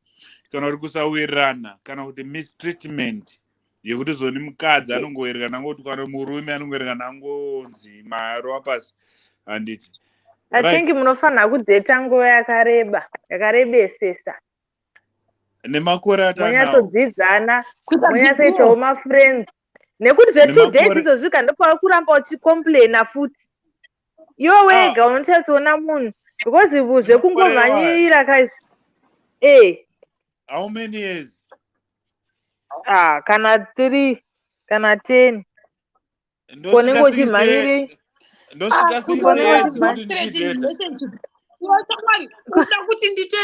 kana kuti kusawirirana, kana kuti mistreatment yekuti zoni mukadzi anongowirirana angoti, kana murume anongowirirana angonzi marova pasi, handiti? I Right. think munofanira kudheta nguva yakareba, yakarebesesa. Nemakore atanawo. Monyatsodzidzana, Kuita monyatsoitawo degree. mafriends. Nekuti zve 2 days Nemakore izvozvi kandopa kuramba uchicomplaina futi. Iwe wega unochatsoona munhu because Nemakore zvekungomhanyira kaizvi. How many years? Ah, kana 3 kana 10. Ndosvika Konenge 60 uchimhanyiri. Ndosvika Ah, 60 Konenge years uchimhanyiri. kuti ndichidheta. Relationship. Iwe shamwari, unoda kuti ndite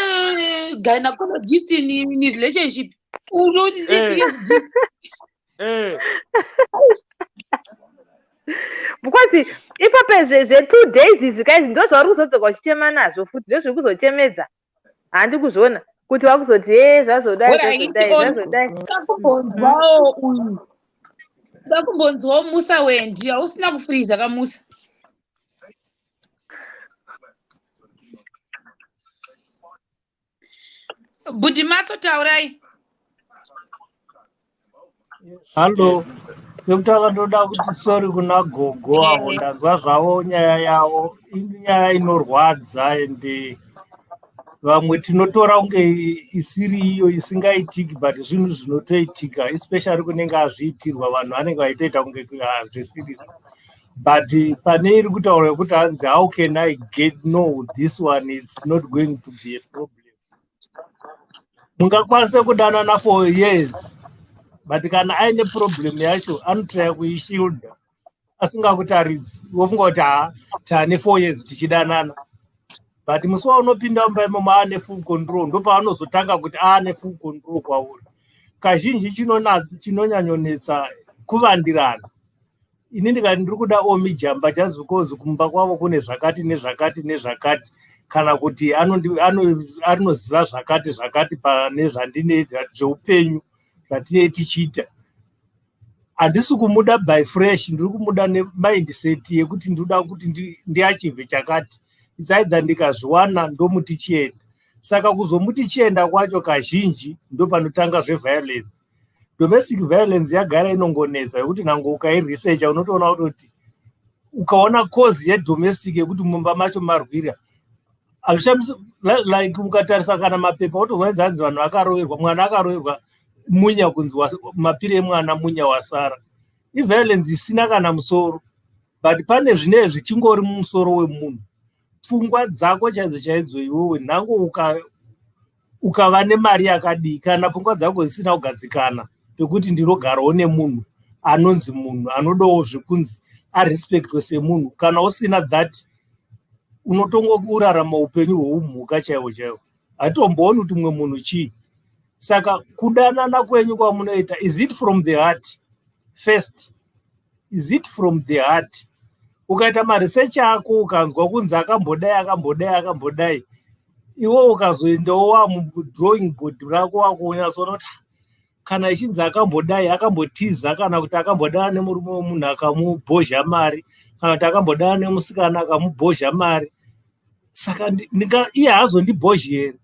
gynecologist in relationship? Unoti PhD. Because ipapo zve 2 days izvi kaizvi ndo zvauri kuzodzoka uchichema nazvo futi, ndo zviri kuzochemedza. Handi kuzviona kuti wakuzoti he zvazodai, Alright, zvazodai, on. zvazodai. Ndakumbonzwawo uyu. Ndakumbonzwawo Musa Wendi, hausina kufreeza kaMusa. Bhudhi Matso taurai. Hallo, yekutanga ndoda kuti sorry kuna gogo avo, ndanzwa zvavo nyaya yavo, inyaya inorwadza and vamwe tinotora kunge isiri iyo isingaitiki, but zvinhu zvinotoitika, especially kunenge azviitirwa, vanhu vanenge vachitoita kunge hazvisiri. But pane iri kutaura yekuti hanzi how can I get know this one is not going to be a problem. Mungakwanise kudanana for years, but kana aine problem yacho anotraya kuishilda asingakutaridzi, wofunga kuti ha taane 4 years tichidanana, but musi waunopinda mumba imomo aane full control, ndopaanozotanga kuti aane full control kwauri. Kazhinji chinonyanyonetsa kuvandirana. Ini ndikati ndiri kuda Omi Jamba just because kumba kwavo kune zvakati nezvakati nezvakati, kana kuti anoziva zvakati zvakati pane zvandine zveupenyu zvatinee tichiita. Handisi kumuda by fresh, ndiri kumuda nemindset yekuti ndinoda kuti ndiachieve chakati. It's either ndikazviwana ndomuti chienda. Saka kuzomuti chienda kwacho kazhinji ndopanotanga zveviolence. Domestic violence yagara inongonetsa yekuti nhango ukairesearcha unotoona kutoti ukaona cause yedomestic yekuti mumba macho marwira hazvishamisi. Like ukatarisa kana mapepa wotovaidza hanzi vanhu vakaroverwa, mwana akaroverwa munya, kunzi mapiri emwana munya wasara. Iviolence isina kana musoro, but pane zvinee zvichingori mumusoro wemunhu, pfungwa dzako chaidzo chaidzo. Iwewe nhango ukava nemari yakadii, kana pfungwa dzako dzisina kugadzikana pekuti ndinogarawo nemunhu anonzi munhu anodawo zvekunzi arespectwe semunhu, kana usina that, unotongourarama upenyu hweumhuka chaiwo chaiwo, hatitombooni kuti mumwe munhu chii. Saka kudanana kwenyu kwamunoita, is it from the heart first? Is it from the heart? Ukaita maresearch ako, ukanzwa kunzi akambodai, akambodai, akambodai, iwe ukazoendawo wamudrawing board rako, wakunyatsoona kuti kana ichinzi akambodai, akambotiza, kana kuti akambodana nemurume wemunhu akamubhozha mari, kana kuti akambodana nemusikana akamubhozha mari, saka iye haazondibhozhi here?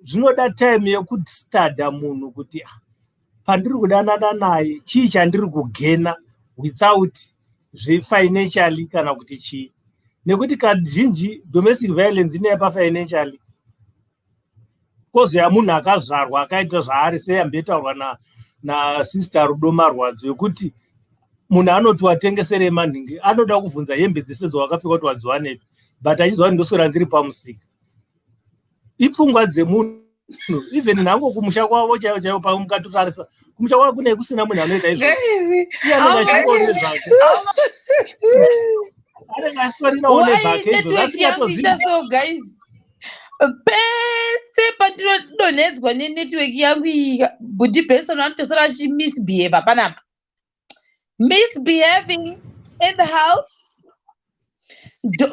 Zvinoda time yekustudya munhu kuti, ah, pandiri kudanana naye chii chandiri kugaina without zvefinancially kana kuti chii? Nekuti kazhinji domestic violence inoya pafinancially, kozoya munhu akazvarwa akaita zvaari, seyambotaurwa nasister Rudo Marwadzo, yekuti munhu anoti watengeserei manhingi, anoda kubvunza hembe dzese dzawakapfeka kuti wadziwanepi, but achiziva kuti ndoswera ndiri pamusika. Ipfungwa dzemunhu. Even nhango kumusha kwavo chaivo chaivo, pamukatotarisa kumusha kwavo kune kusina munhu anoita izvozvo, iye anenge achingori nezvake, anenge asitorinawo nezvake izvozvo, asingatozivi. So guys, pese pandinodonhedzwa nenetwork yangu iyi, Bhudhi Benson anotosara achimisbehave panapa, misbehaving in the house.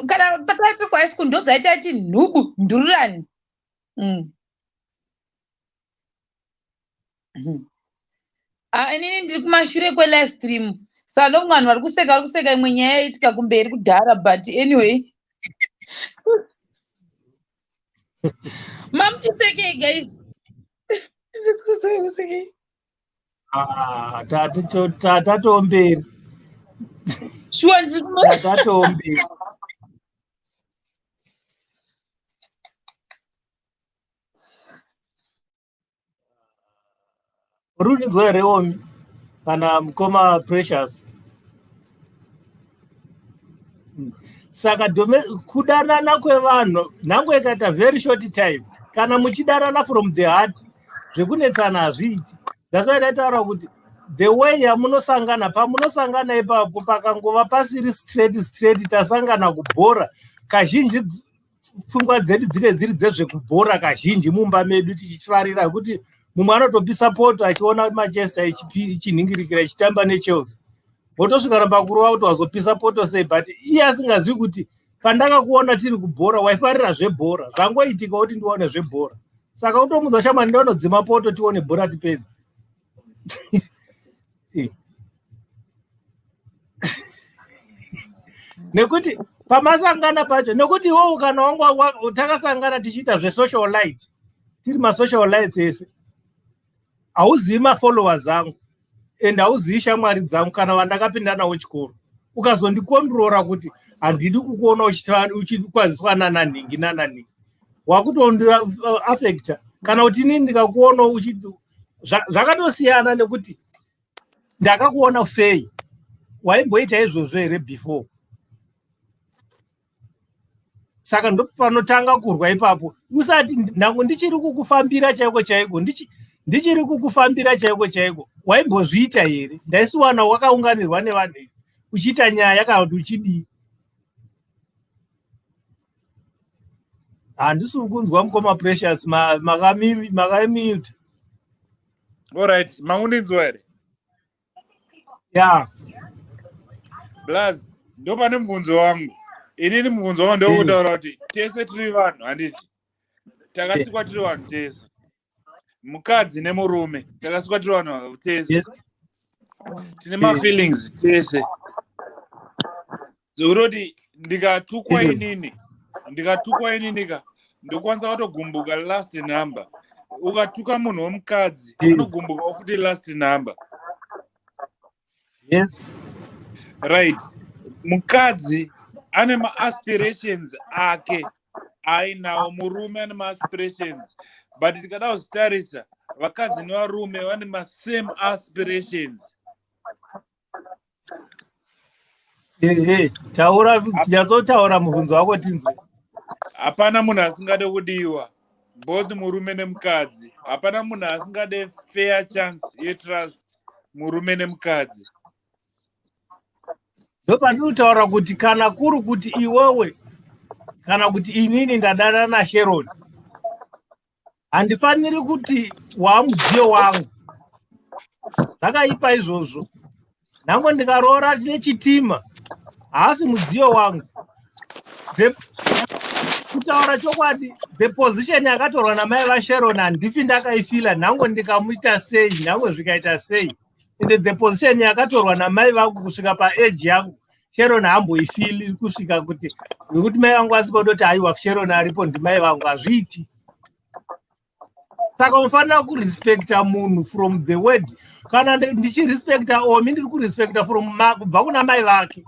Kana patati kuhigh school ndodzaita ati nhubu ndururani. Ah, inini ndiri kumashure kwelive stream, saka ndokunge vanhu vari kuseka, vari kuseka imwe nyaya yaiitika kumberi kudhara. But anyway, mamuchisekei guys? Ndisi Ah, tatatomberi. Shuwa, ndiri Tatatomberi. Uri kundinzwa here, Omi, kana mukoma Precious? Saka kudanana kwevanhu nhango ikaita very short time, kana muchidanana from the heart, zvekunetsana hazviiti. That's why ndaitaura kuti the way yamunosangana, pamunosangana ipapo pakangova pasiri straight straight, tasangana kubhora, kazhinji pfungwa dzedu dzine dziri dzezvekubhora kazhinji mumba medu, tichifarira kuti mumwe anotopisa poto achiona Manchester ichinhingirikira ichitamba neChelsea, votosvika pakurova kuti wazopisa poto sei, but iye asingazivi kuti pandakakuona tiri kubhora waifarira zvebhora, zvangoitika kuti ndione zvebhora. Saka utomudza, shamwari, ndinodzima poto tione bhora tipedze. Nekuti pamasangana pacho, nekuti iwowo kana wanga takasangana tichiita zvesocial light, tiri masocial lights ese, hauzivi mafollowers angu and hauzivi shamwari dzangu kana vandakapinda nawo chikoro, ukazondikondrora kuti handidi kukuona uchikwaziswa nananhingi nananhingi, wakutondiafecta. Kana kuti inini ndikakuona zvakatosiyana nekuti ndakakuona sei, waimboita izvozvo here before? Saka ndopanotanga kurwa ipapo. Usati nhango ndichiri kukufambira chaiko chaiko, ndichiri kukufambira chaiko chaiko, waimbozviita here? Ndaisiwana wakaunganirwa nevanhu uchiita nyaya kana kuti uchidii? Handisi kunzwa, mukoma Precious, makamuta. Alright, maundinzwa here? Ya. Plus ndopane mubvunzo wangu. Inini mubvunzo wangu ndewekutaura kuti tese tiri vanhu, handiti? Takasikwa tiri vanhu tese, mukadzi nemurume, takasikwa tiri vanhu tese. Tine mafeelings tese, zvekutoti ndikatukwa inini, ndikatukwa inini ka, ndokwanisa kutogumbuka last number. Ukatuka munhu wemukadzi, anogumbukawo futi last number. Right, mukadzi ane maaspirations ake ainawo, murume ane maaspirations, but tikada kuzvitarisa, vakadzi nevarume vane masame aspirations. Ehe, taura, nyatsotaura mubvunzo wako tinzwe. Hapana munhu asingade kudiwa, both murume nemukadzi. Hapana munhu asingade fair chance yetrust, murume nemukadzi. Ndopandiri kutaura kuti kana kuri kuti iwewe kana kuti inini ndadana naSharon, handifaniri kuti waamudziyo wangu. Zvakaipa izvozvo. Nhango ndikaroora nechitima, haasi mudziyo wangu. Kutaura chokwadi, the position yakatorwa namai vaSharon handifi ndakaifila, nhango ndikamuita sei, nhango zvikaita sei. Ende the position yakatorwa namai vangu kusvika paage yangu, Sharon haamboifili kusvika kuti nekuti mai vangu vasipodoti, aiwa, Sharon aripo, ndimai vangu, hazviiti. Saka unofanira kurespekta munhu from the word. Kana ndichirespekta Omi, ndiri kurespekta from kubva kuna mai vake.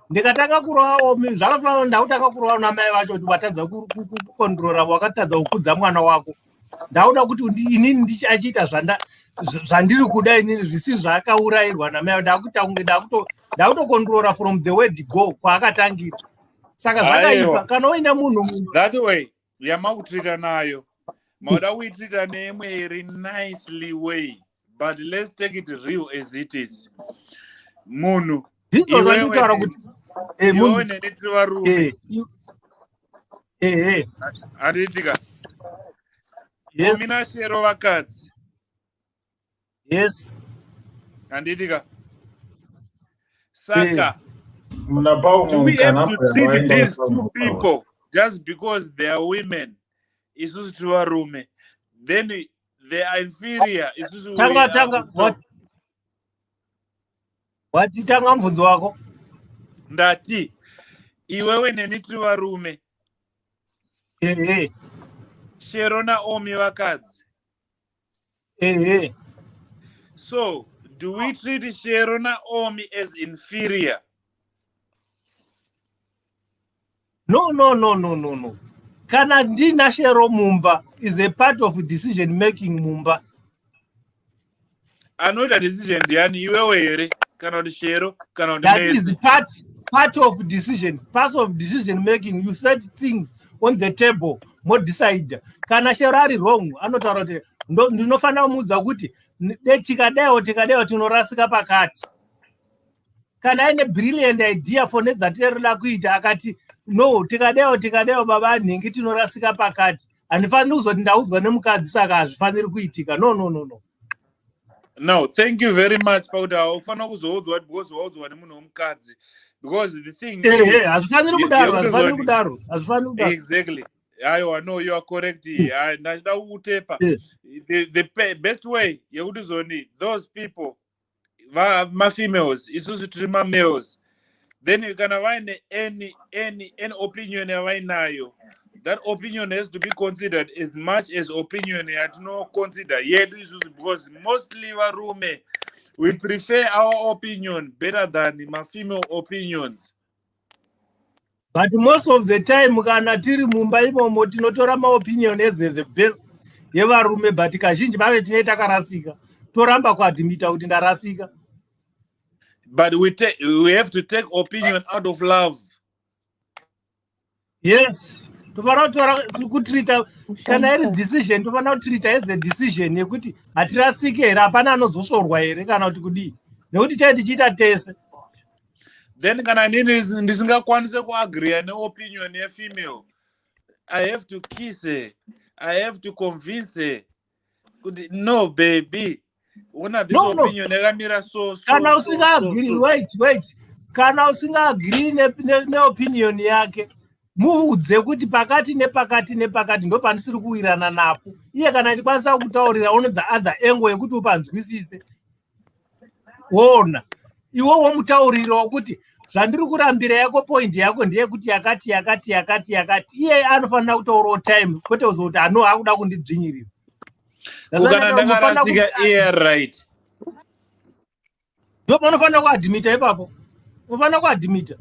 Ndikatanga kurova Omi, zvakafanana ndakutanga kurova kuna mai vacho kuti watadza kukontrora, wakatadza kukudza mwana wako. Ndauda kuti inini achiita zvandiri kuda inini, zvisi zvaakaurayirwa namai. Ndakuita kunge ndakutokontrora from the word go kwaakatangira. Saka zvakaipa. Aiwa. Kana uine munhu That way yamakutrita nayo, mauda kuitrita neimwe iri nicely way, but let's take it real as it is. Munhu Ndizvo iwewe zvandikutaura kuti iwewe neni tiri varume, ehe. Handiitika? Yes. Omi naShero vakadzi. Yes. Handiitika? Saka Muna Paul do we have kana to treat these two people just because they are women, isusu tiri varume, then they are inferior, isusu we Tanga are tanga on top? Wati tanga mubvunzo wako. Ndati iwewe neni tiri varume. Shero naOmi vakadzi. So do we treat Shero naOmi as inferior? No, no, no, no, no, no. Kana ndina Shero mumba, is a part of decision making mumba. Anoita decision ndiani, iwewe here kana kuti Shero kana kuti That is mese? part of decision, part of decision making. You set things on the table, modecide. Kana Shero ari wrong, anotaura kuti ndinofanira kumuudza kuti de tikadaiwo, tikadaiwo, tinorasika pakati. Kana aine brilliant idea for nezvatirida kuita, akati no, tikadaiwo, tikadaiwo, baba nhingi, tinorasika pakati, handifaniri kuzoti ndaudzwa nemukadzi saka hazvifaniri kuitika. No, no, no, no. No, thank you very much pakuti haufanira kuzoudzwa because waudzwa nemunhu womukadzi, because the thing Ehe, hazvifaniri kudaro, hazvifaniri kudaro, hazvifaniri kudaro. Exactly. Aiwa, no, you are correct. Ndachida kukutepa. The best way yekuti zoni those people mafemales, isusu tiri mamales, then kana vaine any opinion yavainayo, that opinion has to be considered as much as opinion yatinoconsider yedu isusu, because mostly varume, we prefer our opinion better than mafemale opinions. But most of the time kana tiri mumba imomo, tinotora maopinion as the best yevarume, but kazhinji vave tinee takarasika, toramba kuadmita kuti ndarasika. But we have to take opinion out of love. Yes, tofanira kutora, kutrita kana iri decision, tofanira kutrita as a decision yekuti hatirasiki here, hapana anozosvorwa here kana kuti kudii, nekuti chai tichiita tese. Then kana nini ndisingakwanise kuagreea neopinion yefemale, I have to kiss her, I have to convince her kuti no, baby, una this No, no. opinion yakamira so so Kana so, usingaagiri so, so. Wait, wait. Kana usingaagree neopinion yake, muudze kuti pakati nepakati nepakati ndo pandisiri kuwirana napo. Iye kana achikwanisa kutaurira on the other angle yekuti upanzwisise, woona iwe womutaurira wokuti zvandiri kurambira yako point yako ndeyekuti yakati yakati yakati yakati. Iye anofanira kutaurawo time, kwete kuzoti ano akuda kundidzvinyirira. Kana ndakarasika, iye right. Ndo panofanira kuadmita ipapo, unofanira kuadmita.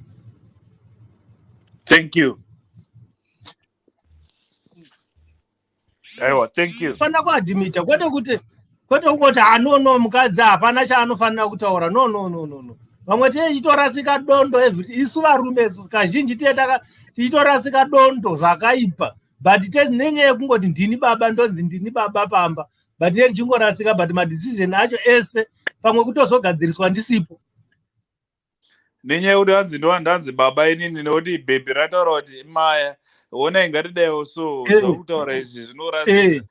Thank you. Aiwa, thank you. Fanira kuadmita, kwete kuti, kwete kungoti ah, no no, mukadzi hapana chaanofanira kutaura. No, no, no, no, no. Vamwe tiye tichitorasika dondo every, isu varume isu kazhinji tiye tichitorasika dondo zvakaipa, but nenyaya yekungoti ndini baba, ndonzi ndini baba pamba, but ne tichingorasika, but madecision acho ese pamwe kutozogadziriswa ndisipo. Nenyaya yekuti hanzi ndowandanzi baba inini, nekuti bhebhi rataura kuti maya honai ngatidaiwo, so zvauri kutaura izvi zvinorasika.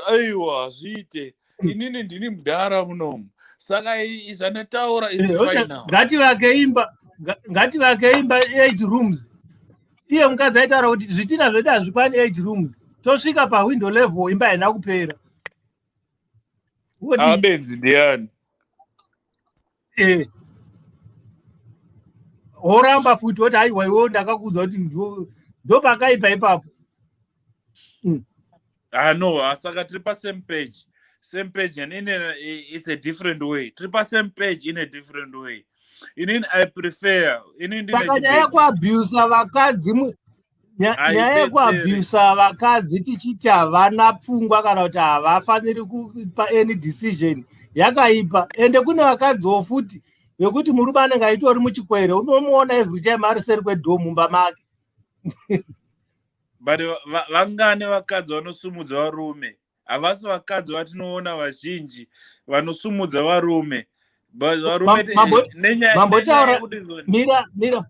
Aiwa, hazviite, inini ndini mudhara munomu, saka zvandataura is final. Ngativake imba, ngativake imba 8 rooms. Iye mukadzi aitaura kuti zvitina zvedu hazvikwani 8 rooms, tosvika pawindow level, imba haina kupera. Abenzi ndiani? Woramba futi woti aiwa, iwo ndakakuudza kuti ndo pakaipa ipapo. Ah no, ah, saka tiri pasame page, same page and it's a different way. Tiri pasame page in a different way. Inini I prefer, inini ndine Saka nyaya yekuabhusa vakadzi nyaya yekuabhusa vakadzi tichiti havana pfungwa kana kuti havafaniri kupa any decision yakaipa. Ende kune vakadziwo futi vekuti murume anenge aitori muchikwere, unomuona every time ari seri kwedhoo mumba make. But vangani vakadzi vanosumudza varume? Havasi vakadzi vatinoona vazhinji vanosumudza varume, but varume Mambotaura, mira, mira,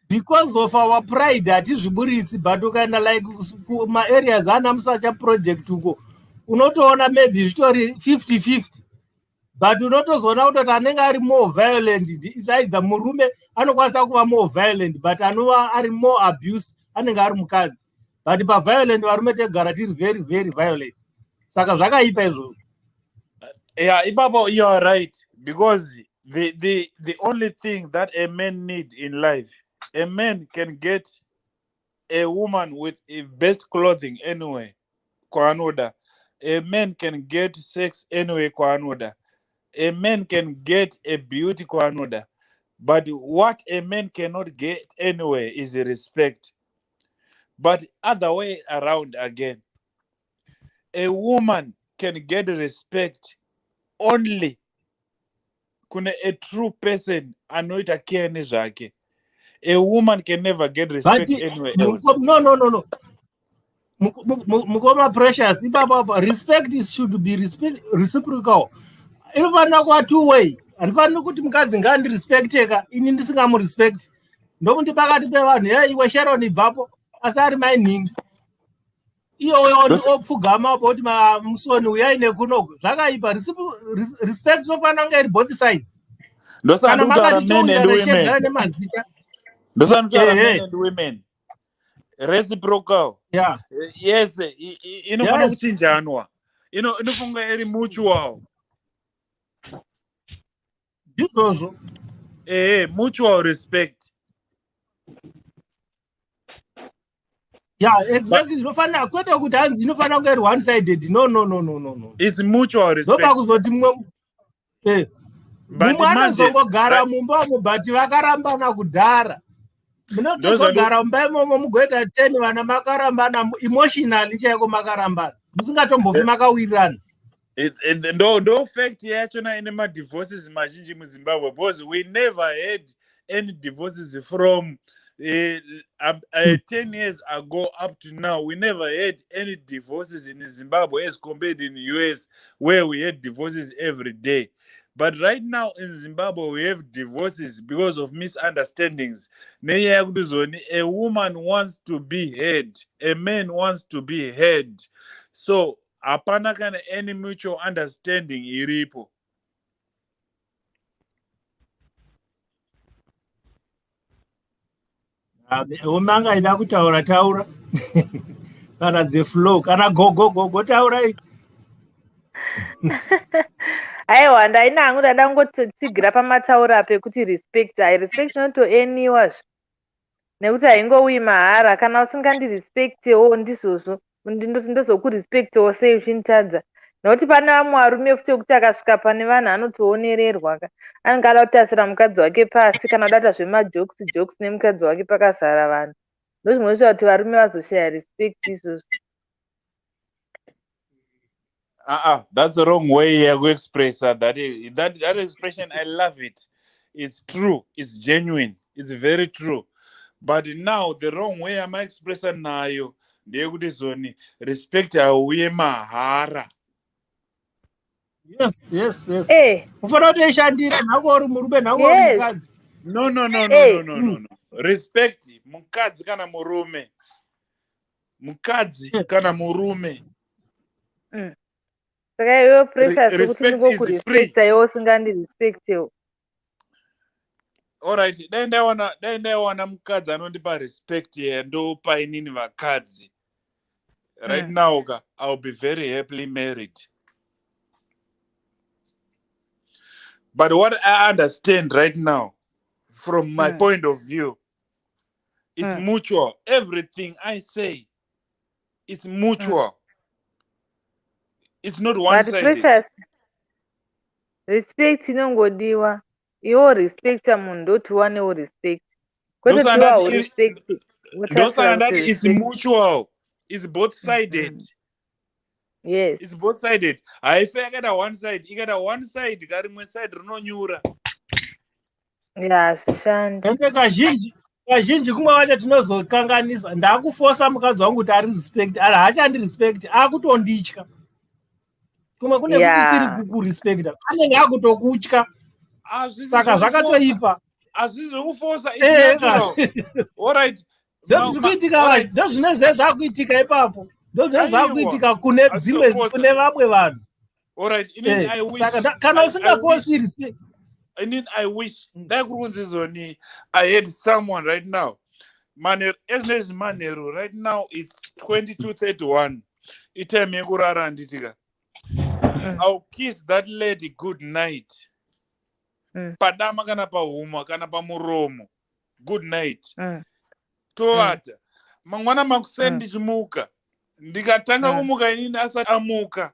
because of our pride hatizviburisi, but ukaenda like kumaareas ana Musacha Project uko, unotoona maybe zvitori 50-50, but unotozoona kutoti anenge ari more violent is either murume anokwanisa kuva more violent, but anova ari more abuse anenge ari mukadzi. But paviolent varume tegara tiri very very violent, saka zvakaipa izvozvo. Yeah, ipapo you are right, because the only thing that a man need in life, a man can get a woman with a best clothing anyway kwaanoda, a man can get sex anyway kwaanoda, a man can get a beauty kwaanoda, but what a man cannot get anywhere is respect. But other way around again, a woman can get respect only kune a true person anoita care nezvake. A woman can never get respect But anywhere else. No, no, no, no. Mukoma Precious, ipapo apa respect is should be reciprocal, inofanira kuva two way. Handifaniri kuti mukadzi ngaandirespecteka ini ndisingamurespect, ndokuti pakati pevanhu, ye iwe Sharon ibvapo, asi ari mainhingi iyoyo opfugama apo kuti musoni uyai nekunoku, zvakaipa. Respect inofanira kunge iri both sides. Ndosaka Kana ndikutaura makati men and towirirana, women. shedzana nemazita. Ndosaka ndikutaura men and women, reciprocal. Yes, inofanira kuchinjanwa. Inofunga iri mutual. Ndizvozvo. Ehe, mutual respect. Yeah, exactly, inofanira, kwete kuti hanzi inofanira kunge iri one sided. No, no, no, no, no, no. It's mutual respect. Ndopakuzoti mumwe But mumwe manje anozongogara mumba umo, but vakarambana kudhara. Munotozogara mumba imomo mugoita 10 vana makarambana, emotionally chaiko makarambana, musingatombofi makawirirana. Ndo fact yachona ine madivorces mazhinji muZimbabwe, because we never had any divorces from 10 years ago up to now. We never had any divorces in Zimbabwe as compared in US, where we had divorces every day. But right now in Zimbabwe we have divorces because of misunderstandings, nenyaya yekuti zoni a woman wants to be heard, a man wants to be heard, so hapana kana any mutual understanding iripo. Omanga aida kutaura taura kana the flow kana gogo gogo taurai. Aiwa, ndaina hangu ndada kungotsigira pamataura pekuti respect, hai, respect inotoeniwa zve nekuti haingouyi mahara. Kana usingandirespectewo ndizvozvo, ndozokurespectewo sei uchinditadza? Nokuti pane vamwe varume futi wekuti akasvika pane vanhu anotoonererwa ka, anenge ada kutarisira mukadzi wake pasi kana kuda kuita zvemajokes jokes nemukadzi wake pakazara vanhu. Ndozvimwe zvoita kuti varume vazoshaya respect izvozvo. Uh-uh, that's the wrong way yekuexpressa that expression. I love it. It's true, it's genuine, it's very true. But now the wrong way amaexpressa nayo ndeyekuti zoni respect hauye mahara. Yes. Ufanira kutoishandira nhako uri murume, nhako uri mukadzi. No, no, no, no. No, no, no, no. Respect mukadzi kana murume, mukadzi kana murume. Saka iwe Precious, kuti Respect is free. Ndingokurespecta iwe usingandirespectewo. Alright, dai ndaiwana mukadzi anondipa respect yandopa inini vakadzi right now ka, I'll be very happily married. But what I understand right now from my point of view, it's mutual. Everything I say, it's mutual. It's not But one sided. Precious, respect inongodiwa. Iwo respecta munhu ndoti uwanewo respect, kwete Ndosaka tiwa ndati haurespect. Ndosaka ndati it's mutual, it's both sided. It's both sided. Haife yakaita one side. Ikaita one side karimwe side rinonyura. Ya, zvishandi. Ende kazhinji kazhinji kumwe wacho tinozokanganisa. Ndakufosa mukadzi wangu kuti ari respect, ari haachandirespect, akutonditya. Kumwe kune kusisiri kukurespecta, anenge akutokutya. Hazvisi Saka zvekufosa. Zvakatoipa. Hazvisi zvekufosa, it's natural. Alright. Ndozviri kuitika Alright. ndozvineze zvakuitika ipapo, ndozvineze Aiwa. zvakuitika kune Hazvisi dzimwe zvekufosa. kune vamwe vanhu. Alright, inini I wish Saka kana I wish usingafosi respect. Inini I wish dai kuri kunzi zoni I had someone right now. Manheru ezvinezvi, manheru, right now it's 22:31, itime yekurara, handitika? I'll kiss that lady good night padama kana pahuma kana pamuromo, good night, tovata. Mangwana makuseni ndichimuka, ndikatanga kumuka inini asati amuka,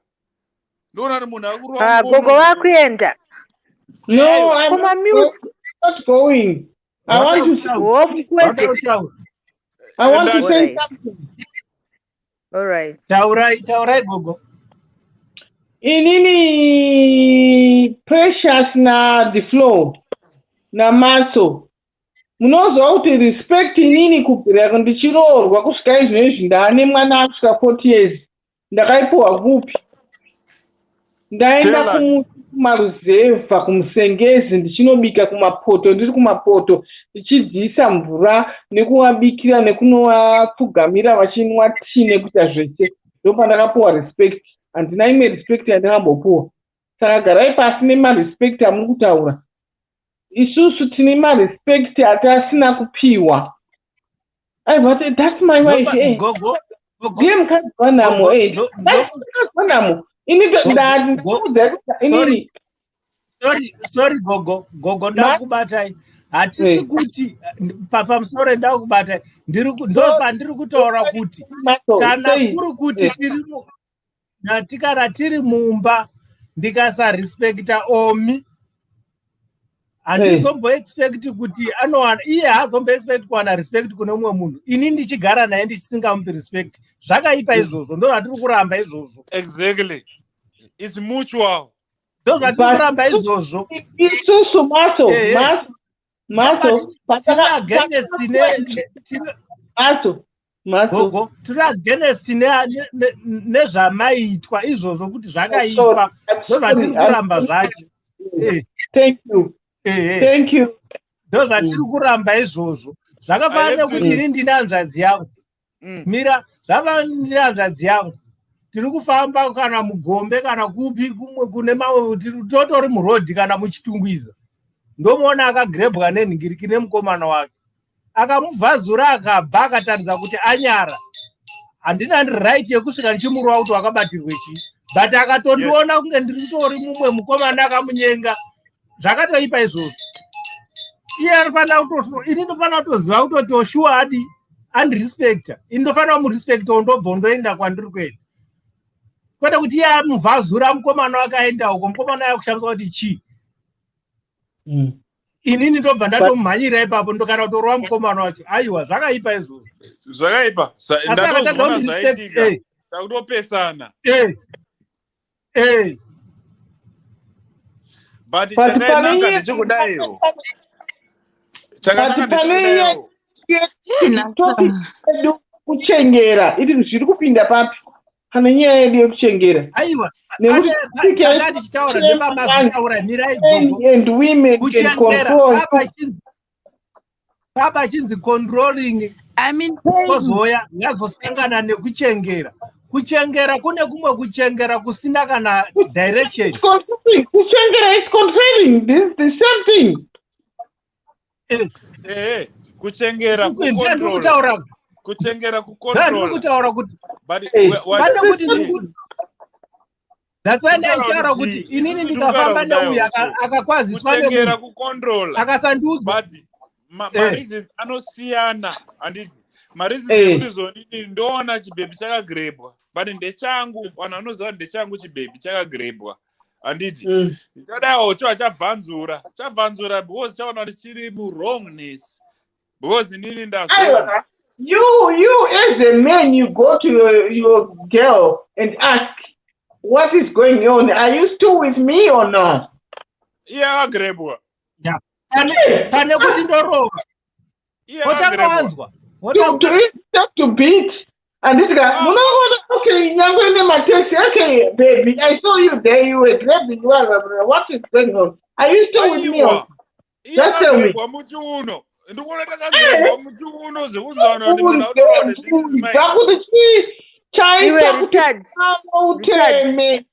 ndoona kuti munhu akurova Ah, gogo ngono. vakuenda. No, I'm Kuma not, mute. Not going. I want to Hope kwese. I want to say something. All right. Taurai, taurai gogo. Inini Precious na the flow namatso, munoziva kuti respect inini kubvira ndichiroorwa kusvika izvinezvi ndaane mwana asvika 40 years, ndakaipiwa kupi? Ndaenda Tell us. Kumaruzevha kumusengezi ndichinobika kumapoto, ndiri kumapoto ndichidziisa mvura nekuvabikira nekunovapfugamira vachinwa tii nekuita zvese. Ndopandakapiwa respect. Handina imwe respect yandakambopiwa. Saka garai pasi nemarespect amuri kutaura. Isusu tine marespect atasina kupiwa. Aiwa, that's my wife, eh. Gogo. Ndiye mukadzi wanhamo. Gogo, Eh. no. That's mukadzi wanhamo. Ini ndakuudzai kuti inini Sorry, sorry gogo, gogo, ndakubatai. Hatisi kuti pamusoro ndakubatai. Ndiri ndo pandiri kutaura kuti kana sei? kuri kuti tiri ndati kana tiri mumba ndikasarespekta Omi, handizomboexpect kuti anowana, iye haazomboexpect kuwana respect kune mumwe munhu ini ndichigara naye ndichisingamupi respect. Zvakaipa izvozvo, ndo zvatiri kuramba izvozvo. Exactly, it's mutual. Ndo zvatiri kuramba izvozvo. Isusu maso maso maso Tiri against maso maso. Gogo, tiri against nezvamaitwa izvozvo kuti zvakaipa, ndo zvatiri kuramba zvacho. Thank you. Thank you. Ndo zvatiri kuramba izvozvo. Zvakafanana nekuti ini ndine hanzvadzi yangu. Mira, zvakafanana ndine hanzvadzi yangu, tiri kufamba kana mugombe kana kupi kumwe kune mamwe, totori murodhi kana muChitungwiza, ndomuona akagrebwa nenhingiriki nemukomana wake. Akamuvhazura akabva akataridza kuti anyara. Handina right yekusvika ndichimurova kuti wakabatirwe chii, but akatondiona kunge ndiri kutori mumwe mukomana akamunyenga. Zvakatoipa izvozvo. Iye anofanira kuto, ini ndofanira kutoziva kutoti oshuwa adi andirespecta, ini ndofanira kumurespecta, ndobva ndoenda kwandiri kuenda, kwete kuti iye amuvhazura mukomana wakaenda uko, mukomana yakushamisa kuti chii. Inini ndobva ndatomumhanyira ipapo, ndokana kutorova mukomana wacho. Aiwa, zvakaipa izvozvo. Zvakaipa. Asi akatadza Ndatozviona kundirespect. zvaitika. Takutopesana. But But pane chakainaka nyaya ndechekudaiwo. But Chakanaka pane nyaya ndechekudaiwo. topic yedu, kuchengera, iti zviri kupinda papi pane nyaya yedu yekuchengera? Aiwa, Nekuti topic yedu tanga tichitaura ndepamazitaura, mirai gogo. And women can Kuchengera control. Papa chinzi controlling. I mean, pain. Kozoya yazosangana nekuchengera. Kuchengera kune kumwe kuchengera kusina kana direction. It's controlling. Kuchengera is controlling. This is the same thing. Ehe, kuchengera Ndiri kucontrola. kutaura Kuchengera ndiri kucontrola. kutaura kuti But pane kuti that's why Kutaura ndaitaura kuti kuti chii? inini Isusu ndikafamba tiri kutaura neuyu kudai also. akakwaziswa Kuchengera nemunhu kucontrola. akasandiudza. But mareasons anosiyana, handiti? Mareasons ekuti zonini ndoona chibhebhi chakagrebwa, but ndechangu, vanhu vanoziva kuti ndechangu chibhebhi chakagrebwa, handiti? Ndadaiwo chiva chabvanzura, chabvanzura because chaona kuti chiri muwrongness, because inini ndazviona. Aiwa, you as a man, you go to your girl and ask, "What is going on? Are you still with me or not?" Iye akagrebwa. Pane kuti ndorova Iye wotanga akagrebwa. wanzwa. To instead to beat, handiti ka? Munoona, okay, nyangwe nematext, "Okay baby, I saw you there, you were grabbing, blah, blah, blah. What is going on? Are you still with me or Aiwa, iye Just tell me." akagrebwa muchiuno. Ndikuona takagrebwa muchiuno zvekuzoona kuti munhu autoona kuti this is mine. Kuti chii Iwe chaita kuti Richard, uteme?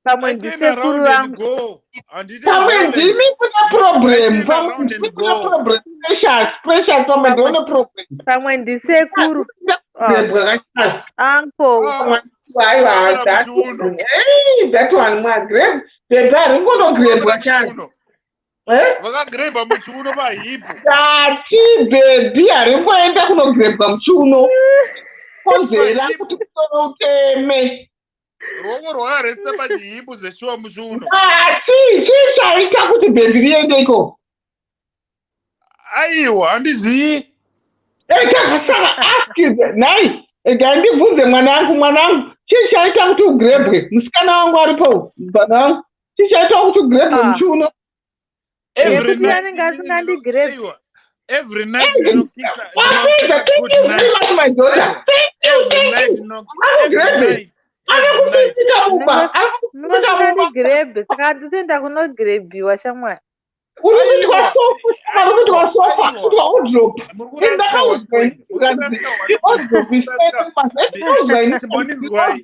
Pamwe I turn ndisekuru around and vangu. go. Handiti Pamwe violence. ndimi kune problem. I turn Pamwe around and ndimi kune go. problem. Precious, Precious, pamwe ndione problem. Pamwe ndisekuru. Ah, Grebwa kachasi. Uncle. Aiwa, Sekuru that muchiuno. one, hey, that one mwagreb bhebhi haringonogrebwa chasi. Muchiuno. Eh? Vakagrebha muchiuno pahipu. Tati bhebhi haringoenda kunogrebwa muchiuno, konzera kuti musoro uteme. Ruoko rwakaresta pachihipu zveshuwa muchiuno. Ati chii chaita kuti bhebhi riende iko? Aiwa, handizii. Saka ask, nhai, ega ndibvunze mwanangu, mwanangu, chii chaita kuti ugrebwe? Musikana wangu aripo, mwana wangu, chii chaita kuti ugrebwe Ah. muchiuno? Every Yekuti night anenge asingandigrebhi. Aiwa, every night ndinokisa. Wapedza, thank Good you very night. much, my daughter. Aiwa, Thank you, every thank night you. every Arikugrebhe. night, every night. Arikukuitika mumba, arikukuitika mumba. Munosingandigrebhi, saka nditoenda kunogrebhiwa, shamwari. Uri kuitwa Aiwa, sofa, uri kuitwa sofa, aiwa. kuitwa wardrobe. Muri kurasika one point. Muri kurasika one point. Wardrobe Muri kurasika. Chimbonizwai.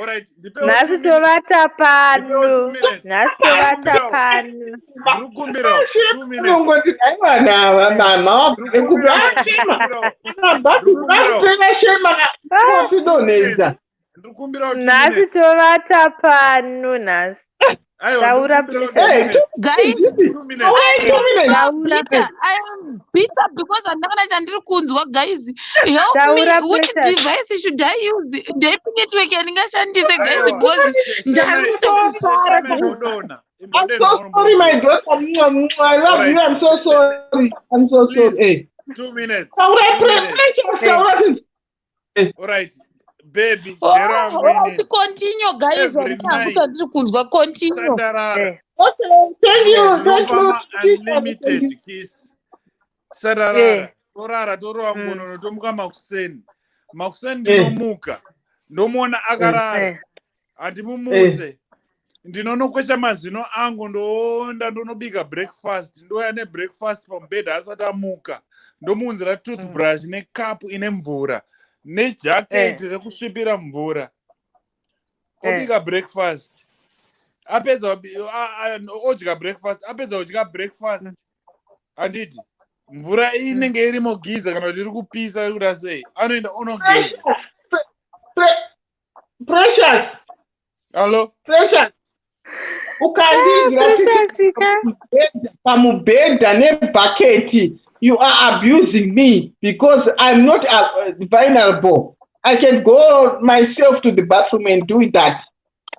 Alright, ndipewo Nhasi 2 minutes. tovata Ndipewo 2 pano. minutes. Nhasi Ndiri tovata kukumbirawo. pano. Ndiri kukumbirawo 2 minutes. Unongoti aiwa, nava mama Ndiri wabve kupi kukumbirawo. ashema. Ndiri kukumbirawo. Mabhasi shema Ndiri kukumbirawo. kotidonhedza. 2 minutes. Ndiri kukumbirawo 2 Nhasi minutes. tovata pano nhasi. Aiwa, Taura ndiri kukumbirawo 2 Precious. minutes. Guys, 2 minutes. I am so Taura. bitter. I am bitter because handina kana chandiri kunzwa, guys. Help me. Taura Which Precious. device should I use? Ndeipi network yandingashandise, guys? Aiwa, Because ndari kutofara. Shema imbodona. I'm Imbodona so sorry, my daughter. Mwah, mwah. I love you. Alright. I'm so sorry. I'm so sorry. Please, Eh. 2 minutes. Taura 2 minutes. Precious, taura. Alright, baby, Oh, nderangu alright, inini. continue, guys. Every Handina night. kuti handiri kunzwa. Continue. Sandarara. Okay, thank you. Thank Ndinopa you. ma-unlimited kiss. Sararara. Torara, torova ngonono, tomuka makuseni. Makuseni ndinomuka. Ndomuona akarara. Handimumutse. Ndinonokwesha mazino angu, ndoenda ndonobika breakfast, ndouya nebreakfast pamubhedha asati amuka, ndomuunzira toothbrush nekapu ine mvura nejaketi rekusvipira mvura. Obika breakfast, apedza odya breakfast, apedza kudya breakfast, handiti? Mvura inenge iri mugiza kana kuti iri kupisa, iri kuda sei, anoenda onogeza. Precious. Hallo? Precious, ukandigira Precious ka. pamubhedha nebhaketi, you are abusing me because I'm not vulnerable. I can go myself to the bathroom and do that.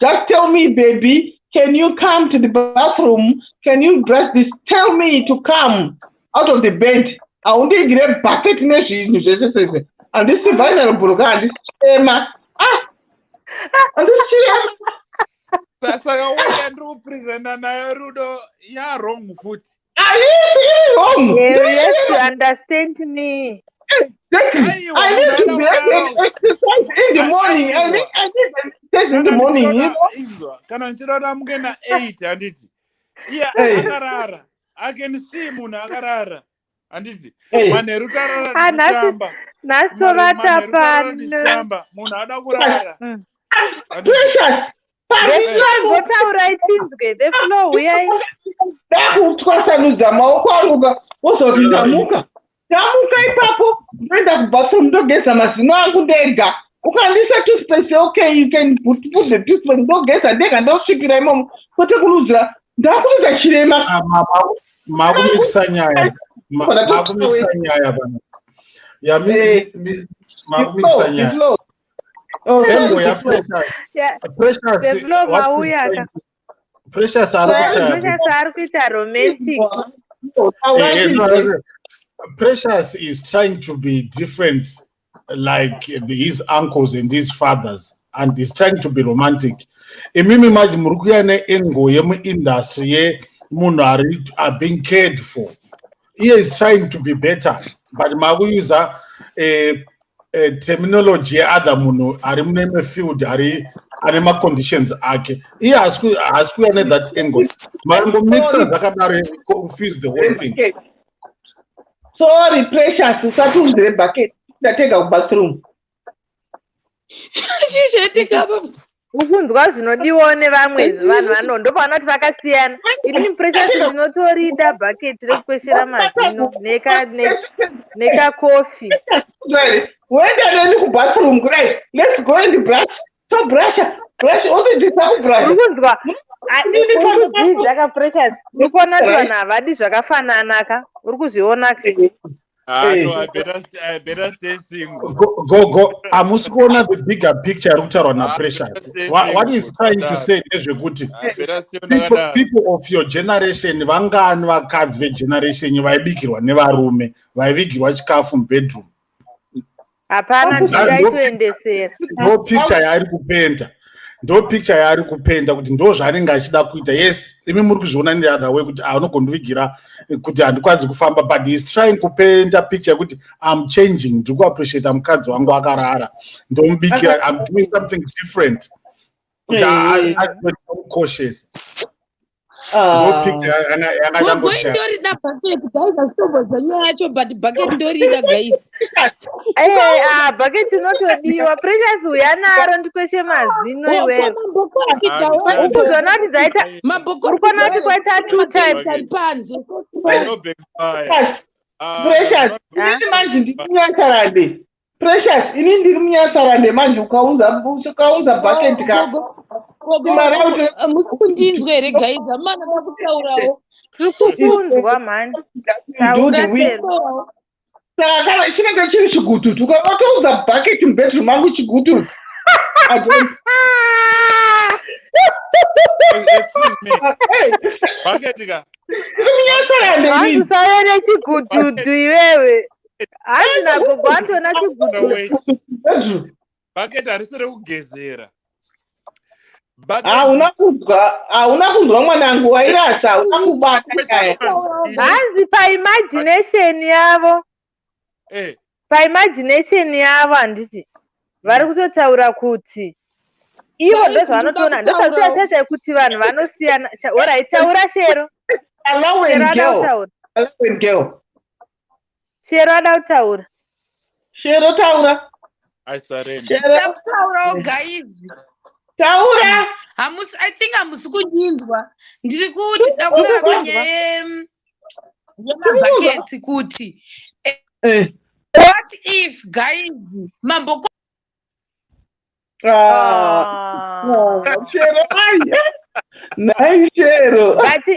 Just tell me, "Baby, can you come to the bathroom? Can you brush this?" Tell me to come out of the bed. Haundigire bhaketi nezvinhu zvese zvese. Handisi vulnerable ka, handisi chirema. Ah, handisi chirema. Saka uya ndiri kupresenta nayo rudo yawrong futi. Haisi iri wrong. You have to understand me. Exactly. Aiwa, I need to be munhu able to exercise in the morning. I need exercise in the Kana morning. You ndichitoda know? inzwa, kana ndichitoda muke na8, handiti? Iye Hey. akarara, I can see munhu akarara, handiti? Hey. Manheru tarara Ah, nhasi tichitamba. nhasi tovata Manheru tarara pano. tichitamba, munhu ada kurara, handiti? Precious. The Flow, mbotaurai tinzwe. The Flow, uyai. Ndakutwasanudza maoko angu ka, wozoti ndamuka. Ndamuka ipapo, ndoenda kubathroom, ndogeza mazino angu ndega. Ukandisa toothpaste, okay, you can put the toothpaste, ndogeza ndega, ndosvikira imomo, kwete kurudzira. Ndakuita chirema. Makumikisa nyaya. Makumikisa nyaya pano ya makumikisa nyaya. Flow. Oh, sorry, Engo the Flow. yaPrecious. Yeah, Precious, The Flow, what is mauya ka. Precious ari kuchaya. Precious ari kuita romantic. No, Precious is trying to be different like his uncles and his fathers, and he's trying to be romantic. Imimi manje muri kuya neangle yemuindustry yemunhu ari are being cared for. Iye is trying to be better, but makuusa terminology yeother munhu ari mune imwe field, ari ane maconditions ake. Iye haasi kuuya nethat angle. Maringomixa zvakadaro, confuse the whole thing. Okay. Sorry, Precious, usatiunzire bucket. Ndatega kubathroom. Chii chaitika apa? Ukunzwa zvinodiwawo nevamwe vanhu vano, ndopaona kuti vakasiyana. Inini, Precious, ndinotorida bhaketi rekukweshera mazino nekakofi. Woenda neni kubathroom kudai. "Let's go and brush." So brush, brush, odzidzisa kubrusha. Uri kunzwa? Uri kudzidza ka, Precious? Uri kuona kuti vanhu havadi zvakafanana ka? Uri kuzviona ka? Ah, no, I better stay single. Gogo, hamusi kuona the bigger picture iri kutaurwa naPrecious. Stay What is single, trying to ndakadaro. say ndezvekuti I better stay ndakadaro. people of your generation, vangani vakadzi vegeneration vaibikirwa nevarume, vaivigirwa chikafu mubedroom? Hapana, ndingaitoendesera. Ndo picture yaari kupenda, ndo picture yaari kupenda kuti ndo zvaanenge achida kuita. Yes, imi muri kuzviona neother way kuti anogondivigira kuti handikwanzi kufamba, but he is trying kupenda picture yekuti I'm changing, ndiri kuappreciata mukadzi wangu akarara, ndomubikira, I'm doing something different kuti akoshesa. Ndo picture yanga Gogo, changoshaya. ndorida bucket, guys. Asitomboziva nyaya yacho, but bucket ndorida, guys. Eh, ah, bhaketi inotodiwa. Precious, uya naro ndikweshe mazino iwewe. Ukuzviona kuti dzaita, uri kuona kuti kwaita two types. Ari panze. No backfire. Ah, Precious, inini manje ndiri munyasarande. Precious, inini ndiri munyasarande manje. Ukaunza bucket ka. Musi kundinzwa here, guys? Amana, da kutaurawo. Tiri kukunzwa mhani. Do the will. Saka kana chinenge chiri chigututu, ukatounza bucket mubedroom mangu, chigututu. I don't. Excuse me. Bucket ka. Ndiri munyasarande Hanzi inini. usauya nechigututu iwewe. Hanzi nagogo antoona chigututu. Wait. Bucket harisi rekugezera. Hauna kunzwa, hauna kunzwa mwanangu, wairasa, hauna kubata nyaya. Hanzi paimagination yavo, paimagination yavo, handiti vari kutotaura kuti ivo Guys, ndozvavanotoona, ndinoda ndozvatoita kutaurawo. chacho kuti vanhu vanosiyana. Alright, taura, Shero. Allow Shero ada girl. kutaura. Allow girl. Shero ada kutaura. Shero, taura. I surrender. Shero. Ndakutaurawo, guys. Taura. Hamusi, I think hamusi kundinzwa. Ndiri kuti ndakutaura Tiri panyaya Yemabhaketsi kuti what if, guys, mambo Ah, Shero, ai, nhai Shero. But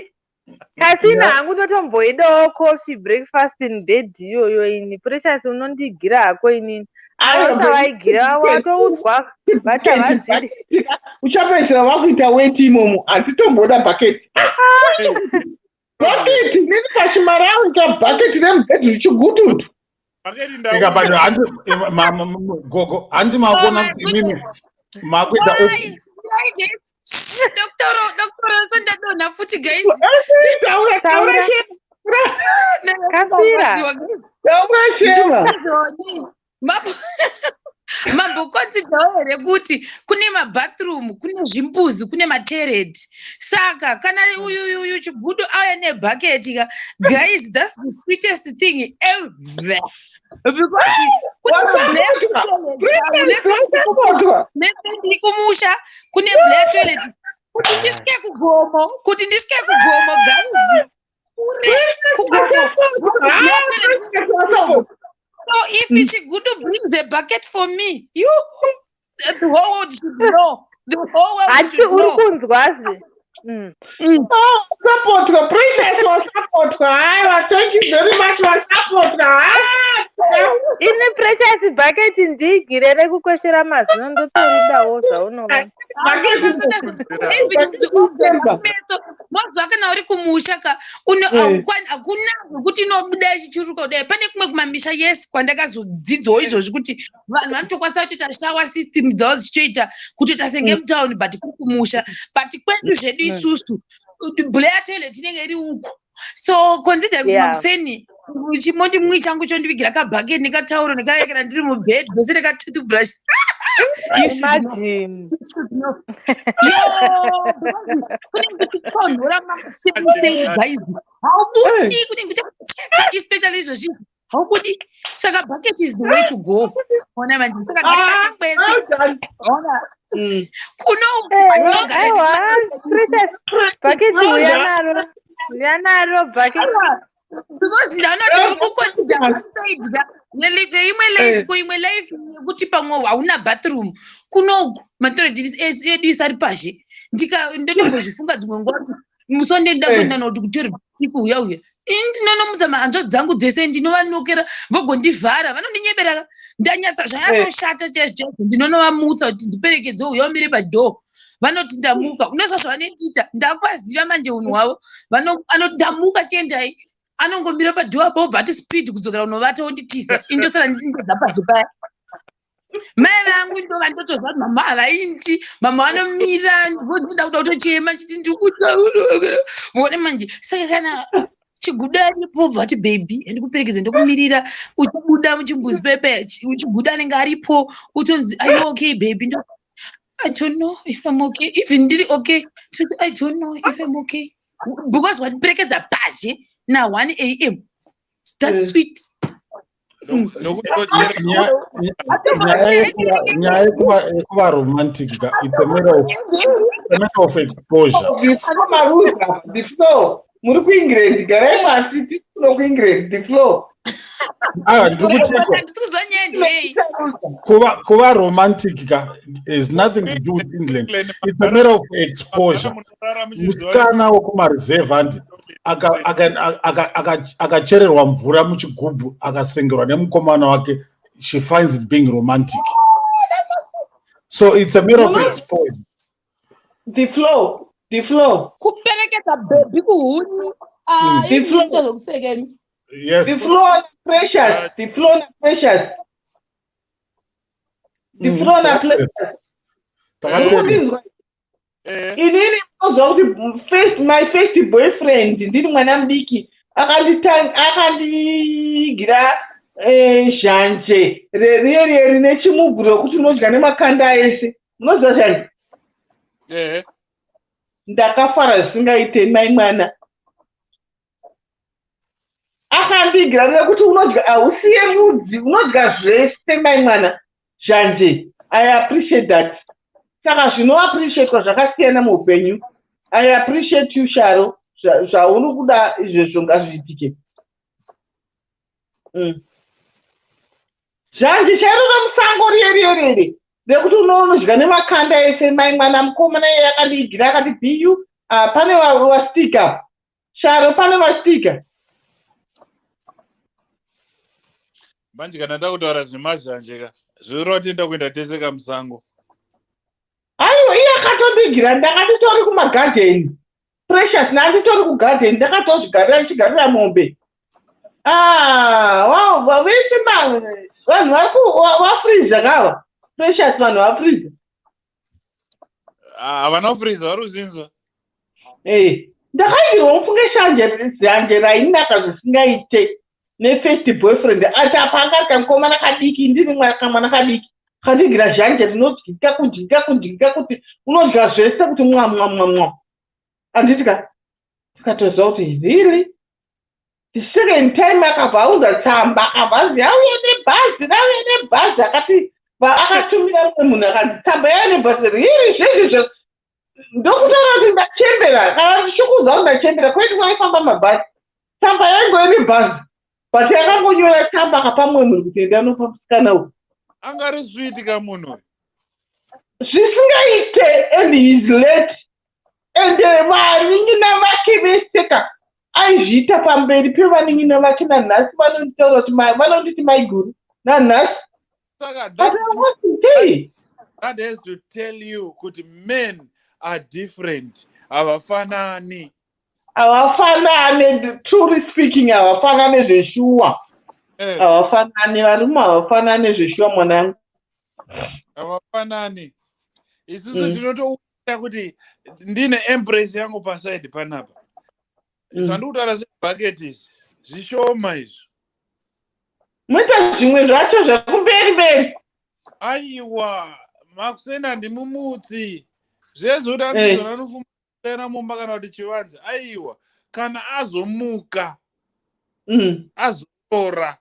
kasina hangu, totomboidawo coffee breakfast in bed iyoyo. Ini, Precious, unondigira hako inini. Aiwa, Ava savaigira, watoudzwa vati havazvidi. Uchapedzisira wakuita weti imomo. Hatitomboda bhaketi, bhaketi nini pachimarawi, kabhaketi remubhedhi richigututu. Ika, but handi gogo, handi makuona kuti imimi makuita off. Doktora, sandadonha futi, guys. Taura, taura. Taura. Kasira. Taura, Shema. Mambokonsidhawo here kuti kune mabathroom, kune zvimbuzi, kune matoilet? Saka kana uyu uyu chigudu auya nebhaketi ka, guys, that's the sweetest thing ever, because kune Wasapotwa. ndiri kumusha, kune Blair toilet. Kuti ndisvike kugomo, guys, kure kugomo. So if Chigudu brings a bucket for me, you, the whole world should know. The whole world Hati should uri know. kunzwazi. Wasapotwa, Princess, wasapotwa. Haiwa, thank you very much, wasapotwa. Ini, Precious, bhaketi ndiigire rekukweshera mazino, ndotoridawo zvaunoona. Mazuva kana uri kumusha ka, hakuna zvekuti inobuda ichichuruka kudai. Pane kumwe kumamisha, yes, kwandakazodzidzawo izvozvi kuti vanhu vanotokwanisa kutoita shower system dzavo dzichitoita kutoita senge mutauni, but kuri kumusha. But kwedu zvedu isusu, Blair toilet inenge iri uko. So consider kuti makuseni chimoti mwi changu chondivigira kabhaketi nekatauro nekaekera ndiri mubed zvese nekatoothbrush. You should know. Imagine. You should know. Yo, because kunenge kuchitonhora makuseni, guys, haubudi, kunenge kuchacheka, especially izvozvi haubudi. Saka bucket is the way to go. Ona manje, saka ngatibate kwese. Ona kuno kwandinogara. Aiwa, Precious, bhaketi uya naro, uya naro bhaketi. Aiwa, because ndaona kuti muri kuconsider one side ka imwe life, ko imwe life yekuti pamwe hauna bathroom kunoku, matoilet edu isari pazhe. Ndotombozvifunga dzimwe nguva kuti musi wandenda kuenda nokuti kutori siku uya uya, ini ndinonomutsa mahanzvadzi dzangu dzese, ndinovanokera vogondivhara, vanondinyebera ndanyatsa zvanyatsoshata chaizvo chaizvo. Ndinonovamutsa kuti ndiperekedze, uya umire padhoo. Vanoti ndamuka, unoziva zvavanondiita, ndakuvaziva manje unhu hwavo. Anoti ndamuka, chiendai. Anongomira padhoo apo, obva ati speed kudzokera unovata, onditiza. Indosara ndindoga panze paya. Mai vangu ndova ndotoziva kuti mama havaindi, mama vanomira, ndinoda kuda kutochema chiti ndikutya vone manje. Saka kana chigudu aripo, bva ati, "Baby, handikuperekedze, ndokumirira." Uchibuda muchimbuzi pepe, uchiguda anenge aripo, utonzi, "Are you okay, baby?" Ndo, "I don't know if I'm okay." Even ndiri okay, toti, "I don't know if I'm okay," because wandiperekedza pazhe na1 a.m. That's sweet. Nyaya yekuva romantic ka, it's a matter of exposure. Maruza, the floor, muri kuEngland, garai pasi, tikuno kuEngland, the floor. Aiwa, ndiri kutiko Handisi kuziva nyaya ndeyei. Kuva romantic ka is nothing to do with England. It's a matter of exposure. Musikana wekumareserve, handi, akachererwa mvura muchigubhu, akasengerwa nemukomana wake, she finds it being romantic. So it's a matter of exposure. The floor, the floor. Kuperekedza baby kuhuni. The floor. Zvokusekeni. Yes. The floor, Precious, the floor, Precious, the floor na Precious. Takateerera. Inini ndinozwa kuti first, my first boyfriend, ndiri mwana mudiki, akandigira zhanje riye riye rine chimuguru rekuti unodya nemakanda ese. Unoziva zhanje? Ndakafara zvisingaite. Mai mwana akandigira nekuti unodya, hausiye mudzi, unodya zvese. Mai mwana, zhanje, I appreciate that. Saka zvinoappreciatwa zvakasiyana muupenyu. I appreciate you, Sharo. Zvauri kuda izvezvo ngazviitike. Zhanje chairo remusango riye riye riye rekuti unonodya nemakanda ese. Mai mwana mukomana iye akandiigira akati bu ah, pane wastika sharo pane vastika. Manje kana ndakutaura zvemazhanje ka zvoreva kuti ndakuenda tese kamusango. Aiwa, iye akatondigira ndakatitori kumagadheni. Precious nanditori kugadheni ndakatozvigarira ndichigarira mombe. Ah, wow, vese vanhu vari vafriza kava. Precious vanhu vafriza. Ah, havana kufriza vari kuzinzwa. Eh, ndakaigirwa mufunge shanje zhanje rainaka zvisingaite nefirst boyfriend ati apa anga ari kamukomana kadiki ndiri kamwana kadiki kandigira zhanje rinodyika kudyika kudyika kuti unodya zvese kuti mwa mwa mwa mwa handiti ka tikatoziva kuti really the second time akabva aunza tsamba akabva anzi yauya nebhazi rauya nebhazi akati akatumira mumwe munhu akanzi tsamba yauya nebhazi really zvezvizvo ndokutaura kuti ndachembera kana ndichikuudza kuti ndachembera kwete kwaifamba mabhazi tsamba yaingove nebhazi but yakangonyora tsamba akapa mumwe munhu kuti enda anopa musikana uyu. Anga ari sweet ka munhu uyu. Zvisingaite and he is late and vanin'ina vake vese ka aizviita pamberi pevanin'ina vake nanhasi vanonditaura kuti vanonditi maiguru nanhasi. Saka But I want to say that has to tell you kuti men are different, havafanani. Havafanane, truly speaking havafanane zveshuwa. Havafanane, varume havafanane zveshuwa mwanangu. Havafanani. Isusu tinotouya kuti ndine embrace yangu paside panapa. Zvandikutaura zvebhaketi izvi zvishoma izvo. Moita zvimwe zvacho zvekumberi mberi. Aiwa, makuseni handimumutsi. Zvezvo kuti anzizona anofumira mumba kana kuti chivanze. Aiwa, kana azomuka azorora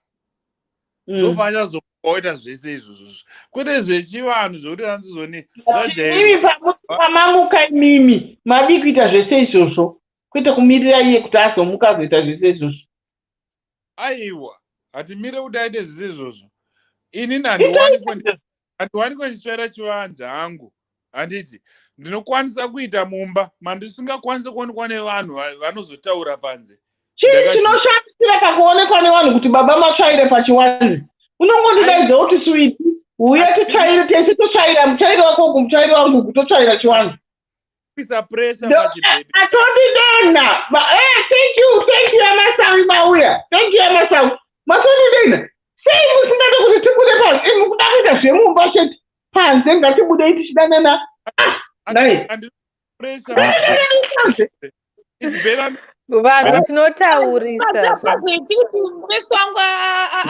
ndopaachazoita zvese izvozvo kwete zvechivanhu zvekuti anzizoni zvajairwa. Pamamuka imimi madii kuita zvese izvozvo kwete kumirira iye kuti azomuka azoita zvese izvozvo. Aiwa, hatimire kuti aite zvese izvozvo. Inini handiwanikwe ndichitsvaira chivanze hangu, handiti ndinokwanisa kuita mumba mandisingakwanisi kuonekwa nevanhu vanozotaura panze. Chii chinoshamisira pakuonekwa nevanhu kuti baba matsvaire pachiwanze? Unongondidaidza kuti suiti uye titsvaire tese, totsvaira mutsvairo wako uku mutsvairo wangu uku, totsvaira chiwanze. Kuisa pressure pachibhebhi. Atondidena. Thank you, thank you Amasawi mauya. Thank you Amasawi. Matondidena. Sei musingade kuti tibude panze? Mukuda kuita zvemumba chete. Panze ngatibudei tichidanana. Ah, nai. Pressure. Panze. It's better. Vanhu tinotaurisa. Pazoiti kuti mumeso wangu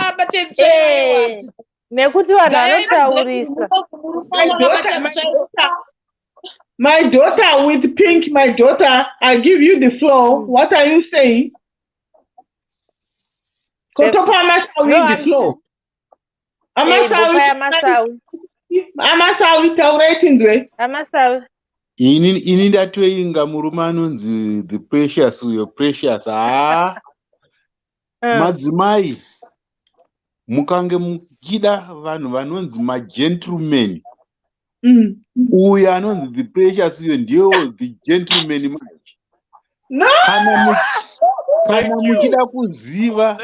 abate mutsvairo. Nekuti vanhu vanotaurisa. My daughter with pink, my daughter, I give you the floor. What are you saying? Kotopa Amasawi the floor. Amasawi, Amasawi. Amasawi, taurai tinzwe. Amasawi. Ini ndatoinga murume anonzi the Precious uyo, Precious. Haa. Madzimai, mukange muchida vanhu vanonzi magentlemen, uyo anonzi the Precious uyo ndiyo the gentleman manje. No! Kana muchida kuziva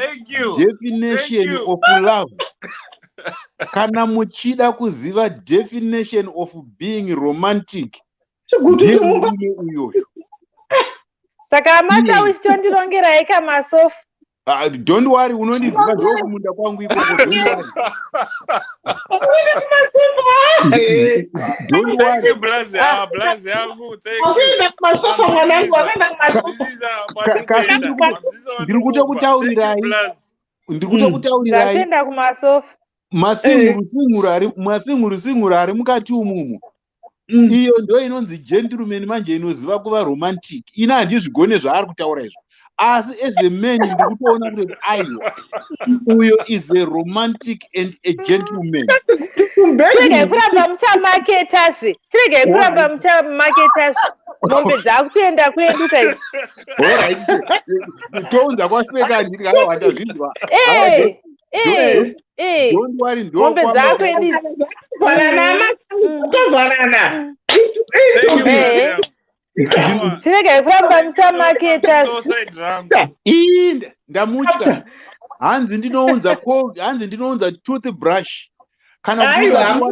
definition of love, kana muchida kuziva definition of being romantic, ndiye murume uyoyo. Saka Amasawi, chitondirongerai kamasofa. Don't worry, unondiziva, ndokumunda kwangu ikoko. Don't worry. Don't Thank worry. you, Blazi. Ah, Blazi yangu. Thank you. Wakaenda kumasofa mwanangu, wakaenda kumasofa. Kasi ndiri kutokutaurirai, ndiri kutokutaurirai. Ndatoenda kumasofa. Masinguru singuru ari mukati umumu. Iyo ndo inonzi gentleman manje, inoziva kuva romantic. Ina handizvigone zvaari kutaura izvo, asi as a man ndiri kutoona kuti aiwa, uyo is a romantic and a gentleman. Chiregai kuramba muchamaketazve, chiregai kuramba muchamaketazve, mombe dzakutoenda kuenduka idzi. Alright, tounza kwaseka, handiti? Aiwa, ndazvinzwa. Eh, eh. Don't worry, Mombe dzako idzi. Tovharana, tovharana. Eh. Chiregai kuramba muchamaketa. Ii, ndamutya. Hanzi ndinounza hanzi ndinounza toothbrush. Kana Aiwa,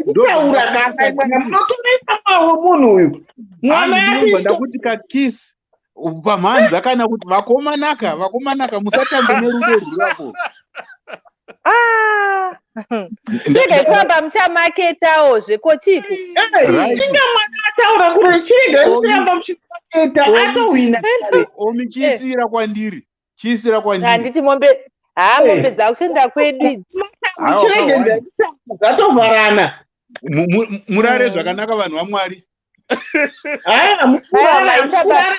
kutaura kana mwana munotoresa mawo munhu uyu. Mwana ndinobva ndakuti kakisi pamhanza kana kuti vakomanaka, vakomanaka, musatambe nerudo rwurako. Ah. Chiregai kuramba muchamaketawo zvekochiko. Inga mwana ataura kure, chiregai kuramba muchimaketa, atohwina. Omi, chiisira kwandiri, chiisira kwandiri. Handiti mombe, ha, mombe dzakutoenda kwedu idzi. Chiregai, zvatovharana. Murare zvakanaka, vanhu vaMwari. Haya, Aiwa, maita basa.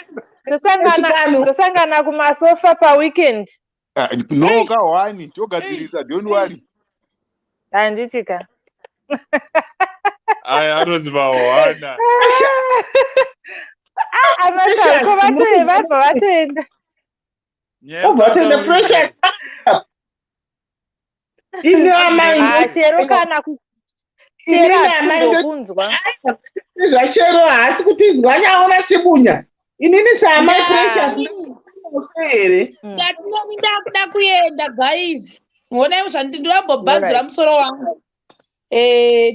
Tosangana kumasofa paweekend. Ah, no, kahwani togadzirisa, don't worry. Handiti ka? Aya anozi mahwana. Ah, amasako vabva vatoenda. Obva toenda, pressure. Ini amai Ah, Shero, kana Shero hatimbokunzwa. Zvashero haasi kutizwa, nyaona chibunya. Inini saamai Precious here? Ndati neni ndakuda kuenda, guys. Honai zvandi ndinambobhanzura musoro wangu.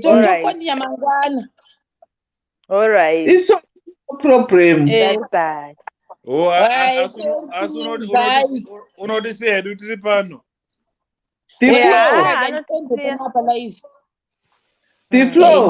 Tokondinya mangwana. Alright. It's no problem. Bye bye. Oh, Alright, asi thank asi you, unoti guys. unotisiya hedu tiri pano. The Yeah, floor. rega ndiende panapa live. The floor.